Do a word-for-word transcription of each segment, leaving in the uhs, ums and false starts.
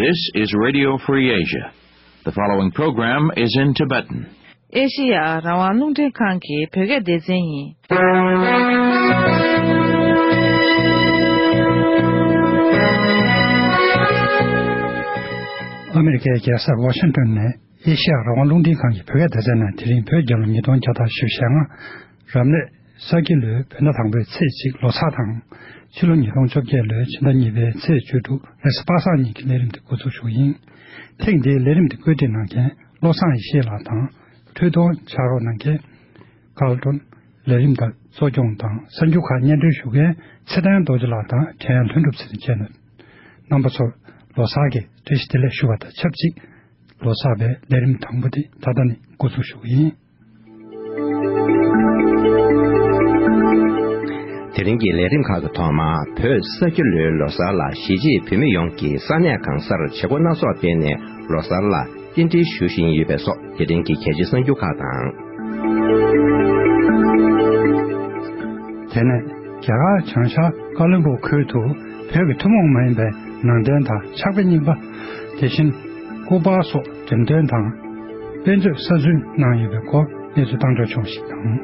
This is Radio Free Asia. The following program is in Tibetan. ཨེ་ཤེ་ཡ་རང་དབང་རླུང་འཕྲིན་ཁང་གི་བོད་སྐད་སྡེ་ཚན་ཡིན། ཨ་མེ་རི་ཀའི་རྒྱལ་ས་ཝ་ཤིང་ཏོན་ནས་ཨེ་ཤེ་ཡ་རང་དབང་རླུང་འཕྲིན་ཁང་གི་བོད་སྐད་སྡེ་ཚན་ནས་དེ་རིང་བོད་རྒྱལ་ལོ་ཉིས་སྟོང་བརྒྱ་དང་བཞི་བཅུ་ཞེ་ལྔ། རབ་གནས་ས་ཁྱི་ལོའི་བོད་ཟླ་དང་པོའི་ཚེས་གཅིག་ལོ་གསར་དང་། ཕྱི་ལོ་ཉིས་སྟོང་བཅོ་བརྒྱད་ལོའི་ཕྱི་ཟླ་གཉིས་པའི་ཚེས་བཅུ་དྲུག་རེས་གཟའ་པ་སངས་ཉིན་གྱི་ལས་རིམ་དེ་འགོ་འཛུགས་ཞུ་གི་ཡིན། ཐེངས་འདིའི་ལས་རིམ་དེ་བཀོད་སྒྲིག་གནང་མཁན་བློ་བཟང་ཡེ་ཤེས་ལགས་དང་། འཕྲོས་དོན་ཕྱག་རོགས་གནང་མཁན་ཀར་ཏོན། ལས་རིམ་དང་གཙོ་སྐྱོང་དང་གསར་འགྱུར་ཁག་སྙན་སྒྲོན་ཞུ་མཁན་ཚེ་བརྟན་རྡོ་རྗེ་ལགས་དང་འཕྲིན་ཡང་ལྷུན་གྲུབ་ཚེ་རིང་བཅས་ནས། རྣམ་པ་ཚོར་ལོ་གསར་གྱི་བཀྲ་ཤིས་བདེ་ལེགས་ཞུ་བ་དང་ཆབས་ཅིག་ལོ་གསར་པའི་ལས་རིམ་དང་པོ་དེ་ད་ལྟ་ནས་འགོ་འཛུགས་ཞུ་གི་ཡིན། དེ་རིང་གི་ལས་རིམ་ཁག་གི་ཐོག་མར་བོད་ས་ཁྱི་ལོའི་ལོ་གསར་ལ་གཞིས་བྱེས་བོད་མི་ཡོངས་ཀྱིས་ས་གནས་གང་སར་བྱེད་སྒོ་སྣ་ཚོགས་སྤེལ་ནས་ལོ་གསར་ལ་རྟེན་འབྲེལ་ཞུ་བཞིན་ཡོད་པ་སོགས་དེ་རིང་གི་གལ་ཆེའི་གསར་འགྱུར་ཁག་དང་། དེ་ནས་རྒྱ་གར་བྱང་ཤར་ཀ་ལོན་སྦུག་ཁུལ་དུ་བོད་ཀྱི་ཐུན་མོང་མ་ཡིན་པའི་ནང་རྟེན་དང་ཕྱག་དཔེ་རྙིང་པ། དེ་བཞིན་སྐུ་པར་སོགས་འགྲེམས་སྟོན་དང་། དཔེ་མཛོད་གསར་འཛུགས་གནང་ཡོད་པའི་སྐོར་གནས་ཚུལ་བཏང་འབྱོར་བྱུང་ཞིག་དང་།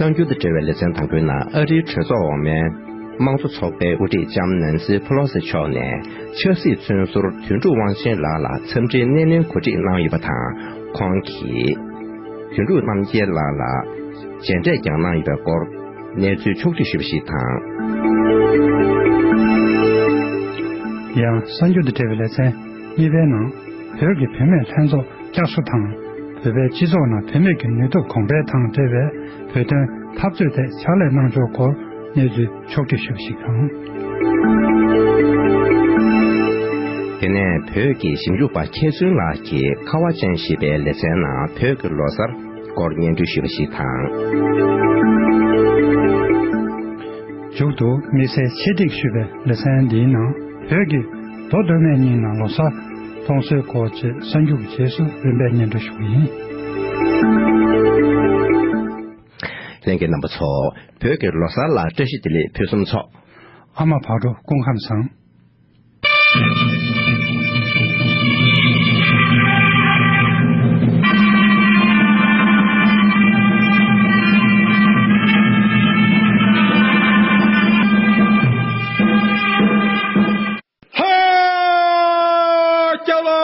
གསར་འགྱུར་དང་འབྲེལ་བའི་ལེ་ཚན་དང་པོའི་ནང་ཨ་རིའི་གྲོས་ཚོགས་འོག་མའི་དམངས་གཙོ་ཚོགས་པའི་དབུ་ཁྲིད་ལྕམ་ནན་སི་ཕེ་ལོ་སི་མཆོག་ནས་ཆབ་སྲིད་བཙོན་ཟུར་དོན་གྲུབ་དབང་ཆེན་ལགས་ལ་འཚམས་འདྲིའི་སྣེ་ལེན་གོ་སྒྲིག་གནང་ཡོད་པ་དང་། ཁོང་གིས་དོན་གྲུབ་རྣམ་རྒྱལ་ལགས་ལ་མཇལ་འཕྲད་ཀྱང་གནང་ཡོད་པའི་སྐོར་གནས་ཚུལ་ཕྱོགས་བསྒྲིགས་ཞུས་པ་ཞིག་དང་། ཡང་གསར་འགྱུར་དང་འབྲེལ་བའི་ལེ་ཚན་གཉིས་པའི་ནང་བོད་ཀྱི་བུད་མེད་ལྷན་ཚོགས་བསྐྱར་གསོ་དང་། བོད་པའི་སྤྱི་ཚོགས་ནང་བུད་མེད་ཀྱི་ནུས་སྟོབས་གོང་འཕེལ་དང་འབྲེལ་བའི་བོད་དོན་འཐབ་རྩོད་ཐད་ཕྱག་ལས་གནང་ཕྱོགས་སྐོར་གནས་ཚུལ་ཕྱོགས་བསྒྲིགས་ཞུས་པ་ཞིག་དང་། དེ་ནས་བོད་ཀྱི་ཞིབ་འཇུག་པ་མཁས་བཙུན་ལགས་ཀྱིས་ཁ་བ་ཅན་ཞེས་པའི་ལེ་ཚན་ནང་བོད་ཀྱི་ལོ་གསར་སྐོར་སྙན་སྒྲོན་ཞུས་པ་ཞིག་དང་། མཇུག་ཏུ་དམིགས་བསལ་ཆེད་སྒྲིག་ཞུས་པའི་ལེ་ཚན་འདིའི་ནང་བོད་ཀྱི་མདོ་སྟོད་སྨད་གཉིས་ནང་ལོ་གསར་གཏོང་སྲོལ་སྐོར་བཅས་གསར་འགྱུར་གྱི་རྗེས་སུ་རིམ་པས་སྙན་སྒྲོན་ཞུ་གི་ཡིན། ལྷན་རྒྱས་རྣམ་པ་ཚོ། བོད་ཀྱི་ལོ་གསར་ལ་བཀྲ་ཤིས་བདེ་ལེགས་ཕུན་སུམ་ཚོགས། ཨ་མ་བག་དྲོ་སྐུ་ཁམས་བཟང་། ཧ་ཀྱ་ལོ།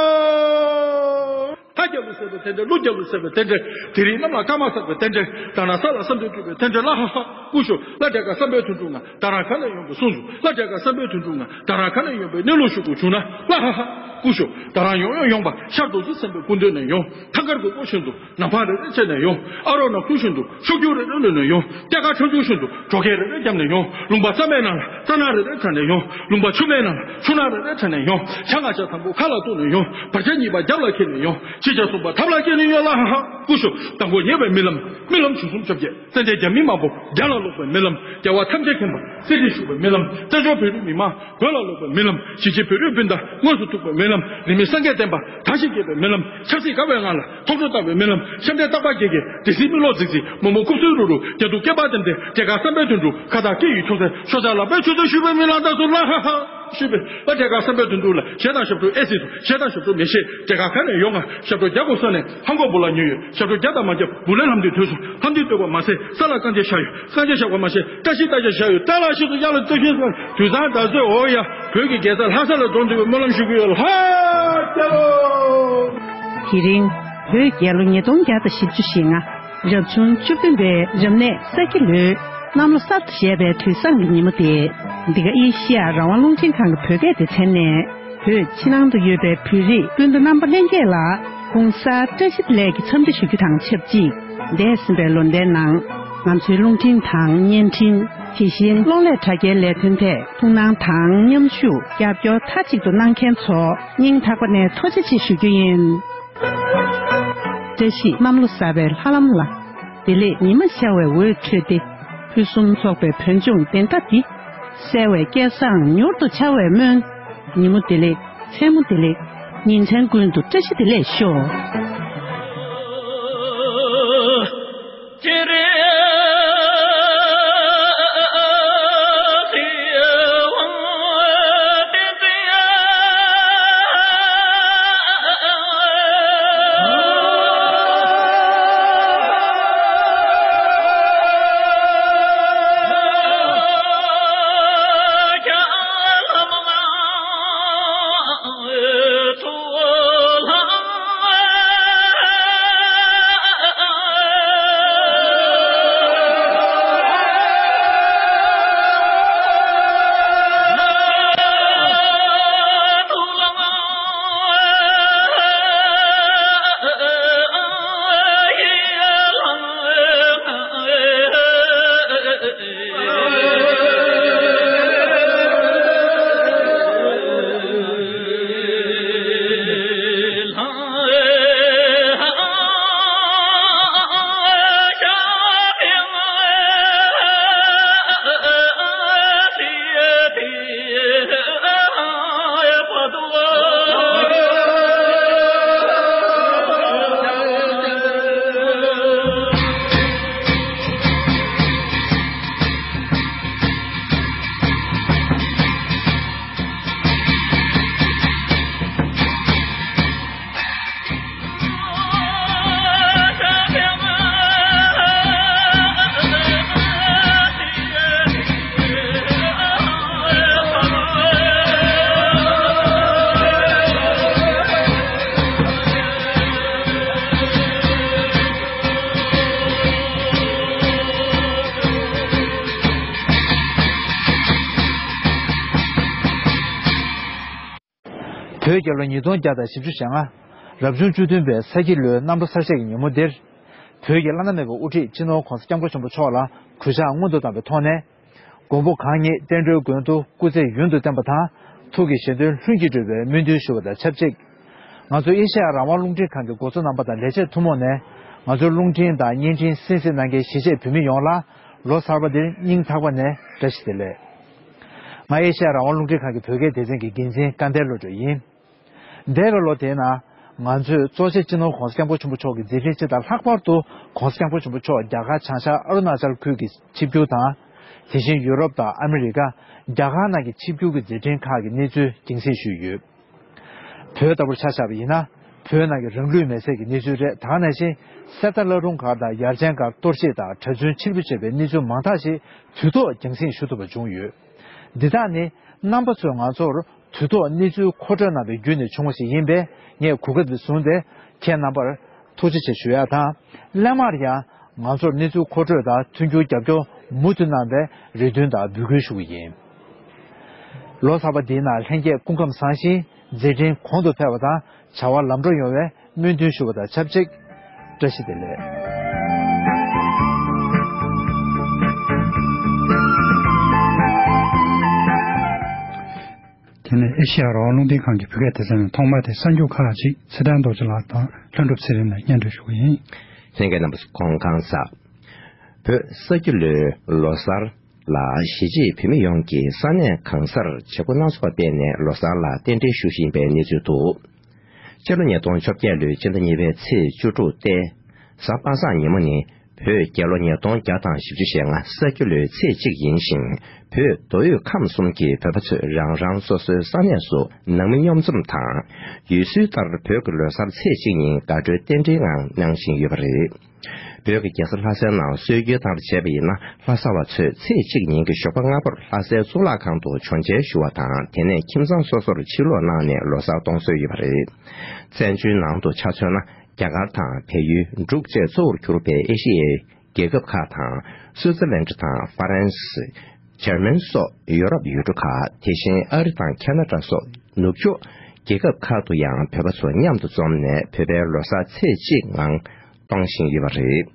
ཧ་ཀྱ་ལོ་ཟེར་བའི་རྟེན་འབྲེལ། ཀླུ་ཀྱ་ལོ་ཟེར་བའི་རྟེན་འབྲེལ། དེ་རིང་གནམ་ལ་སྐར་མ་བསགས་པའི་རྟེན་འབྲེལ། ད་ན་ས་ལ་བསམ་དོན་འགྲུབ་པའི་རྟེན་འབྲེལ། ལ་ཧ་ཧ་ཀུ་ཤོ། ལ་དྲེ་ཀ་བསམ་པའི་དོན་གྲུབ་ང་། ད་རང་ག་ནས་ཡོང་པའི་གསུང་སོ། ལ་དྲེ་ཀ་བསམ་པའི་དོན་གྲུབ་ང་། ད་རང་ག་ནས་ཡོང་པའི་གནས་ལུགས་ཞུ་དགོས་བྱུང་ན། ལ་ཧ་ཧ་ཀུ་ཤོ། ད་རང་ཡོང་ཡོང་ཡོང་པ་ཤར་རྡོ་རྗེ་སེམས་དཔའི་སྐུ་མདུན་ནས་ཡོང་། ཐང་དཀར་གྱི་སྒོ་བཞིན་དུ། ནག་ཕག་རེ་རེ་ཆད་ནས་ཡོང་། ཨ་རོགས་ནག་ཁུ་བཞིན་དུ་ཤོག་རྒྱུག་རེ་རེ་ལོན་ནས་ཡོང་། སྐྱ་ཀ་ཁྲ་རྒྱུག་བཞིན་དུ་གྲོ་ཁལ་རེ་རེ་བརྒྱབ་ནས་ཡོང་། ལུང་པ་གཙང་མའི་ནང་ལ་རྩྭ་ནག་རེ་རེ་ཁྲ་ནས་ཡོང་། ལུང་པ་ཆུ་མའི་ནང་ལ་ཆུ་ནག་རེ་རེ་ཁྲ་ནས་ཡོང་། བྱ་ང་བྱ་དང་པོ་ཁ་ལ་གཏུགས་ནས་ཡོང་། བར་ཆད་གཉིས་པ་རྒྱབ་ལ་འཁྱེར་ནས་ཡོང་། ཕྱི་རྒྱ་གསུམ་པ་ཐབ་ལ་སྐྱེལ་ནས་ཡོང་། ལ་ཧ་ཧ་ཀུ་ཤོ། དང་པོ་ཉེ་བའི་རྨི་ལམ། རྨི་ལམ་བྱུང་སུམ་བཅོ་བརྒྱད། ཙན་དན་རྒྱ་མི་མང་པོ་རྒྱ་ལ་ལོག་པའི་རྨི་ལམ། རྒྱལ་བ་ཐམས་ཅད་མཁྱེན་པ་གསེར་ཁྲིར་བཞུགས་པའི་རྨི་ལམ། རྩེ་འཇོ་བོད་རིགས་མི་མང་བོད་ལ་ལོག་པའི་རྨི་ལམ། གཞིས་བྱེས་བོད་རིགས་སྤུན་ཟླ་དངོས་སུ་ཐུག་པའི་རྨི་ལམ། རིས་མེད་སངས་རྒྱས་བསྟན་པ་དར་ཞིང་རྒྱས་པའི་རྨི་ལམ། ཆབ་སྲིད་དགའ་བའི་ངང་ལ་ཐོག་འཕྲོ་བཏང་བའི་རྨི་ལམ། ཤམ་འདས་རྟག་པ་རྒྱལ་གྱི་སྡེ་སྲིད་མི་ལོ་རྫིག་རྫིག་མོག་མོག་རྐུབ་སུལ་རུ་རུ་རྒྱ་སྡུག་སྐེད་པ་ལྡེམ་ལྡེམ། དྲེ་ཀ་བསམ་པའི་དོན་གྲུབ་ཁ་བཏགས་སྐེ་ཡི་ཁྱུང་ཚན་ཤོ་ཚ་ལག་པའི་ཆུ་ཚོད་བཞུས་པའི་རྨི་ལམ། ད་སུ་ལ་ཧ་ཧ་ཞུས་པས། ལ་དྲེ་ཀ་བསམ་པའི་དོན་གྲུབ་ལ་ཞེ་དང་ཞབས་བྲོ་ཨེ་སི་དུ་ཞེ་དང་ཞབས་བྲོ་མེ་ཤེས། དྲེ་ཀ་ག་ནས་ཡོང་ང་། ཞབས་བྲོ་རྒྱག་དགོས་བསམ་ནས་ཧང་གོ་བུ་ལ་ཉོས་ཡོད། ཞབས་བྲོ་རྒྱག་དང་མ་རྒྱག་བུ་ལོན་ལྷམ་མདུད་དུས་སུ་ལྷམ་མདུད་བཏོད་པ་མ་ཟད་ས་ལ་རྐང་རྗེས་བཞག་ཡོད། རྐང་རྗེས་བཞག་པ་མ་ཟད་བཀྲ་ཤིས་རྟ་རྒྱས་བཞག་ཡོད། ཏཱ་ལ་ཤི་སུ་ཡ་ལ་ལྟོས་ཤིང་སོང་། དུས་བཟང་ད་གཟོད་འོ་ཡ། བོད་ཀྱི་རྒྱལ་ས་ལྷ་ས་ལ་འཛོམས་ཐུབ་པའི་སྨོན་ལམ་ཞུ་གི་ཡོད། ལྷ་རྒྱལ་ལོ། དེ་རིང་བོད་རྒྱལ་ལོ་ཉིས་སྟོང་བརྒྱ་དང་བཞི་བཅུ་ཞེ་ལྔ། རབ་བྱུང་བཅུ་བདུན་པའི་རབ་གནས་ས་ཁྱི་ལོའི་གནམ་ལོ་གསར་དུ་བཞད་པའི་དུས་བཟང་གི་ཉིན་མོ་སྟེ། འདི་ག་ཨེ་ཤི་ཡ་རང་དབང་རླུང་འཕྲིན་ཁང་གི་བོད་སྐད་སྡེ་ཚན་ནས་བོད་ཕྱི་ནང་དུ་ཡོད་པའི་བོད་རིགས་སྤུན་ཟླ་རྣམ་པ་ལྷན་རྒྱས་ལ་གུང་གསར་བཀྲ་ཤིས་བདེ་ལེགས་ཀྱི་འཚམས་འདྲི་ཞུ་རྒྱུ་དང་ཆབས་ཅིག་འདས་ཟིན་པའི་ལོ་ཟླའི་ནང་ང་ཚོའི་རླུང་འཕྲིན་དང་བརྙན་འཕྲིན། དེ་བཞིན་གློག་ཀླད་དྲ་རྒྱའི་ལས་དོན་ཐད་ཐུགས་སྣང་དང་མཉམ་ཞུགས་རྒྱབ་སྐྱོར་མཐའ་གཅིག་ཏུ་གནང་མཁན་ཚོ་སྙིང་ཐག་པ་ནས་ཐུགས་རྗེ་ཆེ་ཞུ་རྒྱུ་ཡིན། བཀྲ་ཤིས་གནམ་ལོ་གསར་པའི་ལྷ་ལམ་ལ། བདེ་ལེགས་ཉི་མ་ཤར་བའི་འོད་འཕྲོས་ཏེ། ཕུན་སུམ་ཚོགས་པའི་བོད་ལྗོངས་བདེན་མཐའ་འདི། གསལ་བའི་སྐལ་བཟང་མྱུར་དུ་འཆར་བའི་སྨོན། ཉིན་མོ་བདེ་ལེགས། མཚན་མོ་བདེ་ལེགས། ཉིན་མཚན་ཀུན་ཏུ་བཀྲ་ཤིས་བདེ་ལེགས་ཤོག། བོད་རྒྱལ་ལོ་ཉིས་སྟོང་བརྒྱ་དང་བཞི་བཅུ་ཞེ་ལྔ། རབ་བྱུང་བཅུ་བདུན་པའི་ས་ཁྱི་ལོའི་གནམ་ལོ་གསར་བཞད་ཀྱི་ཉིན་མོ་འདིར། བོད་ཀྱི་བླ་ན་མེད་པའི་དབུ་ཁྲིད་སྤྱི་ནོར་༧གོང་ས་༧སྐྱབས་མགོན་ཆེན་པོ་མཆོག་ལ་གུས་ཕྱག་སྔོན་དུ་བཏང་བའི་ཐོག་ནས། མགོན་པོ་གང་ཉིད་བསྟན་འགྲོའི་མགོན་དུ་སྐུ་ཚེ་ཡུན་དུ་བརྟན་པ་དང་། ཐུགས་ཀྱི་བཞེད་དོན་ལྷུན་གྱིས་གྲུབ་པའི་སྨོན་འདུན་ཞུ་བ་དང་ཆབས་ཅིག། ང་ཚོ་ཨེ་ཤེ་ཡ་རང་དབང་རླུང་འཕྲིན་ཁང་གི་འགོ་གཙོ་རྣམ་པ་དང་ལས་བྱེད་ཐུན་མོང་ནས། ང་ཚོའི་རླུང་འཕྲིན་དང་བརྙན་འཕྲིན་གསན་གཟིགས་གནང་མཁན་གཞིས་བྱེས་བོད་མི་ཡོངས་ལ། ལོ་གསར་པ་འདིར་སྙིང་ཐག་པ་ནས་བཀྲ་ཤིས་བདེ་ལེགས། ང་ཨེ་ཤེ་ཡ་རང་དབང་རླུང་འཕྲིན་ཁང་གི་བོད་སྐད་སྡེ་ཚན་གྱི་འགན་འཛིན་སྐལ་ལྡན་བློ་གྲོས་ཡིན། འདས་པའི་ལོ་དེའི་ནང་། ང་ཚོས་གཙོ་ཆེ་སྤྱི་ནོར་༧གོང་ས་༧སྐྱབས་མགོན་ཆེན་པོ་མཆོག་གི་མཛད་འཕྲིན་སྤྱི་དང་། ལྷག་པར་དུ་༧གོང་ས་༧སྐྱབས་མགོན་ཆེན་པོ་མཆོག་རྒྱ་གར་བྱང་ཤར་ཨ་རུ་ན་ཅལ་ཁུལ་གྱི་ཆིབས་བསྒྱུར་དང་། དེ་བཞིན་ཡུ་རོབ་དང་ཨ་མི་རི་ཀ། རྒྱ་གར་ནང་གི་ཆིབས་བསྒྱུར་གྱི་མཛད་འཕྲིན་ཁག་གི་གནས་ཚུལ་རྒྱང་སྲིང་ཞུས་ཡོད། བོད་ལྟ་བུར་ཆ་བཞག་པ་ཡིན་ན། བོད་ནང་གི་རང་ལུས་མེར་སྲེག་གི་གནས་ཚུལ་རེད། ད་ག་ནང་བཞིན་གསེར་རྟ་བླ་རུང་སྒར་དང་ཡར་ཆེན་སྒར་གཏོར་བཤིག་དང་གྲྭ་བཙུན་ཕྱིར་འབུད་བྱས་པའི་གནས་ཚུལ་མང་དག་ཞིག་དུས་ཐོག་རྒྱང་སྲིང་ཞུ་ཐུབ་པ་བྱུང་ཡོད། འདི་དག་ནི་རྣམ་པ་ཚོས་ང་ཚོར་དུས་ཐོག་གནས་ཚུལ་མཁོ་སྤྲོད་གནང་བའི་བརྒྱུད་ནས་བྱུང་བ་ཞིག་ཡིན་པས། ངས་གོ་སྐབས་འདི་བཟུང་སྟེ་ཁྱེད་རྣམ་པར་ཐུགས་རྗེ་ཆེ་ཞུ་ཡ་དང་། སླད་མར་ཡང་ང་ཚོར་གནས་ཚུལ་མཁོ་སྤྲོད་དང་མཐུན་འགྱུར་རྒྱབ་སྐྱོར་མུ་མཐུད་གནང་བའི་རེ་འདུན་དང་འབོད་སྐུལ་ཞུ་གི་ཡིན། ལོ་གསར་པ་འདིའི་ནང་ལྷན་རྒྱས་སྐུ་ཁམས་བཟང་ཞིང་། མཛད་འཕྲིན་གོང་དུ་འཕེལ་བ་དང་བྱ་བ་ལམ་འགྲོ་ཡོང་བའི་སྨོན་འདུན་ཞུ་བ་དང་ཆབས་ཅིག། བཀྲ་ཤིས་བདེ་ལེགས། དེ་ནས་ཨེ་ཤེ་ཡ་རང་དབང་རླུང་འཕྲིན་ཁང་གི་བོད་སྐད་སྡེ་ཚན་ནས་ཐོག་མར་དེ་གསར་འགྱུར་ཁག་ཅིག་ཚེ་བརྟན་རྡོ་རྗེ་ལགས་དང་ལྷུན་གྲུབ་ཚེ་རིང་ལགས་སྙན་སྒྲོན་ཞུ་གི་ཡིན། ལྷན་རྒྱས་རྣམ་པ་སྐུ་ཁམས་བཟང་། བོད་ས་ཁྱི་ལོའི་ལོ་གསར་ལ་གཞིས་བྱེས་བོད་མི་ཡོངས་ཀྱིས་ས་གནས་གང་སར་བྱེད་སྒོ་སྣ་ཚོགས་སྤེལ་ནས་ལོ་གསར་ལ་རྟེན་འབྲེལ་ཞུ་བཞིན་པའི་གནས་ཚུལ་འདུག། སྤྱི་ལོ་ཉིས་སྟོང་བཅོ་བརྒྱད་ལོའི་སྤྱི་ཟླ་གཉིས་པའི་ཚེས་བཅུ་དྲུག་སྟེ། གཟའ་པ་སངས་ཉིན་མོ་ནི་བོད་རྒྱལ་ལོ་ཉིས་སྟོང་བརྒྱ་དང་བཞི་བཅུ་ཞེ་ལྔ་ས་ཁྱི་ལོའི་ཚེས་གཅིག་ཡིན་ཞིང་། བོད་མདོ་དབུས་ཁམས་གསུམ་གྱི་བོད་པ་ཚོས་རང་རང་སོ་སོའི་ས་གནས་སུ་ནང་མི་མཉམ་འཛོམས་དང་། ཡུལ་སྲོལ་ལྟར་བོད་ཀྱི་ལོ་གསར་ཚེས་གཅིག་ཉིན་དགའ་སྤྲོའི་རྟེན་འབྲེལ་ངང་གནང་བཞིན་ཡོད་པ་རེད། བོད་ཀྱི་རྒྱལ་ས་ལྷ་སའི་ནང་སྲོལ་རྒྱུན་ལྟར་བྱས་པ་ཡིན་ན། ལྷ་ས་བ་ཚོས་ཚེས་གཅིག་ཉིན་གྱི་ཞོགས་པ་སྔ་པོར་ལྷ་སའི་གཙུག་ལག་ཁང་དུ་བྱོན་མཇལ་ཞུ་བ་དང་། དེ་ནས་ཁྱིམ་ཚང་སོ་སོར་ཕྱིར་ལོག་གནང་ནས་ལོ་གསར་གཏོང་སྲོལ་ཡོད་པ་རེད། བཙན་བྱོལ་ནང་དུ་ཆ་མཚོན་ན། རྒྱ་གར་དང་བལ་ཡུལ། འབྲུག་བཅས་གཙོ་བོར་གྱུར་པའི་ཨེ་ཤི་ཡའི་རྒྱལ་ཁབ་ཁག་དང་། སུའུ་ཙེར་ལན་ཌི་དང་ཧྥ་རན་སི། འཇར་མན་སོགས་ཡུ་རོབ་ཡུལ་གྲུ་ཁག། དེ་བཞིན་ཨ་རི་དང་ཁ་ན་ཌ་སོགས་ནུབ་ཕྱོགས་རྒྱལ་ཁབ་ཁག་ཏུ་ཡང་བོད་པ་ཚོ་མཉམ་དུ་འཛོམས་ནས་བོད་པའི་ལོ་གསར་ཚེས་གཅིག་ངང་གཏོང་བཞིན་ཡོད་པ་རེད།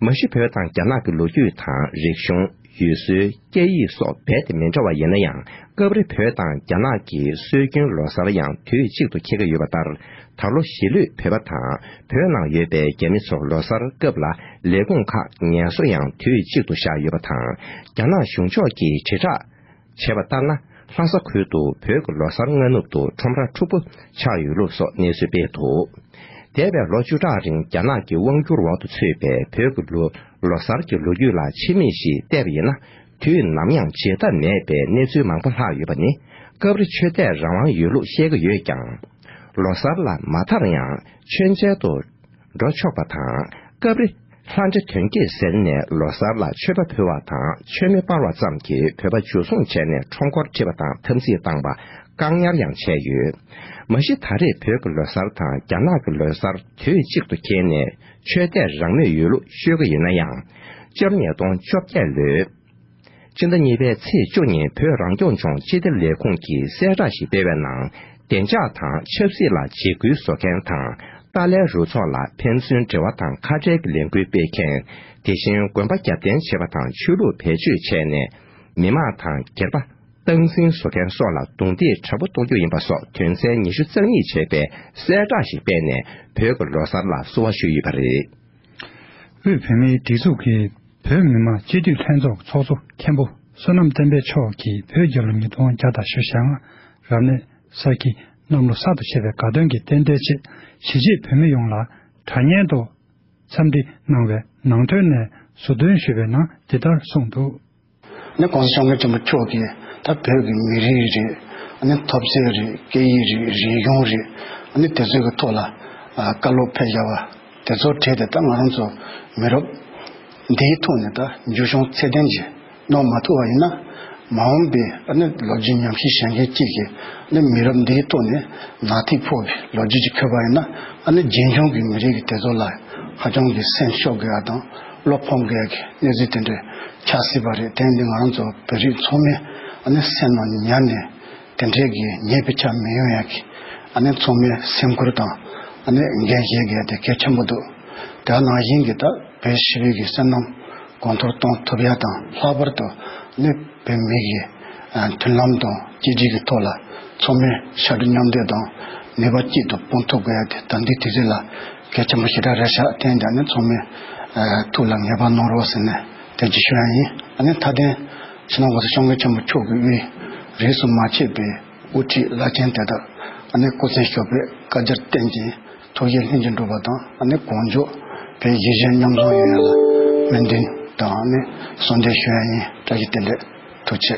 མ་གཞི་བོད་དང་རྒྱ་ནག་གི་ལོ་རྒྱུས་དང་། རིག་གཞུང་། ཡུལ་སྲོལ། སྐད་ཡིག་སོགས་རྦད་དེ་མི་འདྲ་བ་ཡིན་ན་ཡང་། སྐབས་རེ་བོད་དང་རྒྱ་ནག་གི་སྲོལ་རྒྱུན་ལོ་གསར་ཡང་དུས་གཅིག་ཏུ་འཁེལ་གྱི་ཡོད་པ་ལྟར། ད་ལོ་གཞིས་ལུས་བོད་པ་དང་བོད་ནང་ཡོད་པའི་རྒྱ་མི་ཚོ་ལོ་གསར་སྐབས་ལ་ལས་ཁུངས་ཁག་ངལ་གསོ་ཡང་དུས་གཅིག་ཏུ་བཞག་ཡོད་པ་དང་། རྒྱ་ནག་གཞུང་ཕྱོགས་ཀྱིས་དྲིལ་བསྒྲགས་བྱས་པ་ལྟར་ན། ལྷ་ས་ཁུལ་དུ་བོད་ཀྱི་ལོ་གསར་སྔ་ནུབ་ཏུ་ཁྲོམ་ར་འཁྲུག་པོ་ཆགས་ཡོད་ལུགས་སོགས་གནས་ཚུལ་སྤེལ་འདུག། འདས་པའི་ལོ་བཅུ་ཕྲག་རིང་རྒྱ་ནག་གི་དབང་སྒྱུར་འོག་ཏུ་ཚུད་པའི་བོད་ཀྱི་ལོ་ལོ་གསར་གྱི་ལོ་རྒྱུས་ལ་ཕྱི་མིག་ཞིག་བལྟས་པ་ཡིན་ན། དུས་ནམ་ཡང་བརྗེད་ཐབས་མེད་པའི་གནས་ཚུལ་མང་པོ་ལྷག་ཡོད་པ་ནི། སྐབས་རེ་ཆོས་དད་རང་དབང་ཡོད་ལུགས་བཤད་ཀྱི་ཡོད་ཀྱང་། ལོ་གསར་ལ་མ་མཐར་ཡང་མཆོད་མཇལ་དུ་འགྲོ་ཆོག་པ་དང་། སྐབས་རེ་ལྷ་འདྲེ་གདོན་བགེགས་ཟེར་ནས་ལོ་གསར་ལ་མཆོད་པ་ཕུལ་བ་དང་། མཆོད་མེ་སྤར་བ་ཙམ་གྱིས་བོད་པ་འཇུ་བཟུང་བྱས་ནས་ཁྲོམ་སྐོར་ཁྲིད་པ་དང་། འཐབ་འཛིང་བཏང་བ། བཀག་ཉར་ཡང་བྱས་ཡོད། མ་གཞི་ད་རེས་བོད་ཀྱི་ལོ་གསར་དང་རྒྱ་ནག་གི་ལོ་གསར་དུས་གཅིག་ཏུ་འཁེལ་ནས་ཆོས་དད་རང་མོས་ཡོད་ལུགས་ཤོད་ཀྱི་ཡིན་ན་ཡང་། སྤྱི་ལོ་ཉིས་སྟོང་བཅོ་བརྒྱད་ལོའི་སྤྱི་ཟླ་གཉིས་པའི་ཚེས་བཅུ་ཉིན་བོད་རང་སྐྱོང་ལྗོངས་སྤྱི་བདེ་ལས་ཁུངས་ཀྱིས་གསལ་བསྒྲགས་ཤིག་སྤེལ་བའི་ནང་། བདེ་འཇགས་དང་ཆབ་སྲིད་ལ་འཇིགས་སྐུལ་བཟོ་མཁན་དང་། ཏཱ་ལའི་རུ་ཚོགས་ལ་ཕན་ཚུན་འབྲེལ་བ་དང་ཁ་བྲལ་གྱི་ལས་འགུལ་སྤེལ་མཁན། དེ་བཞིན་དགོན་པ་རྒྱབ་རྟེན་བྱེད་པ་དང་ཆོས་ལུགས་བེད་སྤྱོད་བྱས་ནས་མི་མང་དང་སྒེར་པ་སྟངས་འཛིན་བཟོ་མཁན་སོགས་ལ་རྡུང་རྡེག་དྲག་པོ་གཏོང་རྒྱུ་ཡིན་པ་སོགས་དོན་ཚན་ཉི་ཤུ་རྩ་གཉིས་བྱས་པའི་གསལ་བསྒྲགས་ཤིག་སྤེལ་ནས་བོད་ཀྱི་ལོ་གསར་ལ་བསུ་བ་ཞུས་ཡོད་པ་རེད། དབུས་བོད་མིའི་སྒྲིག་འཛུགས་ཀྱིས་བོད་མི་མང་སྤྱི་འཐུས་ལྷན་ཚོགས་ཚོགས་གཙོ་མཁན་པོ་བསོད་ནམས་བསྟན་འཕེལ་མཆོག་གིས་བོད་རྒྱལ་ལོ་ཉིས་སྟོང་བརྒྱ་དང་བཞི་བཅུ་ཞེ་ལྔ་རབ་གནས་གསར་ཁྱི་གནམ་ལོ་གསར་དུ་ཆས་པའི་དགའ་སྟོན་གྱི་རྟེན་འབྲེལ་ཆེད་གཞིས་བྱེས་བོད་མི་ཡོངས་ལ་དྲ་བརྙན་དུ་འཚམས་འདྲི་གནང་བའི་ནང་དོན་ནས་ཟུར་འདོན་ཞུས་པའི་ནང་འདི་ལྟར་གསུངས་འདུག། ནི་༧གོང་ས་༧སྐྱབས་མགོན་ཆེན་པོ་མཆོག་གིས་ད་བོད་ཀྱི་མི་རིགས་རེད། ཨ་ནི་ཐོབ་ཚད་རེད། སྐད་ཡིག་རེད། རིག་གཞུང་རེད། ཨ་ནི་དེ་ཚོའི་གི་ཐོག་ལ་ཨ་བཀའ་སློབ་ཕེབས་བཞག་པ་དེ་ཚོ་གྲས་དེ་ད་ང་རང་ཚོ་མི་རབས་འདིའི་ཐོག་ནས་ད་འཇུ་བྱུང་ཚད་ལྡན་གྱི་གནང་མ་ཐུབ་པ་ཡིན་ན། མ་འོངས་པའི་ཨ་ནི་ལོ་རྒྱུས་ཉམས་ཞིབ་བྱེད་མཁན་གཅིག་གིས་ཨ་ནི་མི་རབས་འདིའི་ཐོག་ནས་ནག་ཐིག་ཕོག་པའི་ལོ་རྒྱུས་ཅིག་འཁོད་པ་ཡིན་ན། ཨ་ནི་རྒྱུན་འཁྱོངས་ཀྱི་མི་རིགས་ཀྱི་དེ་ཚོ་ལ་ཧ་ཅང་གི་སེམས་ཤོར་དགོས་ཡ་དང་བློ་ཕམ་དགོས་ཡ་གི་གནས་ཚུལ་དེ་འདྲ་ཆགས་སྲིད་པ་རེད། དེ་འདི་ང་རང་ཚོ་བོད་རིགས་ཚང་མས་ཨ་ནི་སེམས་ནང་ཉར་ནས་དེ་འདྲའི་གི་ཉེས་པའི་ཆ་མི་ཡོང་ཡ་གི་ ཨ་ནི་ཚང་མའི་སེམས་ཁུར་དང་ཨ་ནི་འགན་བཞེས་དགོས་དེ་གལ་ཆེན་པོ་འདུག་དེ་ནང་བཞིན་གྱི་ད་བོད་ཞི་བའི་གི་བསོད་ནམས་གོང་མཐོར་གཏོང་ཐུབ་ཡ་དང་། ལྷག་པར་དུ་ཨ་ནི་བོད་མི་གི་ཨ་མཐུན་ལམ་དང་གཅིག་སྒྲིལ་གྱི་ཐོག་ལ་ཚང་མས་ཕྱར་གྲུ་མཉམ་འདེགས་དང་ནུས་པ་གཅིག་ཏུ་སྤུངས་ཐུབ་དགོས་ཡ་དེ་ད་ལྟའི་དུས་ཚོད་ལ་གལ་ཆེན་པོ་ཞེ་དྲག་རེད་ཤག་དེ་ཡིན་ད་ནི་ཚང་མས་ཨ་ཐུགས་ལ་ངེས་པར་གནང་རོགས་ཟེར་ནས་དེ་ཅིག་ཞུ་ཡ་ཡིན། ཨ་ནི་མཐའ་དོན་ཕྱི་ནང་གོང་ས་སྐྱབས་མགོན་ཆེན་པོ་མཆོག་གི་དབུས་རིས་སུ་མ་ཆད་པའི་དབུ་ཁྲིད་བླ་ཆེན་དེ་དག་ཨ་ནི་སྐུ་ཚེ་ཞབས་པད་བསྐལ་བརྒྱར་བརྟན་ཅིང་ཐུགས་བཞེད་ལྷུན་གྱིས་འགྲུབ་པ་དང་། ཨ་ནི་གོང་མཆོག་བོད་གཞིས་བྱེས་མཉམ་འཛོམས་ཡོང་ཡ་ལ་སྨོན་འདུན་དང་ཨ་ནི་གསོལ་འདེབས་ཞུ་ཡ་ཡིན། བཀྲ་ཤིས་བདེ་ལེགས། ཐུགས་རྗེ་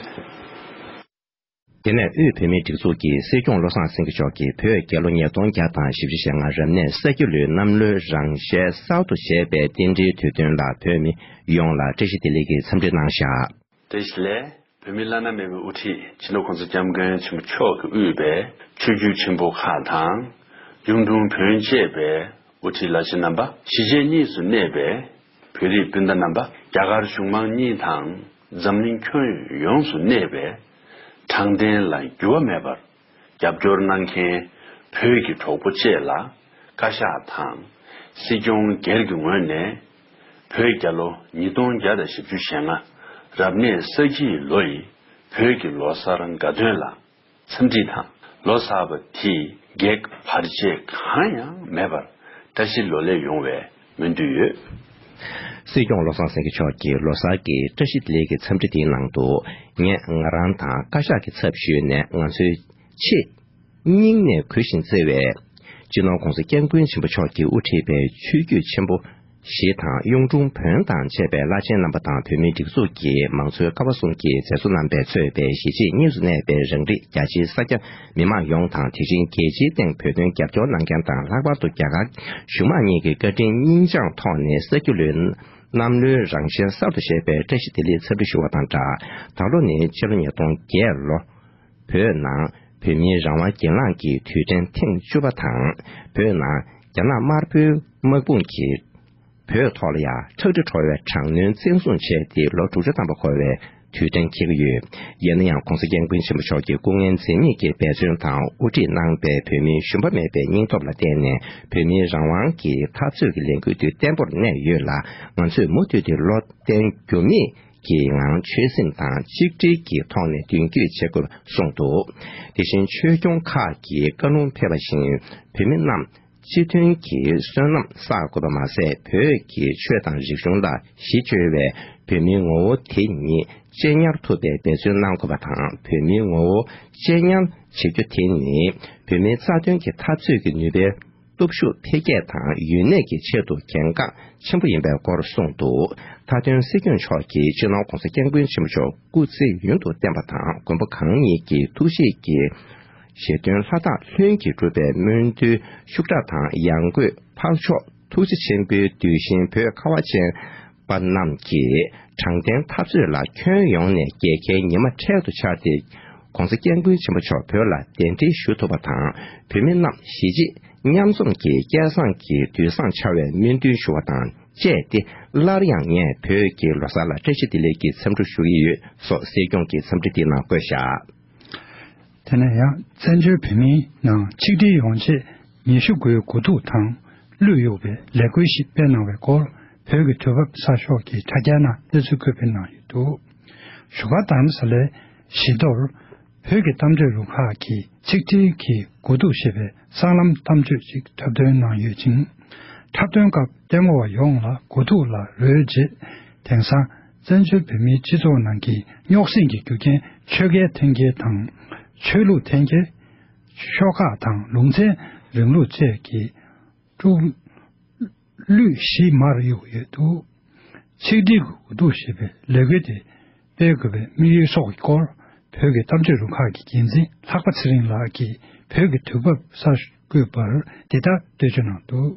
ཆེ། དེ་ནས་དབུས་བོད་མིའི་སྒྲིག་འཛུགས་ཀྱི་སྲིད་སྐྱོང་བློ་བཟང་སེང་གེ་མཆོག་གིས་བོད་རྒྱལ་ལོ་ཉིས་སྟོང་བརྒྱ་དང་བཞི་བཅུ་ཞེ་ལྔ་རབ་གནས་ས་རྒྱུ་ལོའི་གནམ་ལོའི་རང་བཞིན་གསར་དུ་བཞད་པའི་རྟེན་འབྲེལ་དུས་སྟོན་ལ་བོད་མི་ཡོངས་ལ་བཀྲ་ཤིས་བདེ་ལེགས་ཀྱི་འཚམས་འདྲི་གནང་བཞག་བཀྲ་ཤིས་བདེ་ལེགས། བོད་མིའི་བླ་ན་མེད་པའི་དབུ་ཁྲིད་སྤྱི་ནོར་༸གོང་ས་༸སྐྱབས་མགོན་ཆེན་པོ་མཆོག་གིས་དབུས་པའི་ཆོས་བརྒྱུད་ཆེན་པོ་ཁག་དང་། གཡུང་དྲུང་བོན་བཅས་པའི་དབུ་ཁྲིད་བླ་ཆེན་རྣམ་པ། གཞིས་བྱེས་གཉིས་སུ་གནས་པའི་བོད་རིགས་སྤུན་ཟླ་རྣམ་པ། རྒྱ་གར་གཞུང་མང་གཉིས་དང་འཛམ་གླིང་ཁྱོན་ཡོངས་སུ་གནས་པའི་དྲང་བདེན་ལ་འགྱུར་བ་མེད་པར་རྒྱབ་སྐྱོར་གནང་མཁན་བོད་ཀྱི་གྲོགས་པོ་བཅས་ལ་བཀའ་ཤག་དང་སྲིད་སྐྱོང་སྒེར་གྱི་ངོས་ནས་བོད་རྒྱལ་ལོ་ཉིས་སྟོང་བརྒྱ་དང་བཞི་བཅུ་ཞེ་ལྔ་རབ་གནས་ས་ཁྱི་ལོ་ཡི་བོད་ཀྱི་ལོ་གསར་དགའ་སྟོན་ལ་འཚམས་འདྲི་དང་། ལོ་གསར་པ་དེའི་གེགས་བར་ཆད་གང་ཡང་མེད་པར་བཀྲ་ཤིས་ལོ་ལེགས་ཡོང་བའི་སྨོན་འདུན་ཡོད། སྲིད་སྐྱོང་བློ་བཟང་སེང་གེ་མཆོག་གིས་ལོ་གསར་གྱི་བཀྲ་ཤིས་བདེ་ལེགས་ཀྱི་འཚམས་འདྲི་དེའི་ནང་དུ། ངས་ང་རང་དང་བཀའ་ཤག་གི་ཚབ་ཞུས་ནས་ང་ཚོའི་ཆེས་སྙིང་ནས་གུས་ཤིང་བརྩེ་བའི་སྤྱི་ནོར་༸གོང་ས་༸སྐྱབས་མགོན་ཆེན་པོ་མཆོག་གིས་དབུ་ཁྲིད་པའི་ཆོས་བརྒྱུད་ཆེན་པོ་བཞི་དང་། གཡུང་དྲུང་བོན་དང་བཅས་པའི་བླ་ཆེན་རྣམ་པ་དང་། བོད་མིའི་སྒྲིག་འཛུགས་ཀྱི་མང་གཙོའི་ཀ་བ་གསུམ་གྱི་མཛད་གཙོ་རྣམ་པས་གཙོས་པའི་གཞིས་བྱེས་གཉིས་སུ་གནས་པའི་རང་རིགས་རྒྱ་ཆེའི་ས་སྐྱ་མི་མང་ཡོངས་དང་། དེ་བཞིན་རྒྱལ་སྤྱིའི་སྟེང་བོད་དོན་རྒྱབ་སྐྱོར་གནང་མཁན་དང་། ལྷག་པར་དུ་རྒྱ་གར་གཞུང་མང་གཉིས་ཀྱི་བཀའ་དྲིན་སྙིང་བཅངས་ཐོག་ནས་ས་རྒྱུ་ལོའི་གནམ་ལོའི་རང་བཞིན་གསར་དུ་བཞད་པའི་བཀྲ་ཤིས་བདེ་ལེགས་འཚམས་འདྲི་ཞུ་བ་དང་སྦྲགས། ད་ལོ་ནི་སྤྱི་ལོ་ཉིས་སྟོང་བརྒྱད་ལོ། བོད་ནང་བོད་མིའི་རང་དབང་སྒེར་ལངས་ཀྱི་དུས་དྲན་ཐེངས་བཅུ་པ་དང་། བོད་ནང་རྒྱ་ནག་དམར་པོའི་དམག་དཔུང་གིས་བོད་ཐོག་ལ་ཡང་ཁྲག་དྲི་བྲོ་བའི་དྲག་གནོན་བཙན་བཟུང་བྱས་ཏེ་ལོ་དྲུག་ཅུ་ཐམ་པ་འཁོར་བའི་དུས་དྲན་འཁེལ་གྱི་ཡོད། ཡིན་ན་ཡང་༸གོང་ས་༸སྐྱབས་མགོན་ཆེན་པོ་མཆོག་གིས་སྐུ་ངལ་འཛེམས་མེད་ཀྱིས་འབད་བརྩོན་དང་དབུ་ཁྲིད་གནང་པའི་བོད་མིའི་ཞུམ་པ་མེད་པའི་སྙིང་སྟོབས་ལ་བརྟེན་ནས་བོད་མིའི་རང་དབང་གི་འཐབ་རྩོད་ཀྱི་ལས་འགུལ་དེ་བརྟན་པོར་གནས་ཡོད་ལ། ང་ཚོས་མུ་མཐུད་དེ་བློ་བརྟན་འགྱུར་མེད་ཀྱི་ངང་ཆོད་སེམས་དང་གཅིག་སྒྲིལ་གྱི་ཐོག་ནས་མདུན་སྐྱོད་བྱེད་དགོས་གསུངས་འདུག་དེ་བཞིན་ཆོས་སྐྱོང་ཁག་གིས་བཀའ་ལུང་ཕེབས་པ་བཞིན་བོད་མི་རྣམས་སྤྱི་མཐུན་གྱི་བསོད་ནམས་བསགས་དགོས་པ་མ་ཟད། བོད་ཀྱི་ཆོས་དང་རིག་གཞུང་ལ་གཞི་བཅོལ་བའི་བོད་མིའི་ངོ་བོ་དེ་ཉིད་གཅེས་ཉར་ཐུབ་པའི་འབད་བརྩོན་གནང་དགོས་པ་དང་། བོད་མིའི་ངོ་བོ་གཅེས་ཉར་བྱེད་རྒྱུ་དེ་ནི་བོད་མིའི་རྩ་དོན་གྱི་འཐབ་རྩོད་ཀྱི་ནུས་པའི་སྟོབས་ཤུགས་འཕེལ་རྒྱས་དང་ཡུན་གནས་ཀྱི་ཆེད་དུ་གལ་འགངས་ཆེན་པོ་ཡིན་པའི་སྐོར་གསུངས་འདུག་མཐའ་དོན་སྲིད་སྐྱོང་མཆོག་གིས་སྤྱི་ནོར་༸གོང་ས་༸སྐྱབས་མགོན་ཆེན་པོ་མཆོག་སྐུ་ཚེ་ཡུན་དུ་བརྟན་པ་དང་། མགོན་པོ་གང་ཉིད་ཀྱི་ཐུགས་བཞེད་ཀྱི་བཞེད་དོན་ལྷ་དང་ལྷུན་གྱིས་གྲུབ་པའི་སྨོན་འདུན་ཤུགས་དྲག་དང་། ཡང་སྒོས་ཕར་ཕྱོགས་ཐུགས་རྗེ་ཆེན་པོའི་གདུལ་ཞིང་བོད་ཁ་བ་ཅན་པ་རྣམས་ཀྱི་དྲང་བདེན་འཐབ་རྩོད་ལ་ཁྱོན་ཡོངས་ནས་རྒྱལ་ཁའི་ཉི་མ་འཕྲལ་དུ་འཆར་ཏེ། ༸གོང་ས་༸སྐྱབས་མགོན་ཆེན་པོ་མཆོག་བོད་ལ་གདན་འདྲེན་ཞུ་ཐུབ་པ་དང་། བོད་མི་རྣམས་གཞིས་བྱེས་མཉམ་འཛོམས་ཀྱི་སྐལ་བཟང་གི་དུས་བཟང་འཆར་བའི་སྨོན་འདུན་ཞུ་བ་དང་བཅས་ཏེ། སླར་ཡང་ངས་བོད་ཀྱི་ལོ་གསར་ལ་བཀྲ་ཤིས་བདེ་ལེགས་ཀྱི་འཚམས་འདྲི་ཞུ་གི་ཡོད་སོགས་སྲིད་སྐྱོང་གི་འཚམས་འདྲི་འདིའི་ནང་བཀོད་བཞག་དེ་ནས་ཡང་བཙན་བྱོལ་བོད་མིའི་ནང་ཆིག་སྒྲིལ་ཡོང་ཆེད་ཉི་ཤུ་དགུའི་དགུ་ཐུག་དང་བློས་གཡོག་པའི་ལས་འགུལ་ཞིག་སྤེལ་གནང་བའི་སྐོར་བོད་ཀྱི་དུས་བབ་གསར་ཤོག་གིས་དྲ་རྒྱའི་ནང་གནས་ཚུལ་བཀོད་སྤེལ་གནང་ཡོད་འདུག་བཞུགས་སྒར་རྡ་རམ་ས་ལའི་བཞི་མདོར་བོད་ཀྱི་གཏམ་བརྗོད་རུ་ཁག་གིས་ཆིག་སྒྲིལ་གྱི་དགུ་ཐུག་ཞེས་པའི་སྲང་ལམ་གཏམ་བརྗོད་ཅིག་འཁྲབ་སྟོན་གནང་ཡོད་ཅིང་། འཁྲབ་སྟོན་སྐབས་ལྟད་མོ་བ་ཡོངས་ལ་དགུ་ཐུག་ལ་རོལ་རྗེས། དེང་སང་བཙན་བྱོལ་བོད་མིའི་སྤྱི་ཚོགས་ནང་གི་རྙོག་ཟིང་གི་རྒྱུ་རྐྱེན་ཆོལ་ཁའི་འཐེན་འཁྱེར་དང་། ཆོས་ལུགས་འཐེན་འཁྱེར། ཤོག་ཁག་དང་ལུང་ཚན་རིང་ལུགས་བཅས་ཀྱི་དཀྲུག་གླུད་གཞི་མར་གཡུགས་ཡོད་འདུག་ཆིག་སྒྲིལ་གྱི་དགུ་ཐུག་ཞེས་པའི་ལས་འགུལ་དེ་སྤེལ་དགོས་པའི་དམིགས་ཡུལ་སོགས་ཀྱི་སྐོར་བོད་ཀྱི་གཏམ་བརྗོད་རུ་ཁག་གི་འགན་འཛིན་ལྷག་པ་ཚེ་རིང་ལགས་ཀྱིས་བོད་ཀྱི་དུས་བབ་གསར་འགོད་པར་འདི་ལྟར་འགྲེལ་བརྗོད་གནང་འདུག་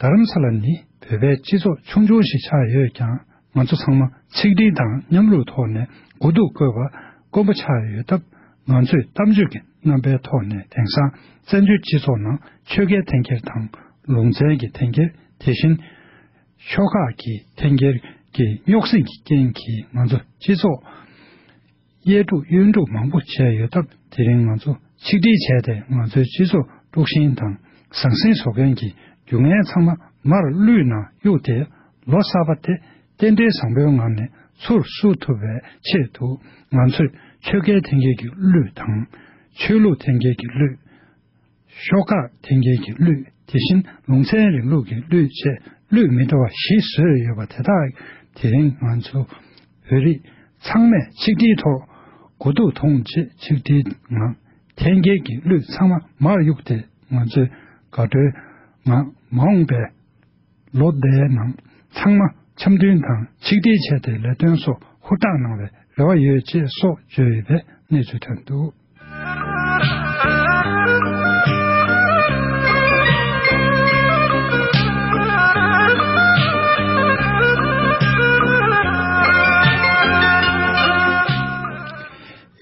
རྡ་རམ་ས་ལ་ནི་བོད་པའི་སྤྱི་ཚོགས་ཆུང་ཆུང་ཞིག་ཆགས་ཡོད་ཀྱང་། ང་ཚོ་ཚང་མ་ཆིག་སྒྲིལ་དང་མཉམ་རུབ་ཐོག་ནས་དགུ་ཐུག་བཀོད་པ་དཀོན་པོ་ཆགས་ཡོད་སྟབས། ང་ཚོས་གཏམ་བརྗོད་ཀྱི་རྣམ་པའི་ཐོག་ནས་དེང་སང་བཙན་བྱོལ་སྤྱི་ཚོགས་ནང་ཆོལ་ཁའི་འཐེན་འཁྱེར་དང་ལུང་ཚན་གྱི་འཐེན་འཁྱེར། དེ་བཞིན་ཤོག་ཁག་གི་འཐེན་འཁྱེར་གྱི་རྙོག་ཟིང་གི་རྐྱེན་གྱིས་ང་ཚོ་སྤྱི་ཚོགས་གཡས་འཁྲུག་གཡོན་འཁྲུག་མང་པོ་བྱས་ཡོད་སྟབས། དེ་རིང་ང་ཚོ་ ཆིག་སྒྲིལ་བྱས་ཏེ། ང་ཚོའི་སྤྱི་ཚོགས་དཀྲུག་ཤིང་དང་ཟང་ཟིང་བཟོ་མཁན་གྱི་རྒྱུ་རྐྱེན་ཚང་མ་མར་བླུད་ནང་གཡུགས་ཏེ། ལོ་གསར་པ་དེ་རྟེན་འབྲེལ་བཟང་པོའི་ངང་ནས་ཚུར་བསུ་ཐུབ་པའི་ཆེད་དུ། ང་ཚོས་ཆོལ་ཁའི་འཐེན་འཁྱེར་གྱི་གླུད་དང་། ཆོས་ལུགས་འཐེན་འཁྱེར་གྱི་གླུད། ཤོག་ཁག་འཐེན་འཁྱེར་གྱི་གླུད། དེ་བཞིན་ལུང་ཚན་རིང་ལུགས་ཀྱི་གླུད་བཅས་གླུད་མི་འདྲ་བ་བཞི་བཟོས་ཡོད་པ་དེ་དག། དེ་རིང་ང་ཚོ་བོད་རིགས་ཚང་མས་ཆིག་སྒྲིལ་ཐོག་གོ་སྡུག་མཐོང་བྱེད། ཆིག་སྒྲིལ་ངང་འཐེན་འཁྱེར་གྱི་གླུད་ཚང་མ་མར་གཡུགས་ཏེ། ང་ཚོས་དགའ་སྤྲོའི་ངང་མ་འོངས་པའི་ལོ་ཟླའི་ནང་ཚང་མ་འཆམ་མཐུན་དང་ཆིག་སྒྲིལ་བྱས་ཏེ་ལས་དོན་སོགས་ཧུར་ཐག་གནང་བའི་རེ་བ་ཡོད། ཅེས་སོགས་བརྗོད་ཡོད་པའི་གནས་ཚུལ་ཐོན་འདུག།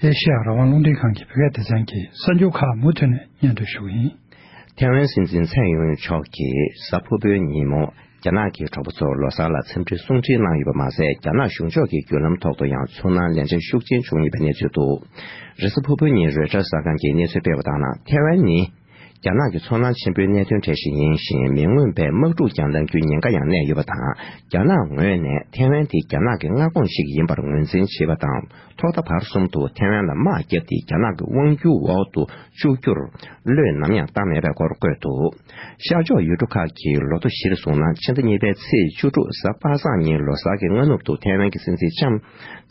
ཨེ་ཤེ་ཡ་རང་དབང་རླུང་འཕྲིན་ཁང་གི་བོད་སྐད་སྡེ་ཚན་གྱི་གསར་འགྱུར་ཁག་མུ་མཐུད་ནས་སྙན་སྒྲོན་ཞུ་གི་ཡིན། ཐའེ་ཝན་སྲིད་འཛིན་ཚའེ་ཡིན་ཝེན་མཆོག་གིས་གཟའ་ཕུར་བུའི་ཉིན་མོ་རྒྱ་ནག་གི་གྲོགས་པོ་ཚོར་ལོ་གསར་ལ་འཚམས་འདྲི་གསུང་འཕྲིན་གནང་ཡོད་པ་མ་ཟད། རྒྱ་ནག་གཞུང་ཕྱོགས་ཀྱི་བརྒྱུད་ལམ་ཐོག་ཏུ་ཡང་ཚོར་སྣང་ལན་ཆ་ཤུགས་ཆེན་བྱུང་ཡོད་པའི་གནས་ཚུལ་འདུག། རེས་གཟའ་ཕུར་བུའི་ཉིན་རོའི་ཊར་གསར་ཁང་གིས་གནས་ཚུལ་སྤེལ་བ་ལྟར་ན། ཐའེ་ཝན་ནི་རྒྱ་ནག་གི་ཚོར་སྣང་ཆེན་པོའི་གནད་དོན་གྲས་ཤིག་ཡིན་ཞིང་། མི་མངོན་པའི་དམག་འཁྲུག་ཀྱང་ལངས་རྒྱུའི་ཉེན་ཁ་ཡང་གནས་ཡོད་པ་དང་། རྒྱ་ནག་ངོས་ནས་ཐའེ་ཝན་དེ་རྒྱ་ནག་གི་མངའ་ཁོངས་ཤིག་ཡིན་པར་ངོས་འཛིན་བྱེད་པ་དང་། ཐོག་མཐའ་བར་གསུམ་དུ་ཐའེ་ཝན་ལ་དམག་བརྒྱབ་སྟེ་རྒྱ་ནག་གི་དབང་སྒྱུར་འོག་ཏུ་བཅུག་རྒྱུར་བློས་ནམ་ཡང་བཏང་མེད་པའི་སྐོར་བཀོད་འདུག། ཤར་ཕྱོགས་ཡུལ་གྲུ་ཁག་གིས་ལོ་ཐོ་གཞིར་བཟུང་ན། ཕྱི་ཟླ་གཉིས་པའི་ཚེས་བཅུ་དྲུག་གཟའ་པ་སངས་ཉིན་ལོ་གསར་གྱི་སྔ་ནུབ་ཏུ་ཐའེ་ཝན་གྱི་སྲིད་འཛིན་ལྕམ་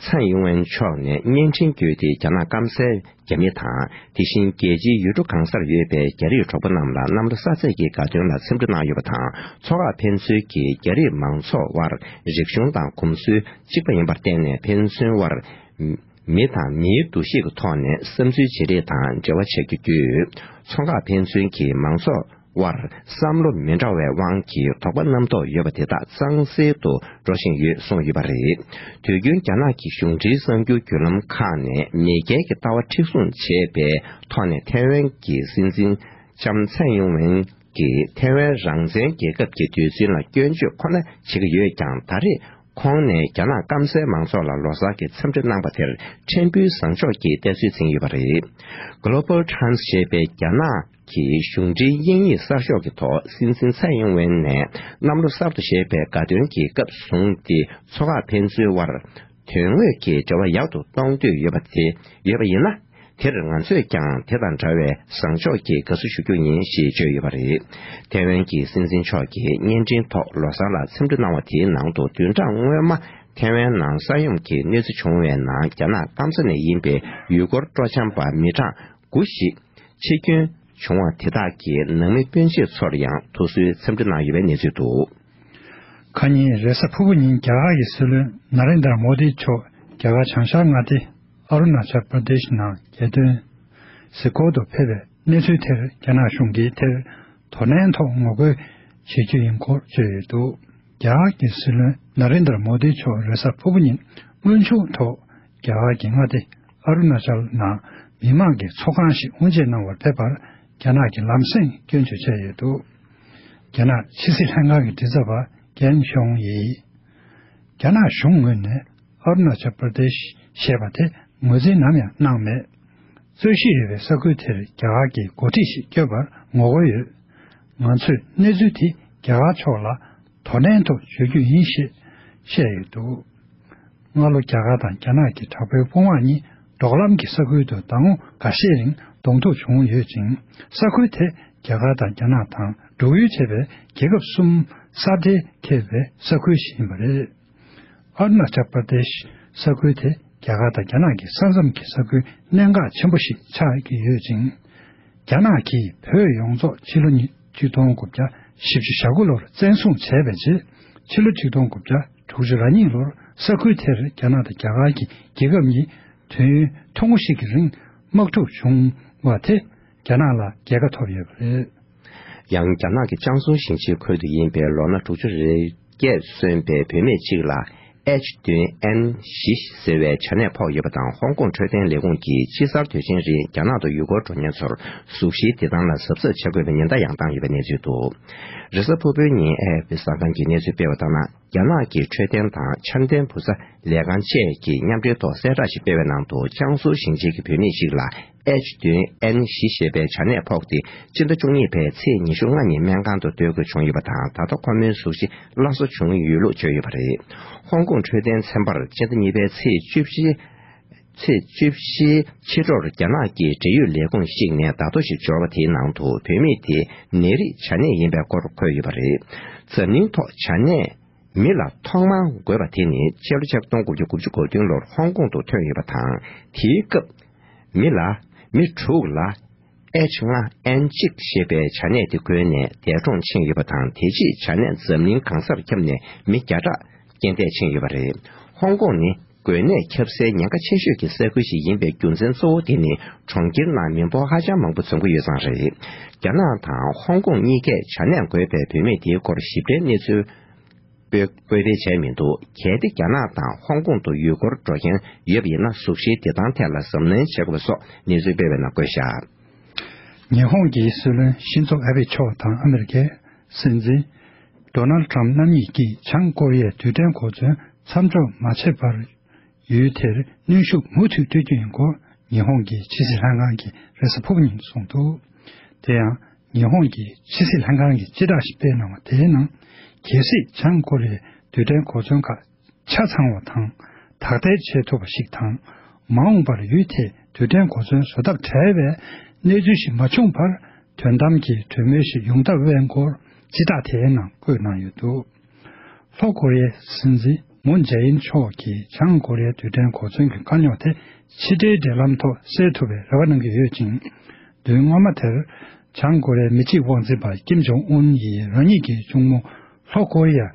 ཚའེ་ཡིན་ཝེན་མཆོག་ནས་བརྙན་འཕྲིན་བརྒྱུད་དེ་རྒྱ་ནག་སྐམ་སའི་རྒྱ་མི་དང་། དེ་བཞིན་རྒྱལ་སྤྱིའི་ཡུལ་གྲུ་གང་སར་ཡོད་པའི་རྒྱ་རིགས་གྲོགས་པོ་རྣམས་ལ་གནམ་ལོ་གསར་ཚེས་ཀྱི་དགའ་སྟོན་ལ་འཚམས་འདྲི་གནང་ཡོད་པ་དང་། མཚོ་ཁ་ཕན་ཚུན་གྱི་རྒྱ་རིགས་མང་ཚོགས་དབར་རིག་གཞུང་དང་གོམས་སྲོལ་གཅིག་པ་ཡིན་པར་བརྟེན་ནས། ཕན་ཚུན་དབར་མི་དང་མིའི་འདུ་ཤེས་ཀྱི་ཐོག་ནས་བསམ་ཚུལ་བརྗེ་རེས་དང་འབྲེལ་བ་ཆགས་རྒྱུ་བརྒྱུད། མཚོ་ཁ་ཕན་ཚུན་གྱི་མང་ཚོགས་དབར་བསམ་བློ་མི་འདྲ་བའི་དབང་གིས་དོགས་པ་རྣམ་རྟོག་ཡོད་པ་དེ་དག་གཙང་སེལ་དུ་འགྲོ་བཞིན་ཡོད་གསུངས་ཡོད་པ་རེད། དུས་རྒྱུན་རྒྱ་ནག་གི་གཞུང་འབྲེལ་གསར་འགྱུར་བརྒྱུད་ལམ་ཁག་ནས་མེས་རྒྱལ་གྱི་ལྟ་བ་མཁྲེགས་བཟུང་བྱས་པའི་ཐོག་ནས། ཐའེ་ཝན་གྱི་སྲིད་འཛིན་ལྕམ་ཚའེ་ཡིན་ཝེན་གྱིས་ཐའེ་ཝན་རང་བཙན་རྒྱལ་ཁབ་ཀྱི་དུས་ཆེན་ལ་སྐྱོན་བརྗོད་ཁོ་ན་བྱེད་ཀྱི་ཡོད་ཀྱང་། ད་རེས་ཁོང་ནས་རྒྱ་ནག་སྐམ་སའི་མང་ཚོགས་ལ་ལོ་གསར་གྱི་འཚམས་འདྲི་གནང་པ་དེར་ཕྲན་བུ་བཟང་ཕྱོགས་ཀྱི་བལྟས་ཚུལ་འཛིན་ཡོད་པ་རེད། Global Times ཞེས་པའི་རྒྱ་ནག་གི་གཞུང་འབྲེལ་དབྱིན་ཡིག་གསར་ཤོག་གི་ཐོག། སྲིད་འཛིན་ཚའེ་ཡིན་ཝེན་ནས་གནམ་ལོ་གསར་དུ་བཞད་པའི་དགའ་སྟོན་གྱི་སྐབས་བཟུང་སྟེ། མཚོ་ཁ་ཕན་ཚུན་དབར་དོན་དངོས་ཀྱི་འབྲེལ་བ་ཡག་ཏུ་གཏོང་འདོད་ཡོད་པ་དེ་ཡོད་པ་ཡིན་ན། དེར་ང་ཚོས་ཀྱང་དེ་དང་འདྲ་བའི་བཟང་ཕྱོགས་ཀྱི་དགའ་བསུ་ཞུ་རྒྱུ་ཡིན་ཞེས་བརྗོད་ཡོད་པ་རེད། ཐའེ་ཝན་གྱི་སྲིད་འཛིན་མཆོག་གིས་བརྙན་འཕྲིན་ཐོག་ལོ་གསར་ལ་འཚམས་འདྲི་གནང་བ་དེའི་ནང་དུ། བདུན་ཕྲག་སྔོན་མ་ཐའེ་ཝན་ནང་ས་ཡོམ་གྱི་གནོད་འཚེ་བྱུང་བའི་ནང་། རྒྱ་ནག་སྐམ་ས་ནས་ཡིན་པའི་ཡུ་གུར་སྤྲོ་འཆམ་པ་མི་གྲངས་དགུ་ཞིག་འཆི་སྐྱོན་བྱུང་བ་དེ་དག་གི་ནང་མི་སྤུན་མཆེད་ཚོར་ཡང་ཐུགས་གསོའི་འཚམས་འདྲི་གནང་ཡོད་པའི་གནས་ཚུལ་འདུག། ཁ་ཉིན་རེས་གཟའ་ཕུར་བུ་ཉིན་རྒྱ་གར་གྱི་སྲིད་བློན་ན་རེན་དར་མོ་དི་མཆོག་རྒྱ་གར་བྱང་ཤར་མངའ་སྡེ་ཨ་རུ་ན་ཅལ་པར་དེཤ་ནང་རྒྱལ་དོན་གཟིགས་སྐོར་དུ་ཕེབས་པའི་གནས་ཚུལ་དེར། རྒྱ་ནག་གཞུང་གིས་དེར་དོ་ནན་ཐོག་ངོ་རྒོལ་བྱེད་རྒྱུ་ཡིན་སྐོར་བརྗོད་ཡོད་འདུག། རྒྱ་གར་གྱི་སྲིད་བློན་ན་རེན་དར་མོ་དི་མཆོག་རེས་གཟའ་ཕུར་བུ་ཉིན་དངོས་བྱུང་ཐོག་རྒྱ་གར་གྱི་མངའ་སྡེ་ཨ་རུ་ན་ཅལ་ནང་མི་མང་གི་ཚོགས་ཁང་ཞིག་དབུ་འབྱེད་གནང་བར་ཕེབས་པར། རྒྱ་ནག་གིས་ལམ་སེང་སྐྱོན་བརྗོད་བྱས་ཡོད་འདུག། རྒྱ་ནག་ཕྱི་སྲིད་ལྷན་ཁང་གི་མགྲིན་ཚབ་པ་ཀན་ཤོང་ཡིས། རྒྱ་ནག་གཞུང་ངོས་ནས་ཨ་རུ་ན་ཅལ་པར་དེཤ་ཞེས་པ་དེ་ངོས་འཛིན་ནམ་ཡང་གནང་མེད། རྩོད་གཞི་ཡོད་པའི་ས་ཁུལ་དེར་རྒྱ་གར་གྱི་འགོ་ཁྲིད་ཞིག་བསྐོས་པར་ངོ་རྒོལ་ཡོད། ང་ཚོས་གནས་ཚུལ་དེ་རྒྱ་གར་ཕྱོགས་ལ་དོ་ནན་ཐོག་བརྗོད་རྒྱུ་ཡིན་ཞེས་བཤད་ཡོད་འདུག། སྔ་ལོ་རྒྱ་གར་དང་རྒྱ་ནག་གི་དྲག་པོའི་དཔུང་དམག་གཉིས་འབྲོག་ལམ་གྱི་ས་ཁུལ་དུ་ཟླ་ངོ་འགའ་ཤས་རིང་གདོང་ཐུག་བྱུང་ཡོད་ཅིང་། ས་ཁུལ་དེ་རྒྱ་གར་དང་རྒྱ་ནག་དང་འབྲུག་ཡུལ་བཅས་པའི་རྒྱལ་ཁབ་གསུམ་ས་འབྲེལ་ཐེབས་པའི་ས་ཁུལ་ཞིག་ཡིན་པ་རེད། ཨ་རུ་ན་ཅལ་པར་དེཤ་ས་ཁུལ་དེ་རྒྱ་གར་དང་རྒྱ་ནག་གི་ས་མཚམས་ཀྱི་ས་ཁུལ་གནད་འགག་ཆེན་པོ་ཞིག་ཆགས་ཀྱི་ཡོད་ཅིང་། རྒྱ་ནག་གིས་བོད་ཡོངས་རྫོགས་ཕྱི་ལོ་ཉིས་ཆིག་སྟོང་དགུ་བརྒྱ་བཞི་བཅུ་ཞེ་དགུ་ལོར་བཙན་བཟུང་བྱས་པའི་རྗེས། ཕྱི་ལོ་ཆིག་སྟོང་དགུ་བརྒྱ་དྲུག་ཅུ་རེ་གཉིས་ལོར་ས་ཁུལ་དེར་རྒྱ་ནག་དང་རྒྱ་གར་གྱི་རྒྱལ་ཁབ་གཉིས་དུས་ཡུན་ཐུང་ངུ་ཞིག་གི་རིང་དམག་འཁྲུག་བྱུང་བ་དེ་རྒྱ་ནག་ལ་རྒྱལ་ཁ་ཐོབ་ཡོད་པ་རེད། ཡང་རྒྱ་ནག་གི་ཅང་སུའུ་ཞིང་ཆེན་ཁུལ་དུ་ཡིན་པའི་ལོ་ན་དྲུག་ཅུ་རེ་བརྒྱད་སོན་པའི་བུད་མེད་ཅིག་ལ། ཨེཆ་བདུན་ཨེན་བཞི་ཟེར་བའི་བྱ་ནད་ཕོག་ཡོད་པ་དང་། ཧོང་ཀོང་འཕྲོད་བསྟེན་ལས་ཁུངས་ཀྱིས་དཔྱིད་གསར་དུས་ཆེན་རིང་རྒྱ་ནག་ཏུ་ཡུལ་སྐོར་འགྲོ་མཁན་ཚོར་གཟུགས་གཞིའི་བདེ་ཐང་ལ་གཟབ་གཟབ་བྱ་དགོས་པའི་ཉེན་བརྡ་ཡང་བཏང་ཡོད་པའི་གནས་ཚུལ་འདུག། རེས་གཟའ་ཕུར་བུའི་ཉིན་ཨེ་ཨེ་པི་གསར་ཁང་གིས་གནས་ཚུལ་སྤེལ་བ་ལྟར་ན། རྒྱ་ནག་གི་འཕྲོད་བསྟེན་དང་འཆར་ལྡན་བུ་བཟའ་ལས་ཁང་བཅས་ཀྱིས་མཉམ་འབྲེལ་ཐོག་གསལ་བསྒྲགས་ཤིག་སྤེལ་བའི་ནང་དུ། ཅང་སུའུ་ཞིང་ཆེན་གྱི་བུད་མེད་ཅིག་ལ་ཨེཆ་བདུན་ཨེན་བཞི་ཞེས་པའི་བྱ་ནད་ཕོག་སྟེ། སྤྱི་ཟླ་བཅུ་གཉིས་པའི་ཚེས་ཉི་ཤུ་ལྔ་ཉིན་སྨན་ཁང་དུ་སྡོད་དགོས་བྱུང་ཡོད་པ་དང་། ད་ལྟ་ཁོ་མོའི་གཟུགས་གཞི་སླར་གསོ་བྱུང་ཡོད་ལུགས་བརྗོད་ཡོད་པ་རེད། ཧོང་ཀོང་འཕྲོད་བསྟེན་ཚན་པར་སྤྱི་ཟླ་གཉིས་པའི་ཚེས་བཅུ་བཞི། ཚེས་བཅུ་བཞིའི་ཕྱི་དྲོར་རྒྱ་ནག་གི་འབྲེལ་ཡོད་ལས་ཁུངས་ཤིག་ནས་བརྡ་ཐོ་ཞིག་འབྱོར་བ་དེའི་ནང་དུ། བུད་མེད་དེ་ནད་རིགས་བྱ་ནད་ཡིན་པའི་སྐོར་འཁོད་ཡོད་པ་རེད། འཛམ་གླིང་ཐོག་བྱ་ནད་མི་ལ་ཐོག་མར་འགོས་པ་དེ་ནི་ཕྱི་ལོ་ཆིག་སྟོང་དགུ་བརྒྱ་དགུ་བཅུ་གོ་བདུན་ལོར་ཧོང་ཀོང་དུ་ཐོན་ཡོད་པ་དང་། དེའི་སྐབས་མི་ལ་མི་དྲུག་ལ་ཨེཆ་ལྔ་ཨེན་གཅིག་ཞེས་པའི་བྱ་ནད་དེ་འགོས་ནས་འདས་གྲོངས་ཕྱིན་ཡོད་པ་དང་། དེ་རྗེས་བྱ་ནད་འཛམ་གླིང་གང་སར་ཁྱབ་ནས་མི་བརྒྱ་ཕྲག་རྐྱེན་འདས་ཕྱིན་ཡོད་པ་རེད། ཧོང་ཀོང་ནི་འགོས་ནད་ཁྱབ་སའི་ཉེན་ཁ་ཆེ་ཤོས་ཀྱི་ས་ཁུལ་ཞིག་ཡིན་པའི་རྒྱུ་མཚན་གཙོ་བོ་དེ་ནི། གྲོང་ཁྱེར་ནང་མི་འབོར་ཧ་ཅང་མང་པོ་འཛོམས་ཀྱི་ཡོད་ཙང་རེད། རྒྱ་ནག་དང་ཧོང་ཀོང་གཉིས་ཀས་བྱ་ནད་འགོས་པའི་བུད་མེད་དེའི་སྐོར་ཞིབ་ཕྲའི་གནས་ཚུལ་སྤེལ་སྤེལ་སྤེལ་བྱས་མི་འདུག་གལ་ཏེ་རྒྱ་ནག་དང་ཧོང་ཀོང་དུ་ཡུལ་སྐོར་འགྲོ་མཁན་ཡོད་པ་ཡིན་ན། གཟུགས་གཞིའི་བདེ་ཐང་ཐད་ལ་གཟབ་ནན་བྱེད་དགོས་པ་སོགས་གནས་ཚུལ་སྤེལ་བའི་ནང་བཀོད་བཞག་ཉི་ཧོང་གི་སྲིད་བློན་ཤིན་ཛོ་ཨ་བྷེ་མཆོག་དང་ཨ་མེ་རི་ཀའི་སྲིད་འཛིན་ཌོ་ནལ་ཌི་ཊརམ་ཕ་རྣམ་གཉིས་ཀྱིས་བྱང་ཀོ་རི་ཡའི་རྡུལ་ཕྲན་གོ་མཚོན་མཚམས་འཇོག་མ་བྱས་པར། ཡུལ་དེར་གནོན་ཤུགས་མུ་མཐུད་སྤྲོད་རྒྱུ་ཡིན་སྐོར། ཉི་ཧོང་གི་ཕྱི་སྲིད་ལྷན་ཁང་གིས་རེས་གཟའ་ཕུར་བུ་ཉིན་གསུངས་འདུག་དེ་ཡང་། ཉི་ཧོང་གི་ཕྱི་སྲིད་ལྷན་ཁང་གིས་སྤྱི་བསྒྲགས་ཤིག་སྤེལ་གནང་བ་དེའི་ནང་། གལ་སྲིད་བྱང་ཀོ་རི་ཡའི་རྡུལ་ཕྲན་གོ་མཚོན་ཁག་ཆ་ཚང་བ་དང་། དག་ཐེར་བྱེད་ཐུབ་པ་ཞིག་དང་། མ་འོངས་པར་ཡུལ་དེས་རྡུལ་ཕྲན་གོ་མཚོན་བཟོ་ཐབས་བྲལ་བའི་གནས་ཚུལ་ཞིག་མ་བྱུང་བར། དོན་དམ་གྱི་གྲོས་མོལ་ཞིག་ཡོང་ཐབས་དབེན་སྐོར། སྤྱི་བསྒྲགས་དེའི་ནང་བཀོད་གནང་ཡོད་འདུག་ལྷོ་ཀོ་རི་ཡའི་སྲིད་འཛིན་མུན་ཇེ་ཨིན་མཆོག་གིས་བྱང་ཀོ་རི་ཡའི་རྡུལ་ཕྲན་གོ་མཚོན་གྱི་དཀའ་རྙོག་དེ་ཕྱི་འབྲེལ་འབྲེལ་ལམ་ཐོག་སེལ་ཐུབ་པའི་རེ་བ་གནང་གི་ཡོད་ཅིང་། བདུན་སྔོན་མ་དེར་བྱང་ཀོ་རི་ཡའི་མི་གཅིག་དབང་འཛིན་པ་ཀིམ་ཇོང་ཨུན་ཡིས་རང་ཉིད་ཀྱི་གཅུང་མོ་ལྷོ་ཀོ་རི་ཡར་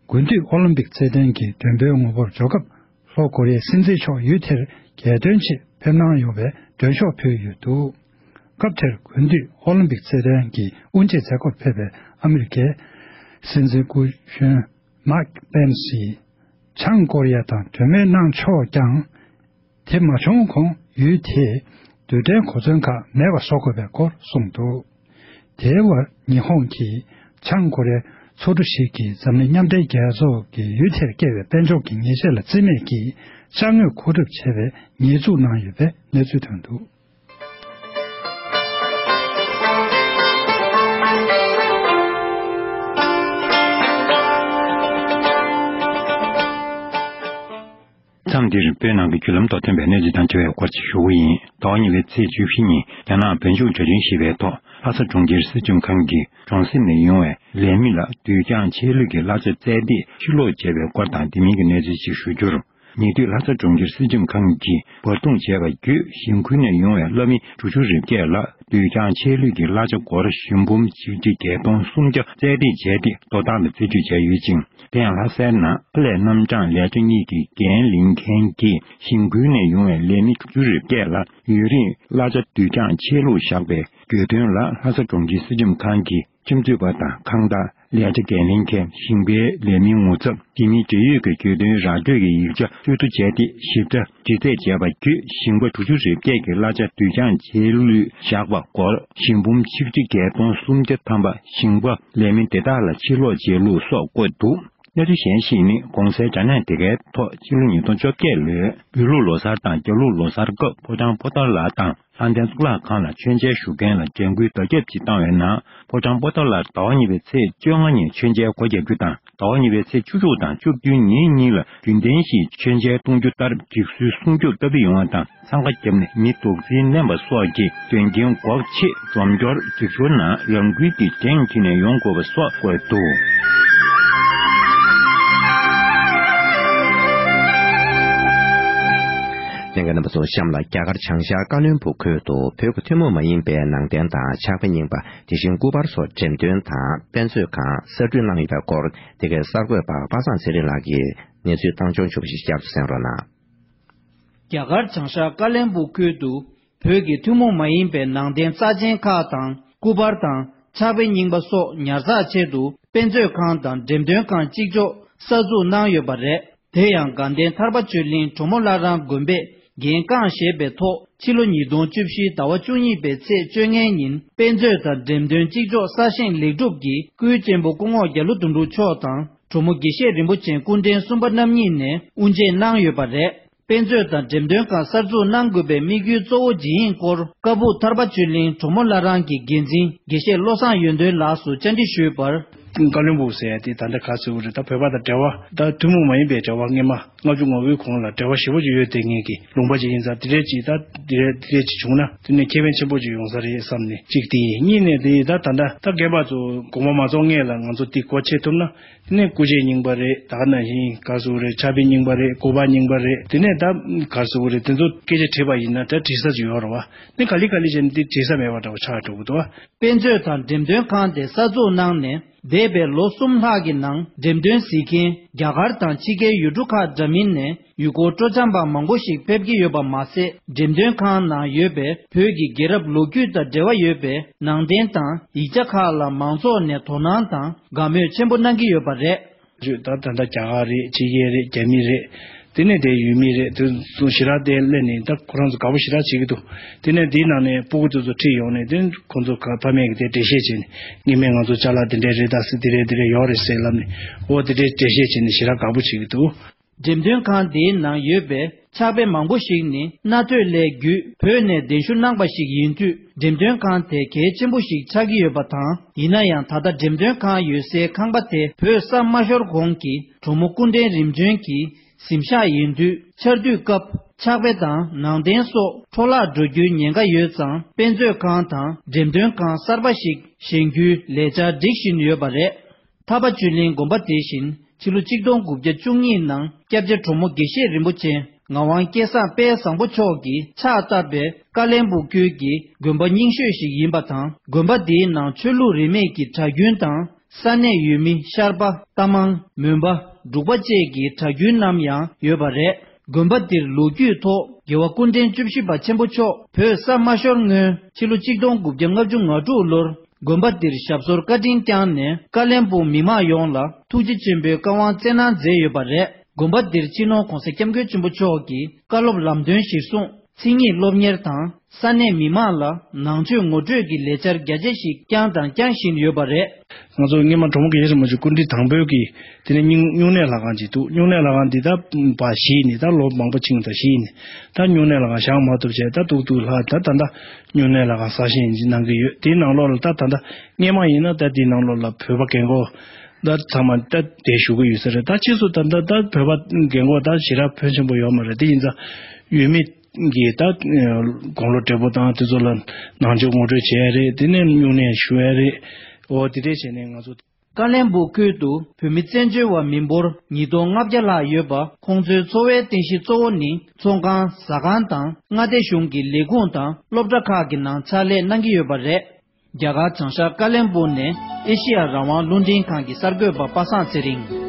དགུན་དུས་ཨོ་ལིམ་པིག་རྩེད་འགྲན་གྱི་མགྲོན་པོའི་ངོ་བོར་འབྱོར་སྐབས། ལྷོ་ཀོ་རི་ཡའི་སྲིད་འཛིན་མཆོག་ཡུལ་དེར་རྒྱལ་དོན་ཆེད་ཕེབས་གནང་ཡོང་བའི་མགྲོན་ཤོག་ཕུལ་ཡོད་འདུག་སྐབས་དེར་དགུན་དུས་ཨོ་ལིམ་པིག་རྩེད་འགྲན་གྱི་དབུ་འབྱེད་མཛད་སྒོར་ཕེབས་པའི་ཨ་མི་རི་ཀའི་སྲིད་འཛིན་སྐུ་གཞོན་མཱིག་པེན་སི་ཡིས། བྱང་ཀོ་རི་ཡ་དང་གྲོས་མོལ་གནང་ཆོག་ཀྱང་། དེ་མ་བྱུང་གོང་ཡུལ་དེས་རྡུལ་ཕྲན་གོ་མཚོན་ཁག་མེད་པ་བཟོ་དགོས་པའི་སྐོར་གསུངས་འདུག་དེའི་བར་ཉི་ཧོང་གིས་བྱང་ཀོ་རི་ཡའི་ཚོགས་འདུ་ཞིག་གིས་འཛམ་གླིང་མཉམ་འབྲེལ་རྒྱལ་ཚོགས་ཀྱིས་ཡུལ་དེར་བཀལ་བའི་དཔལ་འབྱོར་གྱི་ཉེས་ཆད་ལ་བརྩི་མེད་ཀྱིས་དཔྱ་དངུལ་མཁོ་སྒྲུབ་བྱས་པའི་ཉེས་འཛུགས་གནང་ཡོད་པའི་གནས་ཚུལ་ཐོན་འདུག་མཚམས་འདིར་བོད་ནང་གི་བརྒྱུད་ལམ་ཐོག་ཐོན་པའི་གནས་ཚུལ་དང་འབྲེལ་བའི་སྐོར་ཞིག་ཞུ་གི་ཡིན། ཟླ་བ་གཉིས་པའི་ཚེས་བཅུ་བཞི་ཉིན་རྒྱ་ནག་བོད་ལྗོངས་གྲོས་ཆོད་ཞེས་པའི་ཐོག་ལྷ་ས་གྲོང་ཁྱེར་སྲིད་སྐྱོང་ཁང་གིས་གྲོང་གསེབ་ནས་ཡོང་བའི་ལས་མི་ལ་དུས་འགྱངས་ཆད་ལུས་ཀྱི་གླ་ཆ་སྩལ་ཏེ་ཕྱིར་སློག་བྱས་པའི་སྐོར་དང་། དེ་མིན་གྱི་གནས་ཚུལ་ཞིག་ཞུ་རྒྱུར། ཉེ་དུས་ལྷ་ས་གྲོང་ཁྱེར་སྲིད་སྐྱོང་ཁང་གིས་བར་སྟོང་བྱས་པ་བརྒྱུད། ཞིང་ཁུལ་ནས་ཡོང་བའི་གླ་མི་དྲུག་ཅུ་རེ་བརྒྱད་ལ་དུས་འགྱངས་ཆད་ལུས་ཀྱི་གླ་ཆ་སྒོར་ཞིང་འབུམ་ཆིག་ཁྲི་བརྒྱད་སྟོང་སུམ་བརྒྱ་རྩིས་སྤྲོད་བྱས་ཏེ། དོ་བདག་ལ་རྩིས་སྤྲོད་བྱས་ཡོད་ཅིང་། དེ་ཡང་ལྷ་སའི་ནང་ཁ་ལས་རྣམ་གྲངས་ལས་བྱེད་གཉིས་ཀྱི་འགན་ལེན་མཁན་གྱིས་ཞིང་ཁུལ་ནས་ཡོང་བའི་ལས་མི་དྲུག་ཅུ་རེ་བརྒྱད་ལ་ཡུན་རིང་གླ་ཆ་དུས་འགྱངས་ཆད་ལུས་བཞག་པའི་གྱོད་དོན་ལ། ལྷ་ས་གྲོང་ཁྱེར་སྲིད་སྐྱོང་ཁང་གི་ཁྱིམ་མཚེས་པ་དང་ཁང་བདག་ལས་བྱེད་འགན་ལེན་མཁན། ཞིང་པའི་ལས་མིའི་ངོ་ཚབ། དེ་མིན་འབྲེལ་ཡོད་ཀྱི་གྱོད་དོན་ར་སྤྲོད་ཀྱི་ཡིག་ཆ་རྩིས་སྤྲོད་བྱས་ཏེ། ཞིབ་ཕྲ་འདྲི་རྩད་བྱས་པ་བརྒྱུད། ཞིང་པ་དྲུག་ཅུ་རེ་བརྒྱད་ཀྱི་གླ་ཆ་དུས་འགྱངས་ཆད་ལུས་བཞག་པ་སྒོར་ཞིང་འབུམ་ཆིག་ཁྲི་བརྒྱད་སྟོང་སུམ་བརྒྱ་ཐམ་པ་ཞིང་པ་ལས་མི་དེ་དག་ལ་ཕྱིར་སློག་བྱས་ལུགས་སོགས་བཀོད་འདུག་གནས་ཚུལ་གཞན་ཞིག་ནི། གོང་གསལ་དྲ་གནས་དེ་གའི་ཐོག་ཕྱི་ལོ་ཉིས་སྟོང་བཅོ་བརྒྱད་ལོའི་བོད་ལུགས་ལོ་གསར་དང་རྒྱ་ལུགས་ལོ་གསར་སྐབས་ཕོ་བྲང་པོ་ཏཱ་ལ་དང་ལྷ་ལྡན་གཙུག་ལག་ཁང་ལ་མཆོད་མཇལ་ཞུ་མཁན་ལ་དྲན་སྐུལ་བརྡ་ཁྱབ་ཅིག་བཏང་བའི་ནང་། ཕོ་བྲང་པོ་ཏཱ་ལར་ཟླ་བ་གཉིས་པའི་ཚེས་བཅོ་ལྔ་ཉིན་མཆོད་མཇལ་སྒོ་རྒྱག་རྒྱུ་དང་། ཟླ་བ་གཉིས་པའི་ཚེས་བཅུ་དྲུག་དང་བཅུ་བདུན་ཉིན་གཉིས་ལ་རྒྱུན་ལྡན་བཞིན་མཆོད་མཇལ་གཏོང་རྒྱུ་ལྟར་སྒྲིག་སྲོལ་སྲུང་སྐྱོབ་སྟབས་བདེ་ཡོང་བ་དང་། འཚང་ཁ་བརྒྱབ་ནས་མི་རྡོག་རྫིས་མནན་པ་སོགས་ཀྱི་དོན་རྐྱེན་འགོག་ཆེད། འཛོམས་སྐྱོར་སྒྲིག་སྦྱོར་ནང་རང་འགུལ་གྱིས་འགྲེང་འཁྱེར་ནས་ཡོང་དགོས་པ་སོགས་བཀོད་འདུག་ལྷན་རྒྱས་རྣམ་པ་ཚོ། གཤམ་ལ་རྒྱ་གར་བྱང་ཤར་ཀ་བློན་སྦུག་ཁུལ་དུ་བོད་ཀྱི་ཐུན་མོང་མ་ཡིན་པའི་ནང་རྟེན་དང་ཕྱག་དཔེ་རྙིང་པ། དེ་བཞིན་སྐུ་པར་སོགས་འགྲེམས་སྟོན་དང་དཔེ་མཛོད་ཁང་གསར་སྐྲུན་གནང་ཡོད་པའི་སྐོར། འདི་གའི་གསར་འགོད་པ་པ་སངས་ཚེ་རིང་ལགས་ཀྱིས་གནས་ཚུལ་བཏང་སྦྱོང་ཞུས་པ་ཞིག་བསྐྱར་དུ་གསན་རོགས་གནང་། རྒྱ་གར་བྱང་ཤར་ཀ་བློན་སྦུག་ཁུལ་དུ་བོད་ཀྱི་ཐུན་མོང་མ་ཡིན་པའི་ནང་རྟེན་རྩ་ཆེན་ཁག་དང་སྐུ་པར་དང་ཕྱག་དཔེ་རྙིང་པ་སོགས་ཉར་ཚགས་ཆེད་དུ་དཔེ་མཛོད་ཁང་དང་འགྲེམས་སྟོན་ཁང་གཅིག་ལྕོགས་གསར་འཛུགས་གནང་ཡོད་པ་རེད། དེ་ཡང་དགའ་ལྡན་ཐར་པ་ཆོས་གླིང་གྲོ་མོ་བླ་བྲང་དགོན་པས་འགན་བསྐངས་བཞེས་པའི་ཐོག་ ཕྱི་ལོ་ཉིས་སྟོང་བཅུ་བཞི་ཟླ་བ་བཅུ་གཉིས་པའི་ཚེས་བཅོ་ལྔའི་ཉིན་དཔེ་མཛོད་དང་འགྲེམས་སྟོན་གཅིག་ལྕོགས་གསར་བཞེངས་ལེགས་གྲུབ་ཀྱིས་སྐུའི་གཅེན་པོ་སྐུ་ངོ་རྒྱ་ལོ་དོན་གྲུབ་མཆོག་དང་གྲོགས་མོ་དགེ་བཤེས་རིན་པོ་ཆེ་སྐུ་ཕྲེང་གསུམ་པ་རྣམ་གཉིས་ནས་དབུ་འབྱེད་གནང་ཡོད་པ་རེད། དཔེ་མཛོད་དང་འགྲེམས་སྟོན་ཁང་གསར་འཛུགས་གནང་དགོས་པའི་དམིགས་ཡུལ་གཙོ་བོ་ཇི་ཡིན་སྐོར་ཀ་སྦུག་ཐར་པ་ཆོས་གླིང་གྲོགས་མོ་བླ་རང་གི་འགན་འཛིན་དགེ་བཤེས་བློ་བཟང་ཡོན་ཏན་ལགས་སུ་བཅར་འདྲི་ཞུས་པར། ཀ་བློན་སྦུག་ཟེར་ཡ་དེ་ད་ལྟ་ག་ཟེར་དགོས་རེད། ད་བོད་པ་དང་འབྲེལ་བ་ད་ཐུན་མོང་མ་ཡིན་པའི་འབྲེལ་བ་སྔས་མ་ལྔ་བཅུ་ང་དགུའི་གོང་ལ་འབྲེལ་བ་ཞེ་པོ་ཅིག་ཡོད་བསྡད་མཁན་གྱི་ལུང་པ་ཅིག་ཡིན་ཙང་། དེ་འདྲའི་ཅིག་ད་དེ་འདྲའི་དེ་འདྲའི་ཅིག་བྱུང་ན་དེ་ནས་ཁེ་ཕན་ཆེན་པོ་ཅིག་ཡོང་ས་རེད་བསམ་ནས་གཅིག་དེ་ཡིན། གཉིས་ནས་དེ་ད་ད་ལྟ་ད་རྒན་པ་ཚོ་དགོངས་པ་མ་རྫོགས་སྔས་ལ་ང་ཚོ་དེ་སྒོ་ཕྱེ་ཐུབ་ན། དེ་ནས་སྐུ་བྱེད་རྙིང་པ་རེད། ད་ག་ནང་བཞིན་ག་ཟེར་དགོས་རེད། ཕྱག་དཔེ་རྙིང་པ་རེད། སྐུ་པར་རྙིང་པ་རེད། དེ་ནས་ད་ག་ཟེར་དགོས་རེད། དེ་ཚོ་སྐད་ཆ་དྲིས་པ་ཡིན་ན་ད་དྲི་ས་ཅིག་ཡོད་རེད་བ། ནི་ག་ལེ་ག་ལེ་བྱས་ནས་དེ་དྲི་ས་མེད་པ་འདྲ་བོ་ཆགས་འགྲོ་གི་འདུག་བ། དཔེ་མཛོད་དང་འགྲེམས་སྟོན་ཁང་དེ་གསར་འཛུགས་གནང་ནས་འདས་པའི་ལོ་གསུམ་ལྷག་གི་ནང་འགྲེམས་སྟོན་གཟིགས་མཁན་རྒྱ་གར་དང་ཕྱི་རྒྱལ་ཡུལ་གྲུ་ཁག་འདྲ་མིན་ནས་ཡུལ་སྐོར་སྤྲོ་འཆམ་པ་མང་པོ་ཞིག་ཕེབས་ཀྱི་ཡོད་པ་མ་ཟད། འགྲེམས་སྟོན་ཁང་ནང་ཡོད་པའི་བོད་ཀྱི་རྒྱལ་རབས་ལོ་རྒྱུས་དང་འབྲེལ་བ་ཡོད་པའི་ནང་རྟེན་དང་ཡིག་ཆ་ཁག་ལ་མང་ཚོགས་ནས་དོ་སྣང་དང་དགའ་མོས་ཆེན་པོ་གནང་གི་ཡོད་པ་རེད། ད་ད་ལྟ་རྒྱ་གར་རེད། ཕྱི་རྒྱལ་རེད། རྒྱ་མི་རེད། དེ་ནས་དེ་ཡུལ་མི་རེད། དེ་ཚོ་ཞེ་དྲག་དེ་སླེབས་ནས་ད་ཁོ་རང་ཚོ་དགའ་པོ་ཞེ་དྲག་བྱེད་ཀྱི་འདུག་དེ་ནས་དེའི་ནང་ནས་སྤུ་གུ་ཚོ་ཚོ་ཁྲིད་ཡོང་ནས་དེ་ཁོ་ཚོ་ག་ཕ་མས་ཀྱི་དེ་འགྲེལ་བཤད་བྱས་ནས། ངེས་མེད་ང་ཚོ་ཅ་ལག་དེ་འདྲས་རེད། ད་སི་དེ་རེད་དེ་རེད་ཡོད་རེད་ཟེར་ལབ་ནས། འོ་དེ་འདྲས་འགྲེལ་བཤད་བྱས་ནས་ཞེ་དྲག་དགའ་པོ་བྱེད་ཀྱི་འདུག་འགྲེམས་སྟོན་ཁང་དེའི་ནང་ཡོད་པའི་ཕྱག་དཔེ་མང་པོ་ཞིག་ནི་གནའ་ཐོས་ལས་བརྒྱུད་བོད་ནས་གདན་ཞུ་གནང་པ་ཞིག་ཡིན་དུས། འགྲེམས་སྟོན་ཁང་དེ་གལ་ཆེན་པོ་ཞིག་ཆགས་ཀྱི་ཡོད་པ་དང་། ཡིན་ན་ཡང་ད་ལྟ་འགྲེམས་སྟོན་ཁང་ཡོད་སའི་ཁང་པ་དེ་བོད་ས་མ་ཤོར་གོང་གི་གྲོགས་མོ་སྐུ་ཕྲེང་རིམ་བྱོན་གྱི་གཟིམ་ཤག་ཡིན་དུས། ཆར་དུས་སྐབས་ཕྱག་དཔེ་དང་ནང་རྟེན་སོགས་འཕྲོ་བརླག་འགྲོ་རྒྱུའི་ཉེན་ཁ་ཡོད་ཙང་། དཔེ་མཛོད་ཁང་དང་འགྲེམས་སྟོན་ཁང་གསར་པ་ཞིག་བཞེངས་རྒྱུའི་ལས་འཆར་སྒྲིག་བཞིན་ཡོད་པ་རེད། ཐར་པ་ཆོས་གླིང་དགོན་པ་དེ་བཞིན་ཕྱི་ལོ་ཆིག་སྟོང་དགུ་བརྒྱ་བཅུ་གཉིས་ནང་སྐྱབས་རྗེ་གྲོགས་མོ་དགེ་བཤེས་རིན་པོ་ཆེ་ངག་དབང་སྐལ་བཟང་དཔལ་བཟང་པོ་མཆོག་གིས་ཕྱག་བཏབ་པའི་ཀ་བློན་སྦུག་ཁུལ་གྱི་དགོན་པ་རྙིང་ཤོས་ཤིག་ཡིན་པ་དང་། དགོན་པ་འདིའི་ནང་ཆོས་ལུགས་རིས་མེད་ཀྱི་གྲྭ་རྒྱུན་དང་། ས་གནས་ཡུལ་མི་ཤར་པ། རྟ་མང་། མོན་པ། འབྲུག་པ་བཅས་ཀྱི་གྲྭ་རྒྱུན་རྣམས་ཡང་ཡོད་པ་རེད། དགོན་པ་འདིར་ལོ་རྒྱུས་ཐོག་རྒྱལ་བ་སྐུ་ཕྲེང་བཅུ་བཞི་པ་ཆེན་པོ་མཆོག་བོད་ས་མ་ཤོར་སྔོན་ཕྱི་ལོ་ཆིག་སྟོང་དགུ་བརྒྱ་ལྔ་བཅུ་ང་དྲུག་ལོར་དགོན་པ་འདིར་ཞབས་སོར་བཀའ་དྲིན་བསྐྱངས་ནས། ཀ་བློན་སྦུག་མི་མང་ཡོངས་ལ་ཐུགས་རྗེ་ཆེན་པོའི་བཀའ་དབང་བསྩལ་གནང་མཛད་ཡོད་པ་རེད། དགོན་པ་འདིར་སྤྱི་ནོར་༧གོང་ས་༧སྐྱབས་མགོན་ཆེན་པོ་མཆོག་གིས་བཀའ་སློབ་ལམ་སྟོན་གཞིར་བཟུང་། མཚན་ཉིད་སློབ་གཉེར་དང་། ས་གནས་མི་མང་ལ་ནང་ཆོས་ངོ་སྤྲོད་ཀྱི་ལས་འཆར་རྒྱ་ཆེ་ཞིག་བསྐྱངས་དང་བསྐྱང་བཞིན་ཡོད་པ་རེད། ང་ཚོ་སྔོན་མ་གྲོགས་མོ་དགེ་བཤེས་རིན་པོ་ཆེ་སྐུ་ཕྲེང་དང་པོའི་གི་དེ་ནས་སྨྱུང་སྨྱུང་གནས་ལྷ་ཁང་ཅིག་འདུག་སྨྱུང་གནས་ལྷ་ཁང་འདི་ད་པ་བཞི་ཡིན་ནི། ད་ལོ་མང་པོ་ཕྱིན་ད་བཞི་ཡིན་ནི། ད་སྨྱུང་གནས་ལྷ་ཁང་བཞེངས་མ་ཐུབ་བྱས། ད་ཏུག་ཏུག་ལྷག་ད་ད་ད་སྨྱུང་གནས་ལྷ་ཁང་གསར་བཞེངས་ཅིག་གནང་གི་ཡོད། དེའི་ནང་ལོགས་ལ་ད་ད་ད་སྔོན་མ་ཡིན་ན་ད་དེའི་ནང་ལོགས་ལ་བོད་པ་རྒན་གོག་ད་ཚང་མ་ད་དེ་བཞུགས་གི་ཡོད་ས་རེད། ད་ཕྱིས་སུ་ད་ད་ད་བོད་པ་རྒན་གོག་ད་ཞེ་དྲག་ཕོན་ཆེན་པོ་ཡོད་མ་རེད། དེ་ཡིན་ཙང་ཡུལ་མི་གི་ད་དགུང་ལོ་བགྲེས་པོ་དང་དེ་ཚོ་ལ་ནང་ཆོས་ངོ་སྤྲོད་བྱས་རེད། དེ་ནས་སྨྱུང་གནས་ཞུ་ཡ་རེད། འོ་དེ་འདྲས་བྱས་ནས་ང་ཚོ། ཀ་བློན་སྦུག་ཁུལ་དུ་བོད་མི་བཙན་བྱོལ་བ་མི་འབོར་ཉིས་སྟོང་ལྔ་བརྒྱ་ལྷག་ཡོད་པ། ཁོང་ཚོའི་འཚོ་བའི་རྟེན་གཞི་གཙོ་བོ་ནི་ཚོང་ཁང་། ཟ་ཁང་དང་མངའ་སྡེ་གཞུང་གི་ལས་ཁུངས་དང་སློབ་གྲྭ་ཁག་གི་ནང་ཕྱག་ལས་གནང་གི་ཡོད་པ་རེད། རྒྱ་གར་བྱང་ཤར་ཀ་བློན་སྦུག་ནས་ཨེ་ཤེ་ཡ་རང་དབང་རླུང་འཕྲིན་ཁང་གི་གསར་འགོད་པ་པ་སངས་ཚེ་རིང་།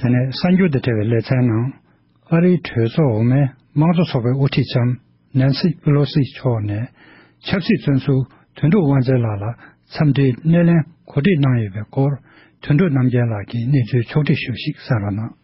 དེ་ནས་གསར་འགྱུར་དང་འབྲེལ་བའི་ལེ་ཚན་ནང་། ཨ་རིའི་གྲོས་ཚོགས་འོག་མའི་དམངས་གཙོ་ཚོགས་པའི་དབུ་ཁྲིད་ལྕམ་ནན་སི་པི་ལོ་སི་མཆོག་ནས་ཆབ་སྲིད་བཙོན་ཟུར་དོན་གྲུབ་དབང་ཆེན་ལགས་ལ་འཚམས་འདྲིའི་སྣེ་ལེན་གོ་སྒྲིག་གནང་ཡོད་པའི་སྐོར། དོན་གྲུབ་རྣམ་རྒྱལ་ལགས་ཀྱིས་གནས་ཚུལ་ཕྱོགས་སྒྲིག་ཞུས་ཤིག་གསན་རོགས་གནང་།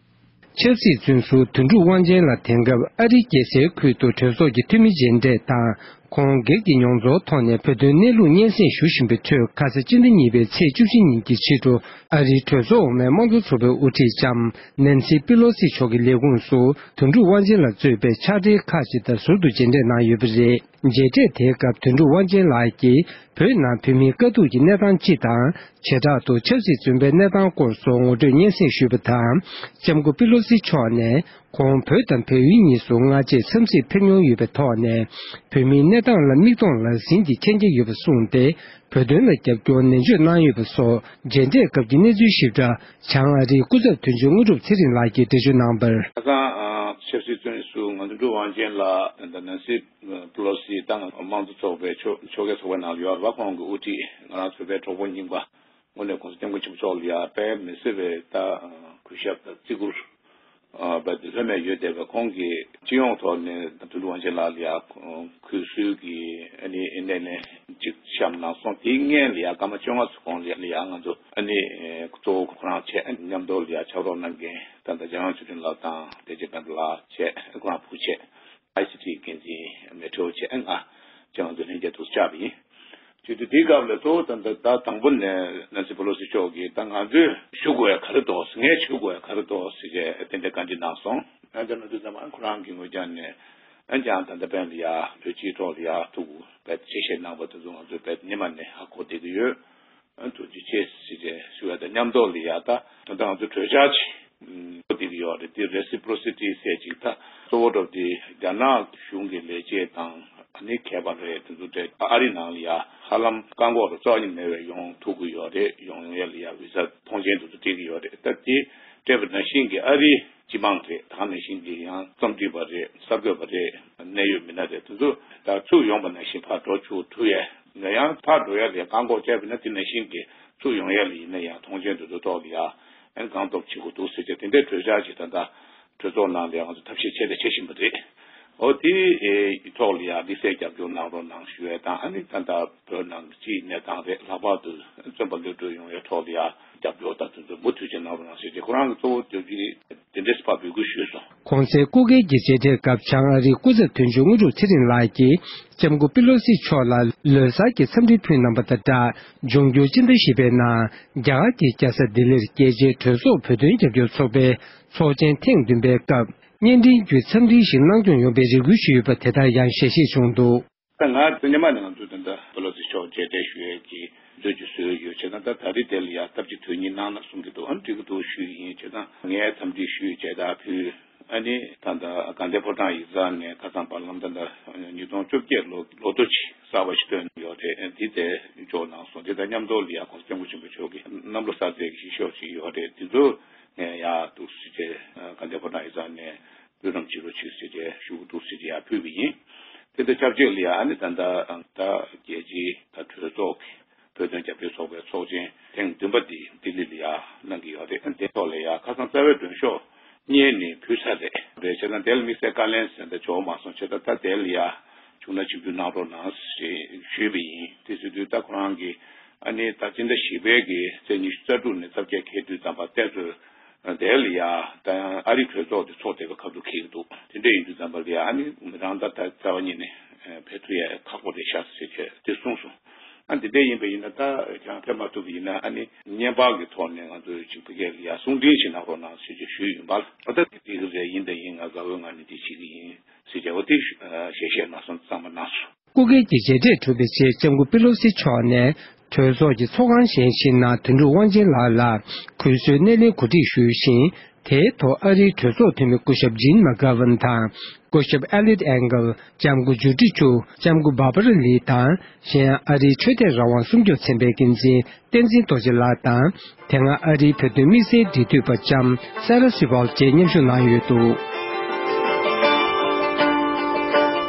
ཆབ་སྲིད་བཙོན་ཟུར་དོན་གྲུབ་དབང་ཆེན་ལགས་དེང་སྐབས་ཨ་རིའི་རྒྱལ་སའི་ཁུལ་དུ་གྲོས་ཚོགས་ཀྱི་འཐུས་མི་མཇལ་འཕྲད་དང་། ཁོང་སྒེར་གྱི་མྱོང་ཚོར་ཐོག་ནས་བོད་དོན་གནས་ལུགས་སྙན་སེང་ཞུ་བཞིན་པའི་ཁྲོད། ཁ་ས་སྤྱི་ཟླ་གཉིས་པའི་ཚེས་བཅུ་བཞི་ཉིན་གྱི་ཕྱི་དྲོ། ཨ་རིའི་གྲོས་ཚོགས་འོག་མའི་དམངས་གཙོ་ཚོགས་པའི་དབུ་ཁྲིད་ལྕམ་ནན་སི་པི་ལོ་སི་མཆོག་གི་ལས་ཁུངས་སུ། དོན་གྲུབ་དབང་ཆེན་ལགས་གཙོས་པའི་ཕྱག་སྦྲེལ་ཁག་ཅིག་དང་ཟུར་དུ་མཇལ་འཕྲད་གནང་ཡོད་པ་རེད། མཇལ་འཕྲད་དེའི་སྐབས་དོན་གྲུབ་དབང་ཆེན་ལགས་ཀྱིས་བོད་ནང་བོད་མིའི་དཀའ་སྡུག་གི་གནས་སྟངས་སྤྱི་དང་། བྱེ་བྲག་ཏུ་ཆབ་སྲིད་བཙོན་པའི་གནས་སྟངས་སྐོར་སོགས་ངོ་སྤྲོད་སྙན་སེང་ཞུས་པ་དང་། ལྕམ་སྐུ་པི་ལོ་སི་མཆོག་ནས་ཁོང་བོད་དང་བལ་ཡུལ་གཉིས་སུ་སྔ་རྗེས་འཚམས་གཟིགས་ཕེབས་མྱོང་ཡོད་པའི་ཐོག་ནས། བོད་མིའི་གནས་སྟངས་ལ་མིག་མཐོང་ལག་ཟིན་གྱི་མཁྱེན་རྒྱ་ཡོད་པ་གསུངས་ཏེ། བོད་དོན་ལ་རྒྱབ་སྐྱོར་ནན་བརྗོད་གནང་ཡོད་པ་སོགས། མཇལ་འཕྲད་སྐབས་ཀྱི་གནས་ཚུལ་ཞིབ་ཕྲ་བྱང་ཨ་རིའི་སྐུ་ཚབ་དོན་གཅོད་དངོས་གྲུབ་ཚེ་རིང་ལགས་ཀྱིས་འགྲེལ་བརྗོད་གནང་བར། ཁ་སང་ཆབ་སྲིད་བཙོན་ཟུར་ང་ཚོ་དོན་གྲུབ་དབང་ཆེན་ལགས་དང་ནན་སི་པི་ལོ་སི་དང་དམངས་གཙོ་ཚོགས་པའི་ཕྱོགས་ཕྱོགས་འགལ་ཚོགས་པའི་ནང་ལ་ཡོད་རེད་བ། ཁོང་གི་དབུ་ཁྲིད་ང་རང་ཚོ་བོད་པའི་གྲོགས་པོ་རྙིང་པ། དངོས་གནས་༧གོང་ས་༧སྐྱབས་མགོན་ཆེན་པོ་མཆོག་ལ་ཡ་དཔེ་མི་སྲིད་པའི་ད་གུས་ཞབས་དང་བརྩི་བཀུར་བ་དེ་ལྷོད་མེད་ཡོད་བསྡད་པ། ཁོང་གིས་སྤྱི་ཡོངས་ཐོག་ནས་དོན་གྲུབ་དབང་ཆེན་ལགས་ལ་ཡ་གུས་བསུའི་གི་ཨ་ནི་སྣེ་ལེན་ཅིག་ བཤམས་གནང་སོང་། དེའི་སྔོན་ལ་ཡ་སྐར་མ་བཅོ་ལྔ་ཙམ་གོང་ལ་ཡ་ང་ཚོ་ཨ་ནི་གཙོ་བོ་ཁོ་རང་བྱས། མཉམ་དུ་ལ་ཡ་ཕྱག་རོགས་གནང་མཁན་ད་ལྟ་འཇམ་དབྱངས་ཆོས་སྒྲོན་ལགས་དང་བདེ་ཆེན་དཔལ་འབྱོར་ལགས་བྱས། ཁོ་རང་བུ་བྱས། ཨའི་སི་ཊི་འགན་འཛིན་མལ་ཁྲིའུ་བྱས། ང་ཁྱེད་རང་ཚོ་ལྷན་རྒྱས་ཐུགས་བཅར་བ་ཡིན། བྱས་དུས་དེའི་སྐབས་ལ་གཙོ་བོ་ད་ད་ད་དང་པོ་ནས་ནན་སི་པེ་ལོ་སི་མཆོག་གིས་ད་ང་ཚོས་ཞུ་དགོས་ཡ་ག་རེ་འདུག་ངས་ཞུ་དགོས་ཡ་ག་རེ་འདུག་ཟེར་བྱས་དེ་འདྲ་བཀའ་འདྲི་གནང་སོང་། ཨ་ད་ན་དུས་ཙམ་པ་ཁོ་རང་གི་ངོས་ཀྱང་ནས་ཨ་ཀྱང་ད་ལྟ་བན་ལ་ཡ་བོད་སྤྱིའི་ཐོག་ལ་ཡ་ཐུགས་དཔེ་ཆེ་བཞེས་གནང་བ་དེ་ཚོ་ང་ཚོས་དཔེ་ཉི་མ་ནས་ཧ་གོ་བསྡད་ཀྱི་ཡོད། ཨ་ཐུགས་རྗེ་ཆེ་ཟེར་བྱས་ཞུ་བ་དང་མཉམ་དུ་ལ་ཡ་ད་ད་ལྟ་ང་ཚོ་གྲོས་འཆར་ཅིག་ཨུམ་བསྡད་ཀྱི་ཡོད་རེད། འདི་རེ་སི་པོ་རོ་སི་ཊི་ཟེར་ཅིག་ད་གཙོ་བོ་འགྲོ་འདི་རྒྱ་ནག་གཞུང་གི་ལས་བྱེད་དང་ཨ་ནི་མཁས་པ་རེད། དེ་ཚོ་དེ་ཨ་རི་ནང་ལ་ཡ་ཧ་ལམ་བཀག་འགོག་རོགས་རྩ་བ་ཉིད་མེད་པའི་ཡོང་ཐུབ་ཀྱི་ཡོད་རེད། ཡོང་ཡ་ལ་ཡ་བི་ཟ་ཐོངས་མཆན་དེ་ཚོ་སྤྲད་ཀྱི་ཡོད་རེད། ད་དེ་སྤྲད་པ་ནང་བཞིན་གྱི་ཨ་རིའི་སྤྱི་དམངས་རེད། ད་ག་ནང་བཞིན་གྱི་ཡང་རྩོམ་སྒྲིག་པ་རེད། གསར་འགོད་པ་རེད། གནད་ཡོད་མི་སྣ་རེད། དེ་ཚོ་ད་ཚུར་ཡོང་པ་ནང་བཞིན་ཕར་འགྲོ་ཆོག་ཐུབ་ཡས། ང་ཡང་ཕར་འགྲོ་ཡ་ལས་བཀག་འགོག་བྱས་པ་ན་དེ་ནང་བཞིན་གྱི་ཚུར་ཡོང་ཡ་ལ་ཡིན་ན་ཡང་ཐོངས་མཆན་དེ་ཚོ་ཐོག་ལ་ཡ་ཨན་གང་ཐོབ་བྱེད་དགོས་འདུག་ཟེར་བྱས་དེ་འདྲའི་གྲོས་འཆར་ཅིག་ད་ལྟ་གྲོས་ཚོགས་ནང་ལ་ཡང་ང་ཚོ་ཐབས་ཤེས་བྱས་ཏེ་བྱེད་བཞིན་པ་རེད། འོ་དེའི་ཐོག་ལ་ཡང་དམིགས་བསལ་རྒྱབ་སྐྱོར་གནང་རོགས་གནང་ཞུ་ཡས་དང་། ཨ་ནི་ད་ལྟ་བོད་ནང་གི་སྤྱིའི་གནས་སྟངས་རེད། ལྷག་པར་དུ་བཙོན་པ་གློད་གྲོལ་ཡོང་ཡས་ཐོག་ལ་ཡང་རྒྱབ་སྐྱོར་དང་དེ་ཚོ་མུ་མཐུད་བྱེད་གནང་རོགས་གནང་ཞེས་བྱས་ཁོ་རང་གི་གཙོ་བོ་དེ་གི་དེ་འདྲས་ཕར་འབོད་སྐུལ་ཞུས་སོང་། གོང་གསལ་སྐུ་སྒེར་གྱི་མཇལ་འཕྲད་སྐབས་བྱང་ཨ་རིའི་སྐུ་ཚབ་དོན་གཅོད་དངོས་གྲུབ་ཚེ་རིང་ལགས་ཀྱིས་ལྕམ་སྐུ་པི་ལོ་སི་མཆོག་ལ་ལོ་གསར་གྱི་འཚམས་འདྲི་ཕུལ་གནང་བ་དང་སྦྲགས། འབྱུང་འགྱུར་སྤྱི་ཟླ་བཞི་པའི་ནང་རྒྱ་གར་གྱི་རྒྱལ་ས་ལྡི་ལིར་རྒྱལ་སྤྱིའི་གྲོས་ཚོགས་བོད་དོན་རྒྱབ་སྐྱོར་ཚོགས་པའི་ཚོགས་ཆེན་ཐེངས་བདུན་པའི་སྐབས་བརྙན་འཕྲིན་བརྒྱུད་འཚམས་འདྲི་ཞིག་གནང་སྐྱོང་ཡོང་བའི་རེ་སྐུལ་ཞུས་ཡོད་པ་དེ་ལྟར་ཡང་ཞལ་བཞེས་བྱུང་འདུག། ད་ང་ཚོ་སྔོན་མ་ནས་ང་ཚོས་ད་ལྟ་པི་ལོ་སི་མཆོག་མཇལ་འཕྲད་ཞུ་ཡས་ཀྱི་མཛོད་ཀྱི་བཟོས་ཡོད། བྱས་ཙང་ད་ད་རེས་དེ་ལ་ཡ་སྟབས་ཀྱིས་དོན་གཉེར་གནང་ན་གསུང་གི་འདུག། ཨ་འགྲིག་གི་འདུག་ཞུས་ཡིན། བྱས་ཙང་ངས་འཚམས་འདྲི་ཞུས་བྱས་ད་ཕུལ། ཨ་ནི་ད་ལྟ་དགའ་ལྡན་ཕོ་བྲང་ཡིག་ཚང་ནས་ཁ་སང་བར་ལམ་ད་ལྟ་ཉིས་སྟོང་བཅོ་བརྒྱད་ལོ་ལོ་ཐོ་ཅིག་གསར་པ་ཞིག་བཏོན་ཡོད་རེད། འདི་དེ་འབྱོར་གནང་སོང་། དེ་དང་མཉམ་དུ་ལ་ཡ་གོང་ས་སྐྱབས་མགོན་ཆེན་པོ་མཆོག་གི་གནམ་ལོ་གསར་ཚེས་ཀྱི་ཞིག་ཤོག་ཅིག་ཡོད་རེད། དེ་ཚོ་ངས་ཡ་འདུག་ཟེར་བྱས་དགའ་ལྡན་ཕོ་བྲང་ཡིག་ཚང་ནས་འབུལ་རམ་བྱེད་རོགས་བྱེད་ཟེར་བྱས་ཞུ་གི་འདུག་ཟེར་བྱས་ཡ་ཕུལ་བ་ཡིན། དེ་དང་ཆབས་ཅིག་ལ་ཡ་ཨ་ནི་ད་ལྟ་ད་རྒྱལ་སྤྱིའི་ད་གྲོས་ཚོགས་ཀྱི་བོད་དོན་རྒྱབ་སྐྱོར་ཚོགས་པའི་ཚོགས་ཆེན་ཐེངས་བདུན་པ་འདི་ལྡི་ལི་ལ་ཡ་གནང་གི་ཡོད་རེད། ཨ་དེ་ཐོག་ལ་ཡ་ཁ་སང་རྩ་བའི་མགྲོན་ཤོག་གཉིས་ནས་ཕུལ་ཚར་རེད། རེད་བྱས་ཙང་དེ་ལ་དམིགས་བསལ་བཀའ་ལན་ཟེར་འདྲ་འབྱོར་མ་སོང་། བྱས་ཙང་ད་དེ་ལ་ཡ་བྱུང་ན་ཆིབས་བསྒྱུར་གནང་རོགས་གནང་ཞེས་ཞུས་པ་ཡིན། དེ་ཟེར་དུས་ད་ཁོ་རང་གིས་ཨ་ནི་ད་སྤྱི་ཟླ་བཞི་པའི་གི་ཚེས་ཉི་ཤུ་རྩ་དྲུག་ནས་རྩ་བརྒྱད་འཁེལ་དུས་ཙམ་པ་བལྟས་ཚོད་དེ་ལ་ཡ་ད་ཡང་ཨ་རི་གྲོས་ཚོགས་དེ་ཚོགས་བསྡད་པའི་ཁ་ཐུག་འཁེལ་གི་འདུག། དེ་འདྲ་ཡིན་དུས་ཙམ་པ་ལ་ཡ་ཨ་ནི་རང་ད་ད་རྩ་བ་ཉིད་ནས་ཕེབས་ཐུབ་ཡ་ཁག་པོ་རེད་ཤག་ཟེར་བྱས་དེ་གསུངས་སོང་། ཨ་འདི་འདྲ་ཡིན་པ་ཡིན་ན་ད་ཀྱང་ཕེབས་མ་ཐུབ་པ་ཡིན་ན་ཨ་ནི་བརྙན་པར་གྱི་ཐོག་ནས་ང་ཚོས་ཅིག་ཕ་གི་ལ་ཡ་གསུང་འཕྲིན་ཞིག་གནང་རོགས་གནང་ཞེས་ཞུས་ཡིན་པ། ཨ་ད་འདི་འདི་གི་རེད། ཡིན་དང་ཡིན། ང་དགའ་བོའི་ངང་ནས་འདི་བྱེད་ཀྱི་ཡིན་ཟེར་བྱས་འོ་དེ་ཞལ་བཞེས་གནང་སོང་། གཙང་མ་གནང་སོང་། སྐུ་སྒེར་གྱི་མཇལ་འཕྲད་གྲུབ་པའི་རྗེས་ལྕམ་སྐུ་པི་ལོ་སི་མཆོག་ནས་གྲོས་ཚོགས་ཀྱི་ཚོགས་ཁང་གཞན་ཞིག་ནང་དོན་གྲུབ་དབང་ཆེན་ལགས་ལ་གུས་གསོལ་སྣེ་ལེན་གོ་སྒྲིག་ཞུས་ཤིང་། དེའི་ཐོག་ཨ་རིའི་གྲོས་ཚོགས་འཐུས་མི་སྐུ་ཞབས་ཇིན་མ་གྷ་ཝན་དང་། སྐུ་ཞབས་ཨེ་ལིད་ཨེང་གལ། ལྕམ་སྐུ་ཇུ་ཏི་ཆུ། ལྕམ་སྐུ་འབར་བ་ར་ལི་དང་། གཞན་ཨ་རིའི་ཆོས་དད་རང་དབང་སྲུང་སྐྱོབ་ཚན་པའི་འགན་འཛིན་བསྟན་འཛིན་རྡོ་རྗེ་ལགས་དང་། དེ་སྔ་ཨ་རིའི་བོད་དོན་དམིགས་བསལ་འབྲེལ་མཐུད་པ་ལྕམ་སེ་ར་སི་ཝལ་བཅས་མཉམ་ཞུགས་གནང་ཡོད་འདུག།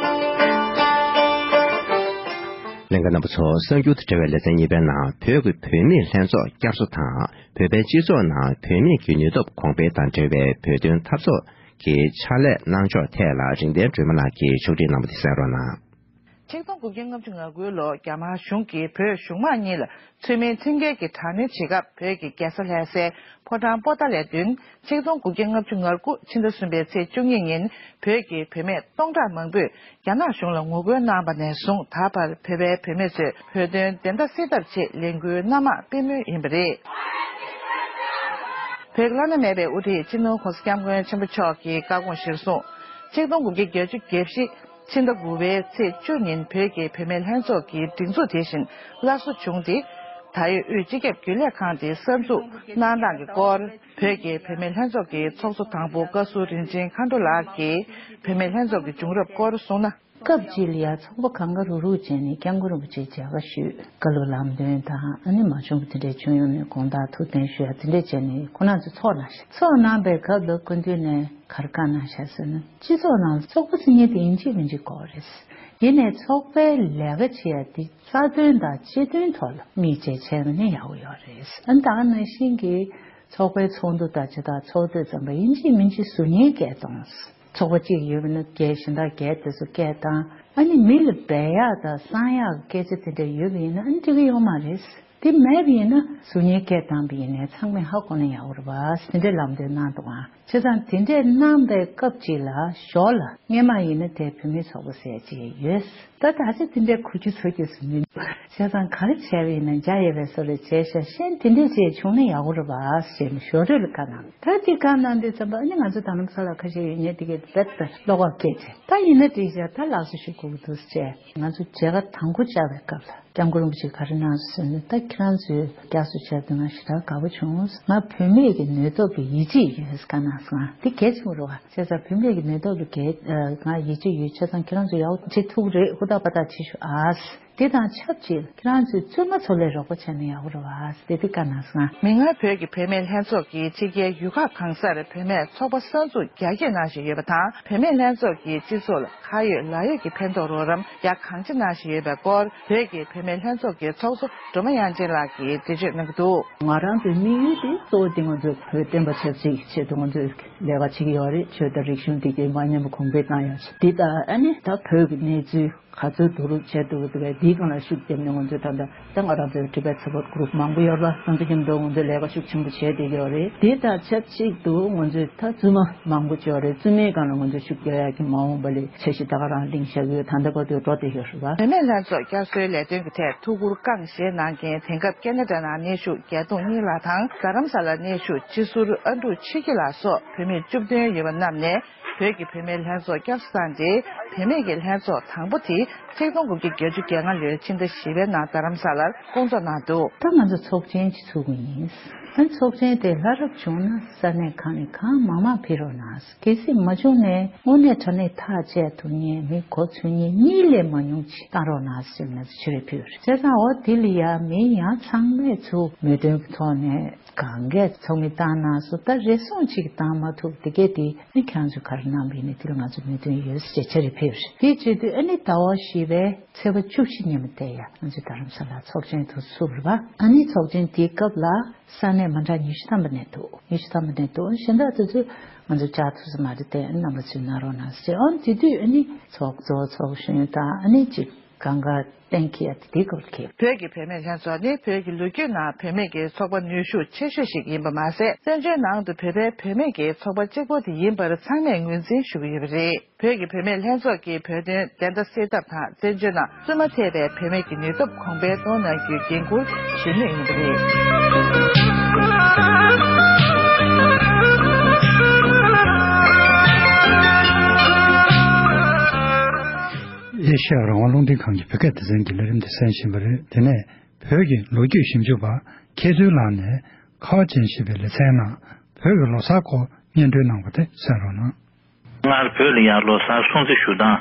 ལྷན་རྒྱས་རྣམ་པ་ཚོ། གསར་འགྱུར་དང་འབྲེལ་བའི་ལེ་ཚན་གཉིས་པའི་ནང་བོད་ཀྱི་བུད་མེད་ལྷན་ཚོགས་བསྐྱར་གསོ་དང་། བོད་པའི་སྤྱི་ཚོགས་ནང་བུད་མེད་ཀྱི་ནུས་སྟོབས་གོང་འཕེལ་དང་འབྲེལ་བའི་བོད་དོན་འཐབ་རྩོད་ཀྱི་ཕྱག་ལས་གནང་ཕྱོགས་ཐད་ལ་རིག་ལྡན་སྒྲོལ་མ་ལགས་ཀྱིས་ཕྱོགས་སྒྲིག་གནང་བ་དེ་གསན་རོགས་གནང་། ཆིག་སྟོང་དགུ་བརྒྱ་ལྔ་བཅུ་ང་དགུ་ལོར་རྒྱ་དམར་གཞུང་གིས་བོད་གཞུང་དམངས་གཉིས་ལ་ཚུལ་མིན་ཁྲིམས་འགལ་གྱི་དྲག་གནོན་བྱེད་སྐབས། བོད་ཀྱི་རྒྱལ་ས་ལྷ་སའི་ཕོ་བྲང་པོ་ཏཱ་ལའི་མདུན། ཆིག་སྟོང་དགུ་བརྒྱ་ལྔ་བཅུ་ང་དགུ་ཕྱི་ཟླ་གསུམ་པའི་ཚེས་བཅུ་གཉིས་ཉིན་བོད་ཀྱི་བུད་མེད་སྟོང་ཕྲག་མང་པོས་རྒྱ་ནག་གཞུང་ལ་ངོ་རྒོལ་གནང་བ་ནས་བཟུང་ད་བར་བོད་པའི་བུད་མེད་ཚོས་བོད་དོན་བདེན་མཐའ་གསལ་ཐབས་ཆེད་ལས་འགུལ་སྣ་མང་སྤེལ་མུས་ཡིན་པ་རེད། བོད་ཀྱི་བླ་ན་མེད་པའི་དབུ་ཁྲིད་སྤྱི་ནོར་༸གོང་ས་༸སྐྱབས་མགོན་ཆེན་པོ་མཆོག་གི་བཀའ་དགོངས་གཞིར་བཟུང་། ཆིག་སྟོང་དགུ་བརྒྱ་བརྒྱད་ཅུ་གྱ་བཞི་ཕྱི་ཟླ་དགུ་པའི་ཚེས་བཅུ་ཉིན་བོད་ཀྱི་བུད་མེད་ལྷན་ཚོགས་ཀྱི་སྒྲིག་འཛུགས་དེ་བཞིན་སླར་གསོ་བྱུང་སྟེ། ད་ཡོད་དབུས་སྤྱི་ཁྱབ་རྒྱུན་ལས་ཁང་དེ་གསར་འཛུགས་གནང་སྟངས་ཀྱི་སྐོར། བོད་ཀྱི་བུད་མེད་ལྷན་ཚོགས་ཀྱི་ཚོགས་གཙོ་དང་པོ་བཀའ་ཟུར་རིན་ཆེན་མཁའ་འགྲོ་ལགས་ཀྱིས་བུད་མེད་ལྷན་ཚོགས་ཀྱི་བྱུང་རབས་སྐོར་གསུངས་ན། སྐབས་གཅིག་ལ་ཡ་ཚོགས་པ་གང་ག་རུག་རུག་བྱས་ནས་སྐྱབས་མགོན་རིན་པོ་ཆེ་མཇལ་ཁ་ཞུས། བཀའ་སློབ་ལམ་སྟོན་དང་ཨ་ནི་མ་བྱུང་བ་དེ་འདྲས་བྱུང་ཡོང་ནས་དགོངས་དག་ཐུགས་བདེན་ཞུ་ཡ་དེ་འདྲས་བྱས་ནས་ཁོ་རང་ཚོ་ཚོགས་གནང་ཤག་ཚོགས་གནང་པའི་སྐབས་ལ་སྐུ་མདུན་ནས་ག་རེ་བཀའ་གནང་ཤག་ཟེར་ན། སྤྱི་ཚོགས་ནང་ཚོགས་པ་ཟེར་མཁན་དེ་ཡིན་གཅིག་མིན་གཅིག་དགོས་རེད། ཡིན་ནའི་ཚོགས་པའི་ལས་ཀ་བྱེད་ཡ་དེ་རྩ་དོན་དང་སྤྱི་དོན་ཐོག་ལ་དམིགས་བྱས་བྱས་པ་ནི་ཡག་པོ་ཡོད་རེད། ཨ་ནི་ད་ག་ནང་བཞིན་གྱི་ཚོགས་པའི་ཚོགས་འདུ་དང་ཇི་ལྟར་ཚོགས་དུས་ཙམ་པ་ཡིན་གཅིག་མིན་གཅིག་ཟུར་ཉན་སྐད་གཏོང་། ཚོགས་པ་གཅིག་ཡོད་པ་ན་སྐད་གཞན་དག་སྐད་དེ་ཚོ་སྐད་བཏང་། ཨ་ནི་མི་ལ་འབད་ཡག་དང་གསང་ཡག་གི་སྐད་ཆ་དེ་འདྲ་ཡོད་པ་ཡིན་ན་ཨ་ནི་འགྲིག་གི་ཡོད་མ་རེད། དེ་མེད་པ་ཡིན་ན་གཟུགས་བརྙན་སྐད་བཏང་པ་ཡིན་ནའི་ཚང་མས་ཧ་གོ་ན་ཡག་པོ་རེད་པ། དེ་འདྲའི་ལམ་སྟོན་གནང་འདུག་ཨང་། བྱས་ཙང་དེ་འདྲས་གནང་པའི་སྐབས་ཅིག་ལ་ཞོར་ལ་སྔས་མ་ཡིན་ན་དེ་བུད་མེད་ཚོགས་པ་ཟེར་ཅིག་ཡོད། ད་ད་ཆ་དེ་འདྲས་གོ་རྒྱུ་ཚོར་རྒྱུ་ཟེར་མིན། བྱས་ཙང་ག་རེ་བྱས་པ་ཡིན་ན་འཇའ་ཡལ་བའི་བཟོ་རེ་བྱས་ཤག་གཞན་དེ་འདྲས་ཅིག་བྱུང་ན་ཡག་པོ་རེད་པ་ཞེས་ནས་ཞོར་རོལ་ལ་བཀའ་གནང་། ད་དེ་བཀའ་གནང་དུས་ཙམ་པ་ཨ་ནི་ང་ཚོ་དྷ་རམ་ས་ལ་ཁ་ཤས་ཡོད་མཁན་དེ་གས་རྦད་དེ་བློ་ཁོག་སྐྱེས་བྱས། ད་ཡིན་ན་འགྲིག་ཤག་ད་ལགས་སོ་ཞུ་དགོས་ཀྱི་འདུག་ཟེར་བྱས། ང་ཚོ་མཇལ་ཁ་དང་པོ་བཅར་བའི་སྐབས་ལ་སྐྱབས་མགོན་རིན་པོ་ཆེས་ག་རེ་གནང་སོང་ཟེར་ན། ད་ཁྱེད་རང་ཚོས་སྐྱབས་སུ་བཅར་དུས་ང་ཞེ་དྲག་དགའ་པོ་བྱུང་། ང་བུད་མེད་ཀྱི་ནུས་སྟོབས་ཀྱི་ཡིད་ཆེས་ཡོད་ཟེར་བཀའ་གནང་སོང་། དེ་གལ་ཆེན་པོ་རེད་པ། བྱས་ཙང་བུད་མེད་ཀྱི་ནུས་སྟོབས་ལ་གལ་ང་ཡིད་ཆེས་ཡོད། བྱས་ཙང་ཁྱེད་རང་ཚོ་ཡག་པོ་བྱེད་ཐུབ་ཀྱི་རེད། ཧུར་ཐག་པ་ཐག་བྱེད་ཤོག་ཨ། དེ་དང་ཆབས་ཅིག་ཁྱེད་རང་ཚོས་བཙུན་མ་ཚོ་ལ་རོགས་པ་བྱས་ན་ཡག་པོ་རེད་པ། དེ་དེ་བཀའ་གནང་སོང་། མིག་སྔར་བོད་ཀྱི་བུད་མེད་ལྷན་ཚོགས་ཀྱིས་ཕྱི་རྒྱལ་ཡུལ་ཁག་གང་སར་བུད་མེད་ཚོགས་པ་གསར་འཛུགས་རྒྱ་སྐྱེད་གནང་བཞིན་ཡོད་པ་དང་། བུད་མེད་ལྷན་ཚོགས་ཀྱིས་སྤྱི་ཚོགས་ལ་ཁ་ཡོད་ལག་ཡོད་ཀྱི་ཕན་ཐོགས་རོགས་རམ་རྒྱ་གང་ཆེ་གནང་བཞིན་ཡོད་པའི་སྐོར་བོད་ཀྱི་བུད་མེད་ལྷན་ཚོགས་ཀྱི་ཚོགས་གཙོ་སྒྲོལ་མ་དབྱངས་ཅན་ལགས་ཀྱིས་འགྲེལ་བརྗོད་གནང་གི་འདུག་ང་རང་ཚོའི་དམིགས་ཡུལ་དེ་གཙོ་བོ་དེ་ང་ཚོ་བོད་བསྟན་པ་ཆབ་སྲིད་ཀྱི་ཆེད་དུ་ང་ཚོས་ལས་ཀ་བྱེད་ཀྱི་ཡོད་རེད། ཆོས་དང་རིག་གཞུང་འདི་གའི་མ་ཉམས་པ་གོང་འཕེལ་བཏང་ཡག་ཆེད། འདི་ལྟར་ཨ་ནི་ད་བོད་ཀྱི་གནས་ཚུལ་ག་ཚོད་བསྡུ་རུབ་བྱས་འདུག་འདུག་པས། འདིའི་སྒང་ལ་ཤུགས་བརྒྱབ་ནས་ང་ཚོས་ད་ལྟ་ད་ང་རང་ཚོའི་Tibet Support Group མང་པོ་ཡོད་རེད་པ། ང་ཚོ་མཉམ་དུ་ང་ཚོས་ལས་ཀ་ཤུགས་ཆེན་པོ་བྱས་བསྡད་ཀྱི་ཡོད་རེད། འདི་དང་ཆབས་ཅིག་ཏུ་ང་ཚོས་ད་བཙུན་མ་མང་པོ་ཅིག་ཡོད་རེད། བཙུན་མའི་སྒང་ལ་ང་ཚོས་ཤུགས་རྒྱག་ཡག་གི་མ་འོངས་པ་ལ་འཆར་གཞི་ད་ག་རང་བླངས་བཞག་ཡོད། ད་ལྟ་བར་དུ་འགྲོ་བསྡད་ཡོད་རེད་པ། བུད་མེད་ལྷན་ཚོགས་བསྐྱར་གསོའི་ལས་དོན་གྱི་ཐད་ཐུགས་ཁུར་བསྐངས་ཞེས་གནང་མཁན་དེང་སྐབས་ཀེ་ན་ཌ་ནང་གནས་བཞུགས་རྒྱལ་མཐོང་གཉིས་ལགས་དང་། རྡ་རམ་ས་ལར་གནས་བཞུགས་སྤྱི་ཟུར་ཨ་འབྲུག་ཆོས་སྐྱིད་ལགས་སོགས་བུད་མེད་བཅུ་བདུན་ཡོད་པ་རྣམས་ནས། བོད་ཀྱི་བུད་མེད་ལྷན་ཚོགས་བསྐྱར་གསོ་བཏང་སྟེ། བུད་མེད་ཀྱི་ལྷན་ཚོགས་དང་པོ་དེ་ཆིག་སྟོང་དགུ་བརྒྱ་བརྒྱད་ཅུ་གྱ་ལྔ་ལོའི་ཕྱི་ཟླ་བཞི་པའི་ནང་རྡ་རམ་ས་ལར་བསྐོང་ཚོགས་གནང་འདུག་ད་ང་ཚོ་ཚོགས་ཆེན་ཅིག་ཚུགས་ཀྱི་ཡིན། ཨ་ཚོགས་ཆེན་དེ་ལྷ་རབ་བྱུང་ན་ས་གནས་གང་ནས་གང་མང་མང་ཕེབས་རོགས་གནང་། གལ་སྲིད་མ་བྱུང་ནའི་དངོས་གནས་དྲང་གནས་ཐག་བཅད་ཐུབ་མཁན་མི་གོ་ཚོད་མཁན་གཉིས་ལས་མང་ཉུང་ཅིག་བཏང་རོགས་གནང་ཟེར་ནས་ཆེད་རེ་ཕུལ་བ་རེད། བྱས་ཙང་འོ་དེ་ལ་ཡ་མི་ཡང་ཚང་མས་ཚུར་མོས་མཐུན་གྱི་ཐོག་ནས་གང་གས་ཚོགས་མི་བཏང་གནང་སོང་། ད་རེ་ཟུང་ཅིག་བཏང་མ་ཐུབ་དེ་གས་དེ། ཨ་ཁྱེད་རང་ཚོས་ག་རེ་གནང་བ་ཡིན་ནའི་དེ་ལ་ང་ཚོ་མོས་མཐུན་ཡོད་ཟེར་ཆེད་རེ་ཕུལ་བ་རེད། དེ་བྱེད་དུས་ཨ་ནི་ཟླ་བ་བཞི་པའི་ཚེས་པ་བཅུ་བཞི་ཉིན་མོ་དེ་ཡང་ང་ཚོའི་རྡ་རམ་ས་ལར་ཚོགས་ཆེན་དུ་ཚུགས་རེད་པ། ཨ་ནི་ཚོགས་ཆེན་དེའི་སྐབས་ལ་ས་གནས་མི་གྲངས་ཉི་ཤུ་ཐམ་པ་གནས་འདུག་ཉི་ཤུ་ཐམ་པ་གནས་འདུག་གཞན་དག་དེ་ཚོས་ང་ཚོ་བཅར་ཐུབ་ས་མ་རེད་དེ། ཨ་ནི་རྣམ་པ་ཚོས་གནང་རོགས་གནང་ཟེར། ཨ་ནི་དེ་དུས་ཨ་ནི་ཚོགས་གཙོ་ཚོགས་གཞོན་དང་ཨ་ནི་ཅིག་གང་ག་གཏན་འཁེལ་ཡ་དེ་དེའི་སྐོར་ལ་འཁེལ། བོད་ཀྱི་བུད་མེད་ལྷན་ཚོགས་ནི་བོད་ཀྱི་ལོ་རྒྱུས་ནང་བུད་མེད་ཀྱི་ཚོགས་པ་ནུས་ཤུགས་ཆེ་ཤོས་ཤིག་ཡིན་པ་མ་ཟད། བཙན་བྱོལ་ནང་དུ་བོད་པའི་བུད་མེད་ཀྱི་ཚོགས་པ་གཅིག་པོ་དེ་ཡིན་པར་ཚང་མས་ངོས་འཛིན་ཞུ་གི་ཡོད་པ་རེད། བོད་ཀྱི་བུད་མེད་ལྷན་ཚོགས་ཀྱིས་བོད་དོན་བདེན་མཐའ་གསལ་ཐབས་དང་། བཙན་བྱོལ་ནང་བཙུན་མ་ཐེ་བའི་བུད་མེད་ཀྱི་ནུས་སྟོབས་གོང་འཕེལ་གཏོང་གནང་རྒྱུའི་འགན་འཁུར་ཞུས་མུས་ཡིན་པ་རེད། ཨེ་ཤ་ཡ་རང་དབང་རླུང་འཕྲིན་ཁང་གི་བོད་སྐད་སྡེ་ཚན་གྱི་ལས་རིམ་དེ་གསན་བཞིན་པ་རེད། དེ་ནས། བོད་ཀྱི་ལོ་རྒྱུས་ཞིབ་འཇུག་པ་མཁས་བཙུན་ལགས་ནས་ཁ་བ་ཅན་ཞེས་པའི་ལེ་ཚན་ནང་བོད་ཀྱི་ལོ་གསར་སྐོར་སྙན་སྒྲོན་གནང་བ་དེ་གསན་རོགས་གནང་། སྔར་བོད་ལ་ཡང་ལོ་གསར་སྲུང་བརྩི་ཞུ་སྟངས་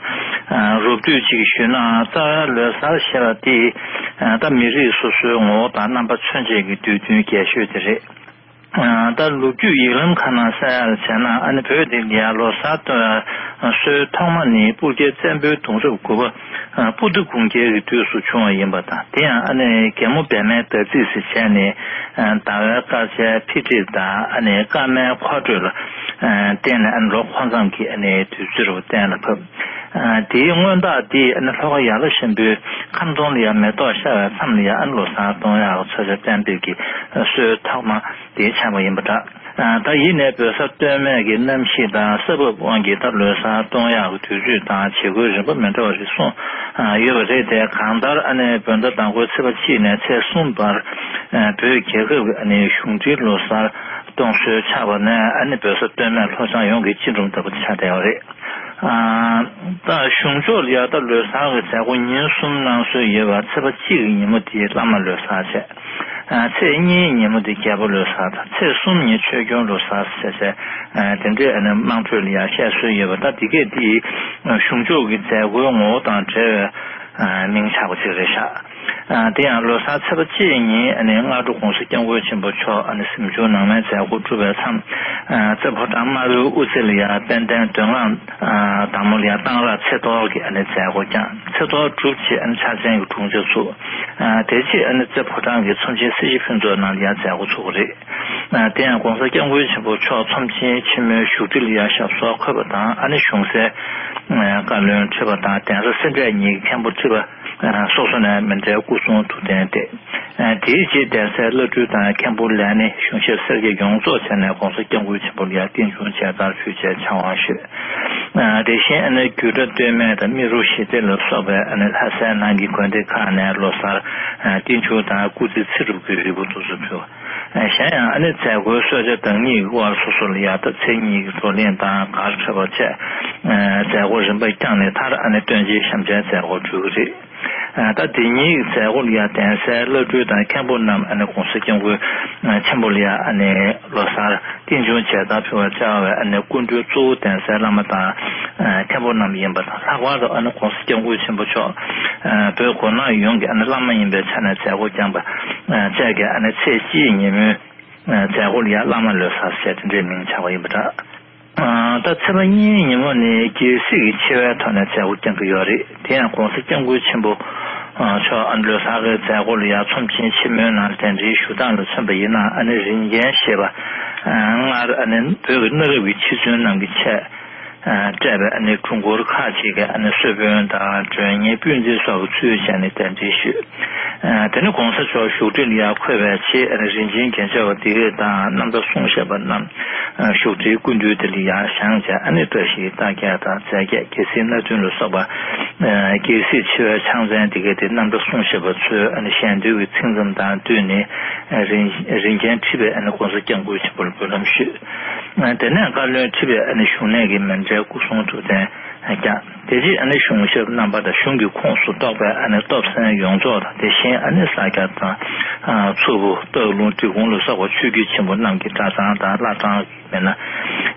རོབ་བསྡུས་ཅིག་ཞུས་ན། རྩ་བའི་ལོ་གསར་ཞེས་པ་དེ་ད་མི་རིགས་སོ་སོའི་ངོ་བོ་དང་རྣམ་པ་མཚོན་བྱེད་ཀྱི་དུས་སྟོན་རྒྱས་ཤོས་དེ་རེད། ད་ལོ་རྒྱུས་ཡིག་ལམ་ཁག་ནང་གསལ་ཡག་བྱས་ན། ཨ་ནི་བོད་འདི་ལ་ཡང་ལོ་གསར་གཏོད་སྲོལ་ཐོག་མ་ནི་སྤུ་རྒྱལ་བཙན་པོའི་གདུང་རབས་དགུ་པ་སྤུ་ན་དགུང་རྒྱལ་གྱི་དུས་སུ་བྱུང་བ་ཡིན་པ་དང་། དེ་ཡང་ཨ་ནི་རྒྱལ་མོ་བལ་མའི་ཟླ་རྩིས་ཟེར་བྱས་ནས་ཟླ་བའི་སྐར་ཆའི་འཕེལ་འགྲིབ་དང་ཨ་ནི་སྐར་མའི་འཁོར་འགྲོས་ལ་བརྟེན་ནས་ཨ་ནི་ལོ་འཁོར་མཚམས་ཀྱི་ཨ་ནི་དུས་ཚོད་རུ་གཏན་ལ་ཕབ། དེའི་སྔོན་རྟགས་འདི་ཨ་ནི་ལྷོ་ཁ་ཡ་ལ་ཤམ་བུའི་ཁམ་སྡོང་ལ་ཡང་མེ་ཏོག་ཤར་བའི་མཚམས་ལ་ཡང་ཨ་ནི་ལོ་གསར་གཏོང་ཡག་གི་ཚོད་བྱ་གཏན་འབེབས་ཀྱི་སྲོལ་ཐོག་མ་དེ་ཆགས་པ་ཡིན་པ་འདྲ། ད་ཡིན་ནའི་བོད་ས་སྟོད་སྨད་ཀྱི་གནམ་གཤིས་དང་ས་བབ་དབང་གིས་ད་ལོ་གསར་གཏོང་ཡག་གི་དུས་ཚོད་དང་བྱེད་སྒོའི་རིམ་པ་མི་འདྲ་བ་ཞིག་གསུངས་ཡོད་པ་རེད་དེ། གང་ལྟར་ཨ་ནི་བོད་ཟླ་ཟླ་འགོའི་ཚེས་པ་གཅིག་ནས་ཚེས་གསུམ་བར་བོད་རྒྱལ་ཁབ་ཀྱི་ཨ་ནི་གཞུང་འབྲེལ་ལོ་གསར་གཏོང་སྲོལ་ཆགས་པ་ནས་ཨ་ནི་བོད་ས་སྟོད་སྨད་ལྷོ་བྱང་ཡོངས་ཀྱི་སྤྱི་སྒྲོམ་ལྟ་བུ་ཆགས་བསྡད་ཡོད་རེད། ད་གཞུང་ཕྱོགས་ལ་ཡ་ད་ལོ་གསར་གྱི་མཛད་སྒོ་ཉིན་གསུམ་གནང་སྲོལ་ཡོད་པ། ཚེས་པ་གཅིག་གི་ཉིན་མོ་དེ་བླ་མ་ལོ་གསར་བྱས། ཚེས་གཉིས་ཉིན་མོ་དེ་རྒྱལ་པོ་ལོ་གསར་དང་། ཚེས་གསུམ་ཉིན་ཆོས་སྐྱོང་ལོ་གསར་བྱས་བྱས། དེ་འདྲའི་ཨ་ནི་དམངས་ཁྲོད་ལ་ཡ་བཤད་སྲོལ་ཡོད་པ། ད་དེ་གས་དེ་གཞུང་ཕྱོགས་ཀྱི་མཛད་སྒོའི་ངོ་བོ་དང་འབྲེལ་བའི་མིང་ཆགས་པ་ཅིག་རེད་ཤག་ཨ། དེ་ཡང་ལོ་གསར་ཚེས་པ་གཅིག་ཉིན་ཨ་ནི་སྔ་དྲོ་༸གོང་ས་༸སྐྱབས་མགོན་ཆེན་པོ་མཆོག་ཨ་ནི་གཟིམ་ཆུང་ནང་མའི་མཛད་སྒོ་གྲུབ་པའི་མཚམས། ཨ། རྩེ་ཕོ་བྲང་དམར་པོའི་དབུ་རྩེ་ལ་ཡང་དཔལ་ལྡན་མདོ་སྔགས་ཨ་བདག་མོ་ལ་ཡང་གཏང་རག་ཚེ་གཏོར་གྱི་ཨ་ནི་མཛད་སྒོ་བསྐྱངས། ཚེ་གཏོར་གྲུབ་རྗེས་ཨ་ནི་ཕྱག་ཆེན་གྱི་དྲུང་ཆེ་ཚུགས། ཨ། དེ་རྗེས་ཨ་ནི་རྩེ་ཕོ་བྲང་གི་ཚོམས་ཆེན་སྲི་ཞུ་ཕུན་ཚོགས་ནང་ལ་ཡང་མཛད་སྒོ་ཚུགས་པ་རེད། ཨ། དེ་ཡང་༸གོང་ས་༸སྐྱབས་མགོན་ཆེན་པོ་མཆོག་ཚོམས་ཆེན་ཆེན་མོའི་བཞུགས་ཁྲི་ལ་ཡང་ཞབས་སོར་འཁོད་པ་དང་། ཨ་ནི་གཞུང་སྲས་བཀའ་བློན་ཁྲི་པ་དང་གདན་ས་སེ་འབྲས་གཉིས་ཀྱི་མཁན་པོ་ཁྲི་པ་སོ་སོ་ནས་མཎྜལ་སྐུ་གསུང་ཐུགས་རྟེན་གཏད། ཨ། དེའི་རྗེས་གདན་སའི་བླ་སྤྲུལ་དང་མཁན་པོ་ལས་སྣེ་གཞུང་ཞབས་སེར་སྐྱ་ཡོངས་རྫོགས་བྱས་ནས་༸གོང་ས་༸སྐྱབས་མགོན་ཆེན་པོ་ལ་ཡང་རྟེན་འབྱུང་མཇལ་དར་ཕུལ་བྱས་ཕྱག་དབང་ཞུས། ཨ། དེ་བཞིན་ཨ་ནི་རྒྱུད་གྲྭ་སྟོད་སྨད་དང་རྨེ་རུ་ཞི་བདེ་ལ་སོགས་པའི་ཨ་ནི་ལྷ་སའི་ནང་གི་དགོན་སྡེ་ཁག་ནས་ལོ་གསར་རྟེན་འབྱུང་དང་སྐུ་ཚེ་ཚེ་སྒྲུབ་ཀྱི་རིལ་བུ་དེ་ཚོ་ཕུལ། གཞན་ཡང་ཨ་ནི་མཛད་སྒོའི་གསོལ་ཇ་བདག་ཉིད་ཀྱི་དབར་སོ་སོ་ལ་ཡང་ད་མཚན་ཉིད་ཀྱི་བགྲོ་གླེང་དང་གར་འཁྲབ་པ་བཅས་མཛད་སྒོ་རིམ་པ་བསྐྱངས་ནས། མཐར་ཨ་ནི་སྟོན་ཆེན་ཞབས་མཇལ་མཛད་སྒོ་གྲོལ་གྱི་རེད། ད་དེ་ཉིན་གྱི་མཛད་སྒོ་ལ་ཡང་གདན་སའི་བླ་སྤྲུལ་དང་མཁན་པོ་རྣམས་ཨ་ནི་༸གོང་ས་༸སྐྱབས་མགོན་ཆེན་པོ་ལ་ཡང་ཨ་ནི་ལོ་གསར་རྟེན་འབྱུང་མཇལ་དར་ཕུལ་བར་བཅར་བའི་ཨ་ནི་སྐུ་མགྲོན་གཙོ་བོ་གདན་སའི་བླ་མ་དང་མཁན་པོ་རྣམས་ཡིན་པ་དང་། ལྷག་པར་དུ་ཨ་ནི་༸གོང་ས་༸སྐྱབས་མགོན་ཆེན་པོ་མཆོག་བོད་མགོ་ནག་ཡོངས་ཀྱི་ཨ་ནི་བླ་མ་ཡིན་པའི་ཆ་ནས་མཛད་སྒོ་བསྐྱངས་པ་བཅས་ཀྱིས་ཨ་ནི་ཚེས་གཅིག་ཉིན་མོའི་མཛད་སྒོ་ལ་ཡང་བླ་མ་ལོ་གསར་ཞེས་དེ་འདྲའི་མིང་ཆགས་པ་ཡིན་པ་འདྲ། ཨ། ད་ཚེས་པ་གཉིས་ཉིན་མོ་ནི་རྒྱལ་སྲིད་ཀྱི་ཆེ་བའི་ཐོག་ནས་མཛད་སྒོ་བསྐྱངས་ཀྱི་ཡོད་རེད། དེ་ཡང་༸གོང་ས་༸སྐྱབས་མགོན་ཆེན་པོ་མཆོག་ཨ་ནི་ལོ་གསར་གྱི་མཛད་སྒོ་ལ་ཡང་ཚོམས་ཆེན་ཆེན་མོའི་ནང་གདན་འདྲེན་ཞུ་སྟངས་ལ་མཚོན་པ་ཡིན་ན། ཨ་ནི་རིན་ཆེན་ཞེས་པ་སྔར་ཨ་ནི་བོད་ཀྱི་གནའ་རབས་ཀྱི་འཆི་གསོན་རྣམས་ཀྱི་ཆེད་སྤྲད་པའི་ཨ་ནི་སྒྲུབ་སྐོར་ཁག་ཅིག་གི་ཨ་ནི་གསོལ་དཔོན་དང་མགྲོན་གཉེར་སྤུན་མཆེད་སོགས་ཀྱི་ཚུལ་བྱས་ནས་གདན་འདྲེན་ཞུས། ཨ། དེ་ནས་༸གོང་ས་མཆོག་བཞུགས་ཁྲི་ལ་ཡར་འཁོད་པའི་རྗེས་ཨ་ནི་རིན་ཆེན་རྒྱན་ཆ་བ་ལྡེ་གིར་དང་རྣམ་གྲྭ་གསུང་བཤད་པ་རྣམས་བཞུགས་ཁྲིའི་སྐུ་མདུན་དེ་ལ་ཡར་བཞེངས་བྱས། ཨ་ནི་བཀྲ་ཤིས་རྟགས་བརྒྱད་དང་རྫས་བརྒྱད། རྒྱལ་སྲིད་སྣ་བདུན་ལ་སོགས་པ་རྒྱལ་སྲིད་ཆེ་བའི་ཕྱག་མཚན་ལྡེ་གིར་དེ་རྣམ་གྲྭ་གསུང་བཤད་པ་ཚོས་ཨ་ནི་ཞལ་འདོན་གྱི་ཚིག་མཚམས་དང་བསྟུན་ནས་རིན་རིན་ཆེན་ཁྲི་པས་ཨ་ནི་༸གོང་ས་༸སྐྱབས་མགོན་ཆེན་པོ་ལ་འབུལ་ལམ་ཞུས། དེ་ནས་བཀའ་བློན་ཁྲི་པས་ཨ་ནི་བཞུགས་གནས་ཀྱི་མཎྜལ་སྐུ་གསུང་ཐུགས་རྟེན་བསྐྱངས། དེ་རྗེས་ཨ་ནི་གཞུང་ཞབས་རྣམ་པ་དང་གཞུང་གི་ཁོངས་སུ་གཏོགས་པའི་ཨ་ནི་སྟོབས་ཆེན་ཡོངས་རྫོགས་དང་། དེ་བཞིན་ཨ་ནི་ས་སྐྱ་དང་མཚུར་ཕུ། སྟག་ལུང་། འབྲི་གུང་ལ་སོགས་པ་ཆོས་བརྒྱུད་ཆེན་པོ་རྣམས་ཀྱི་གྲྭ་ཚང་དང་བླ་བྲང་གི་མི་སྣ།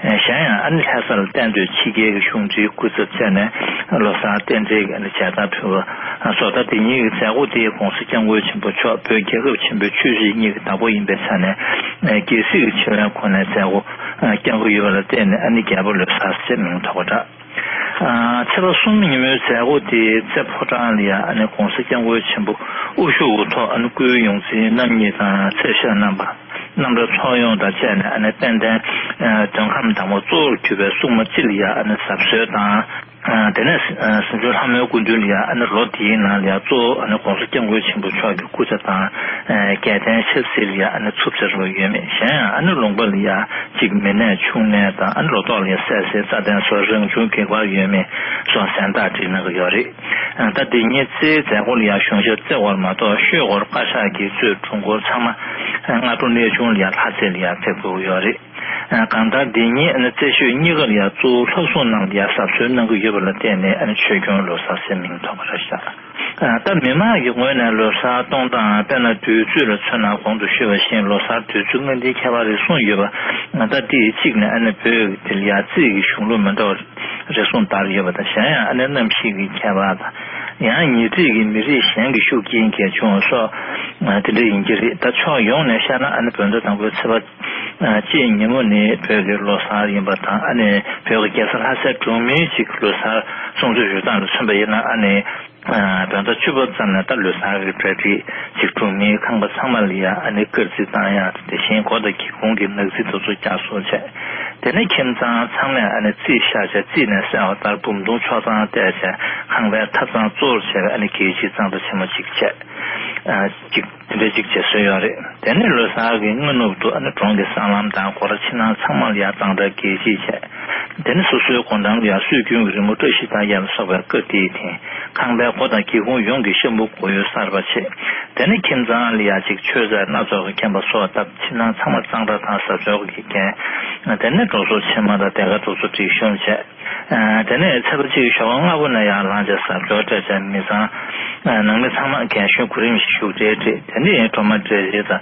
གཞན་ཡང་ཨ་ནི་ལྷ་ས་ལ་གཏན་སྡོད་ཕྱི་རྒྱལ་གྱི་གཞུང་འབྲེལ་སྐུ་ཚབ་བཅས་ནས་ལོ་གསར་རྟེན་འབྲེལ་གྱི་ཨ་ནི་མཇལ་དར་ཕུལ་བ་སོགས། ད་དེ་ཉིན་གྱི་མཛད་སྒོ་དེ་༸གོང་ས་༸སྐྱབས་མགོན་ཆེན་པོ་མཆོག་བོད་རྒྱལ་ཁབ་ཆེན་པོའི་ཆོས་སྲིད་གཉིས་ཀྱི་བདག་པོ་ཡིན་པའི་ཆ་ནས་རྒྱལ་སྲིད་ཀྱི་ཆེ་བའི་ཁོངས་ནས་མཛད་སྒོ་བསྐྱངས་ཀྱི་ཡོད་པ་ལ་བརྟེན་ནས་ཨ་ནི་རྒྱལ་པོ་ལོ་གསར་ཞེས་མིང་ཐོགས་པ་འདྲ། ཚེས་པ་གསུམ་ཉིན་མོའི་མཛད་སྒོ་དེ་རྩེ་ཕོ་བྲང་ལ་ཡང་ཨ་ནི་༸གོང་ས་༸སྐྱབས་མགོན་ཆེན་པོ་དབུ་བཞུགས་འོག་ཐོག་ཨ་ནི་སྐུའི་ཡོངས་འཛིན་རྣམ་གཉིས་དང་ཚེ་ཤོག་རྣམ་པ། རྣམ་གྲྭ་ཚོགས་ཡོངས་དང་བཅས་ནས་ཨ་ནི་དཔལ་ལྡན་མདོ་ཁམས་བདག་མོ་གཙོ་བོར་གྱུར་པའི་སྲུང་མ་སྤྱི་ལ་ཡང་ཨ་ནི་གཟབ་གསོལ་དང་། དེ་ནས་གཟིམ་ཆུང་ལྷ་མོའི་སྐུ་མདུན་ལ་ཡང་ཨ་ནི་ལོ་འདིའི་ནང་ལ་ཡང་གཙོ་བོ་༸གོང་ས་༸སྐྱབས་མགོན་ཆེན་པོ་མཆོག་གི་སྐུ་ཚ་དང་། རྒྱལ་བསྟན་ཆབ་སྲིད་ལ་ཡང་ཨ་ནི་ཚུབ་ཆ་རུ་ཡོད་མེད། གཞན་ཡང་ཨ་ནི་ལུང་པ་ལ་ཡང་གཅིག་མི་ནད་ཕྱུགས་ནད་དང་། ཨ་ནི་ལོ་ཏོག་ལ་ཡང་སད་སེར་རྩ་ལྡན་སོགས་རང་བྱུང་གེགས་བར་ཡོད་མེད་སོགས་གཟེངས་རྟགས་བསྒྲིགས་གནང་གི་ཡོད་རེད། ད་འདི་ཉིན་རྩེའི་མཛད་སྒོ་ལ་ཡང་གཞུང་ཞབས་རྩེ་བར་མ་གཏོགས་ཤོད་སྒོར་བཀའ་ཤག་དགེ་ཚུལ་དྲུང་འཁོར་ཚང་མ་སྔ་དྲོ་གནས་ཆུང་ལ་ཡང་ལྷ་རྩེ་ལ་ཡང་ཕེབས་དགོས་ཀྱི་ཡོད་རེད། གང་ལྟར་འདི་ཉིན་རྩེ་ཤོད་གཉིས་ཀ་ལ་ཡང་གཙོ་བོ་ལྷ་སྲུང་རྣམས་ལ་ཡང་གཟབ་གསོལ་གནང་གི་ཡོད་པ་ལ་བརྟེན་ནས་ཆོས་སྐྱོང་ལོ་གསར་ཟེར་མིང་ཐོགས་པ་རེད་ཤག་ད་མི་མང་གི་ངོས་ནས་ལོ་གསར་གཏོང་སྟངས། དཔེར་ན་དུས་ཚོད་ལ་མཚོན་ན་གོང་དུ་ཞུས་པ་བཞིན་ལོ་གསར་དུས་ཚོད་སྔ་འདིའི་ཁྱད་པར་རེ་ཟུང་ཡོད་པ། ད་འདི་གཅིག་ནས་ཨ་ནི་བོད་ཀྱི་དེ་ལ་ཡང་རྩིས་ཀྱི་གཞུང་ལུགས་མི་འདྲ་བ་རེ་ཟུང་དར་ཡོད་པ་དང་། གཞན་ཡང་ཨ་ནི་གནམ་གཤིས་ཀྱི་ཁྱད་པར་དང་། ཡང་ཉེ་འཁྲིས་ཀྱི་མི་རིགས་གཞན་གྱི་ཤུགས་རྐྱེན་གྱིས་བྱུང་བ་སོགས་དེ་འདྲ་ཡིན་གྱི་རེད། ད་ཕྱོགས་ཡོངས་ནས་བཤད་ན་ཨ་ནི་བོད་ཟླ་དང་པོའི་ཚེས་པ་གཅིག་ཉིན་མོ་ནི་བོད་ཀྱི་ལོ་གསར་ཡིན་པ་དང་། ཨ་ནི་བོད་ཀྱི་རྒྱལ་ས་ལྷ་སའི་གྲོང་མི་གཅིག་ལོ་གསར་སྲུང་བརྩི་ཞུ་སྟངས་ལ་མཚོན་པ་ཡིན་ན། ཨ་ནི་བོད་ཟླ་བཅུ་པ་ཙམ་ནས་ད་ལོ་གསར་གྱི་གྲ་སྒྲིག་ཅིག་གྲོང་མིའི་ཁང་པ་ཚང་མ་ལ་ཡང་ཨ་ནི་དཀར་རྩི་བཏང་ཡག་དང་། དེ་བཞིན་སྒོ་དང་སྒེའུ་ཁུང་གི་ནག་རྩི་དེ་ཚོ་བསྐྱར་གསོ་བྱས། དེ་ནས་ཁྱིམ་ཚང་ཚང་མས་ཨ་ནི་རྩིས་བཞག་བྱས། རྩིས་ནས་གསལ་བ་ལྟར་འབུམ་སྡོང་ཆོག་ཐང་བཏེགས་བྱས། ཁང་པའི་ཐབ་ཚང་གཙོ་བོར་བྱས་པའི་ཨ་ནི་རྒྱལ་སྤྱིའི་གཙང་སྦྲ་ཆེན་མོ་གཅིག་བྱས། ཨ། གཅིག་དེ་འདྲ་གཅིག་བྱེད་སྲོལ་ཡོད་རེད། དེ་ནས་ལོ་གསར་གྱི་སྔ་ནུབ་ཏུ་ཨ་ནི་གྲོང་གི་སྲང་ལམ་དང་སྒོ་ར་ཕྱི་ནང་ཚང་མ་ལ་ཡང་གཙང་སྦྲ་རྒྱས་བསྐྱེད་བྱས། དེ་ནས་སོ་སོའི་སྒོ་འགྲམ་ལ་ཡང་སྲོལ་རྒྱུན་གྱི་རི་མོ་བཀྲ་ཤིས་རྟགས་བརྒྱད་ལ་སོགས་པའི་ཀ་ཏིའི་ཐེངས། ཁང་པའི་སྒོ་དང་སྒེའུ་ཁུང་ཡོངས་ཀྱི་ཤམ་བུ་སྒོར་ཡོལ་གསར་པ་ཕྱེ། དེ་ནས་ཁྱིམ་ཚང་ལ་ཡ་གཅིག་མཆོད་རྫས་སྣ་ཚོགས་ཀྱིས་ཁེངས་པ་སོགས་བཏབ། ཕྱི་ནང་ཚང་མ་གཙང་སྦྲ་དང་གཟབ་མཆོར་གྱིས་བརྒྱན། དེ་ནས་གྲོགས་ཚོགས་ཕྱི་མ་དང་སྡེ་ཁག་གྲོགས་ཚོགས་སྒྲིག་གཤོམ་བྱས། དེ་ནས་ཚེས་པ་གཅིག་ཞོགས་པ་སྔ་པོ་ནས་ཡར་ལངས་བྱས་གཟབ་མཆོར་སྤྲས་བྱས། མི་ཚང་ནང་མི་ཚང་མ་རྒན་གཞོན་གོ་རིམ་བཞིན་བཞུགས་གྲལ་བསྒྲིགས། དེ་ནས་གྲོ་མ་འབྲས་སིལ་དང་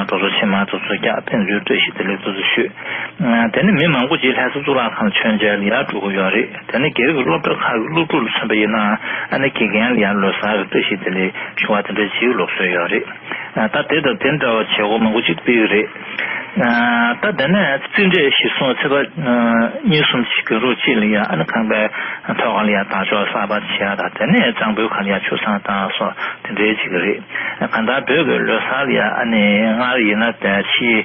གྲོགས་ཚོགས་ཕྱི་མ་གྲོགས་ཚོགས་རྒྱག་ཕན་ཚུན་བཀྲ་ཤིས་བདེ་ལེགས་དུས་ཚོད་ཞུས། དེ་ནས་མི་མང་པོ་ཅིག་ལྷ་ས་གཙུག་ལག་ཁང་ལ་མཆོད་མཇལ་ལ་ཡར་འགྲོ་གི་ཡོད་རེད། དེ་ནས་སྒེར་གྱི་སློབ་གྲྭ་ཁག་གི་སློབ་ཕྲུག་ལ་མཚོན་པ་ཡིན་ན། ཨ་ནི་དགེ་རྒན་ལ་ཡར་ལོ་གསར་གྱི་བཀྲ་ཤིས་བདེ་ལེགས་ཞུ་བ་དེ་འདྲ་བྱེད་ཀྱི་ལུགས་སྲོལ་ཡོད་རེད། ད་དེ་དང་དེ་འདྲ་བ་བྱེད་སྒོ་མང་པོ་ཅིག་སྤེལ་གྱི་རེད། ད་དེ་ནས་རྩིས་འབྲས་གཞིར་བཟུང་ཚེས་པ་གཉིས་གསུམ་ཅིག་གི་རོགས་གཅིག་ལ་ཡ་ཨ་ནི་ཁང་པའི་ཐོག་ཁ་ལ་ཡ་དར་ལྕོག་གསར་པ་བྱེད་ཡ་དང་། དེ་ནས་གཙང་པོའི་ཁ་ལ་ཡ་ཆུ་བཟང་བཏང་ཡ་སོགས་དེ་འདྲའི་བྱེད་ཀྱི་རེད། གང་ལྟར་བོད་ཀྱི་ལོ་གསར་ལ་ཡ་ཨ་ནི་སྔར་ཡིན་ན་ད་ཕྱིའི་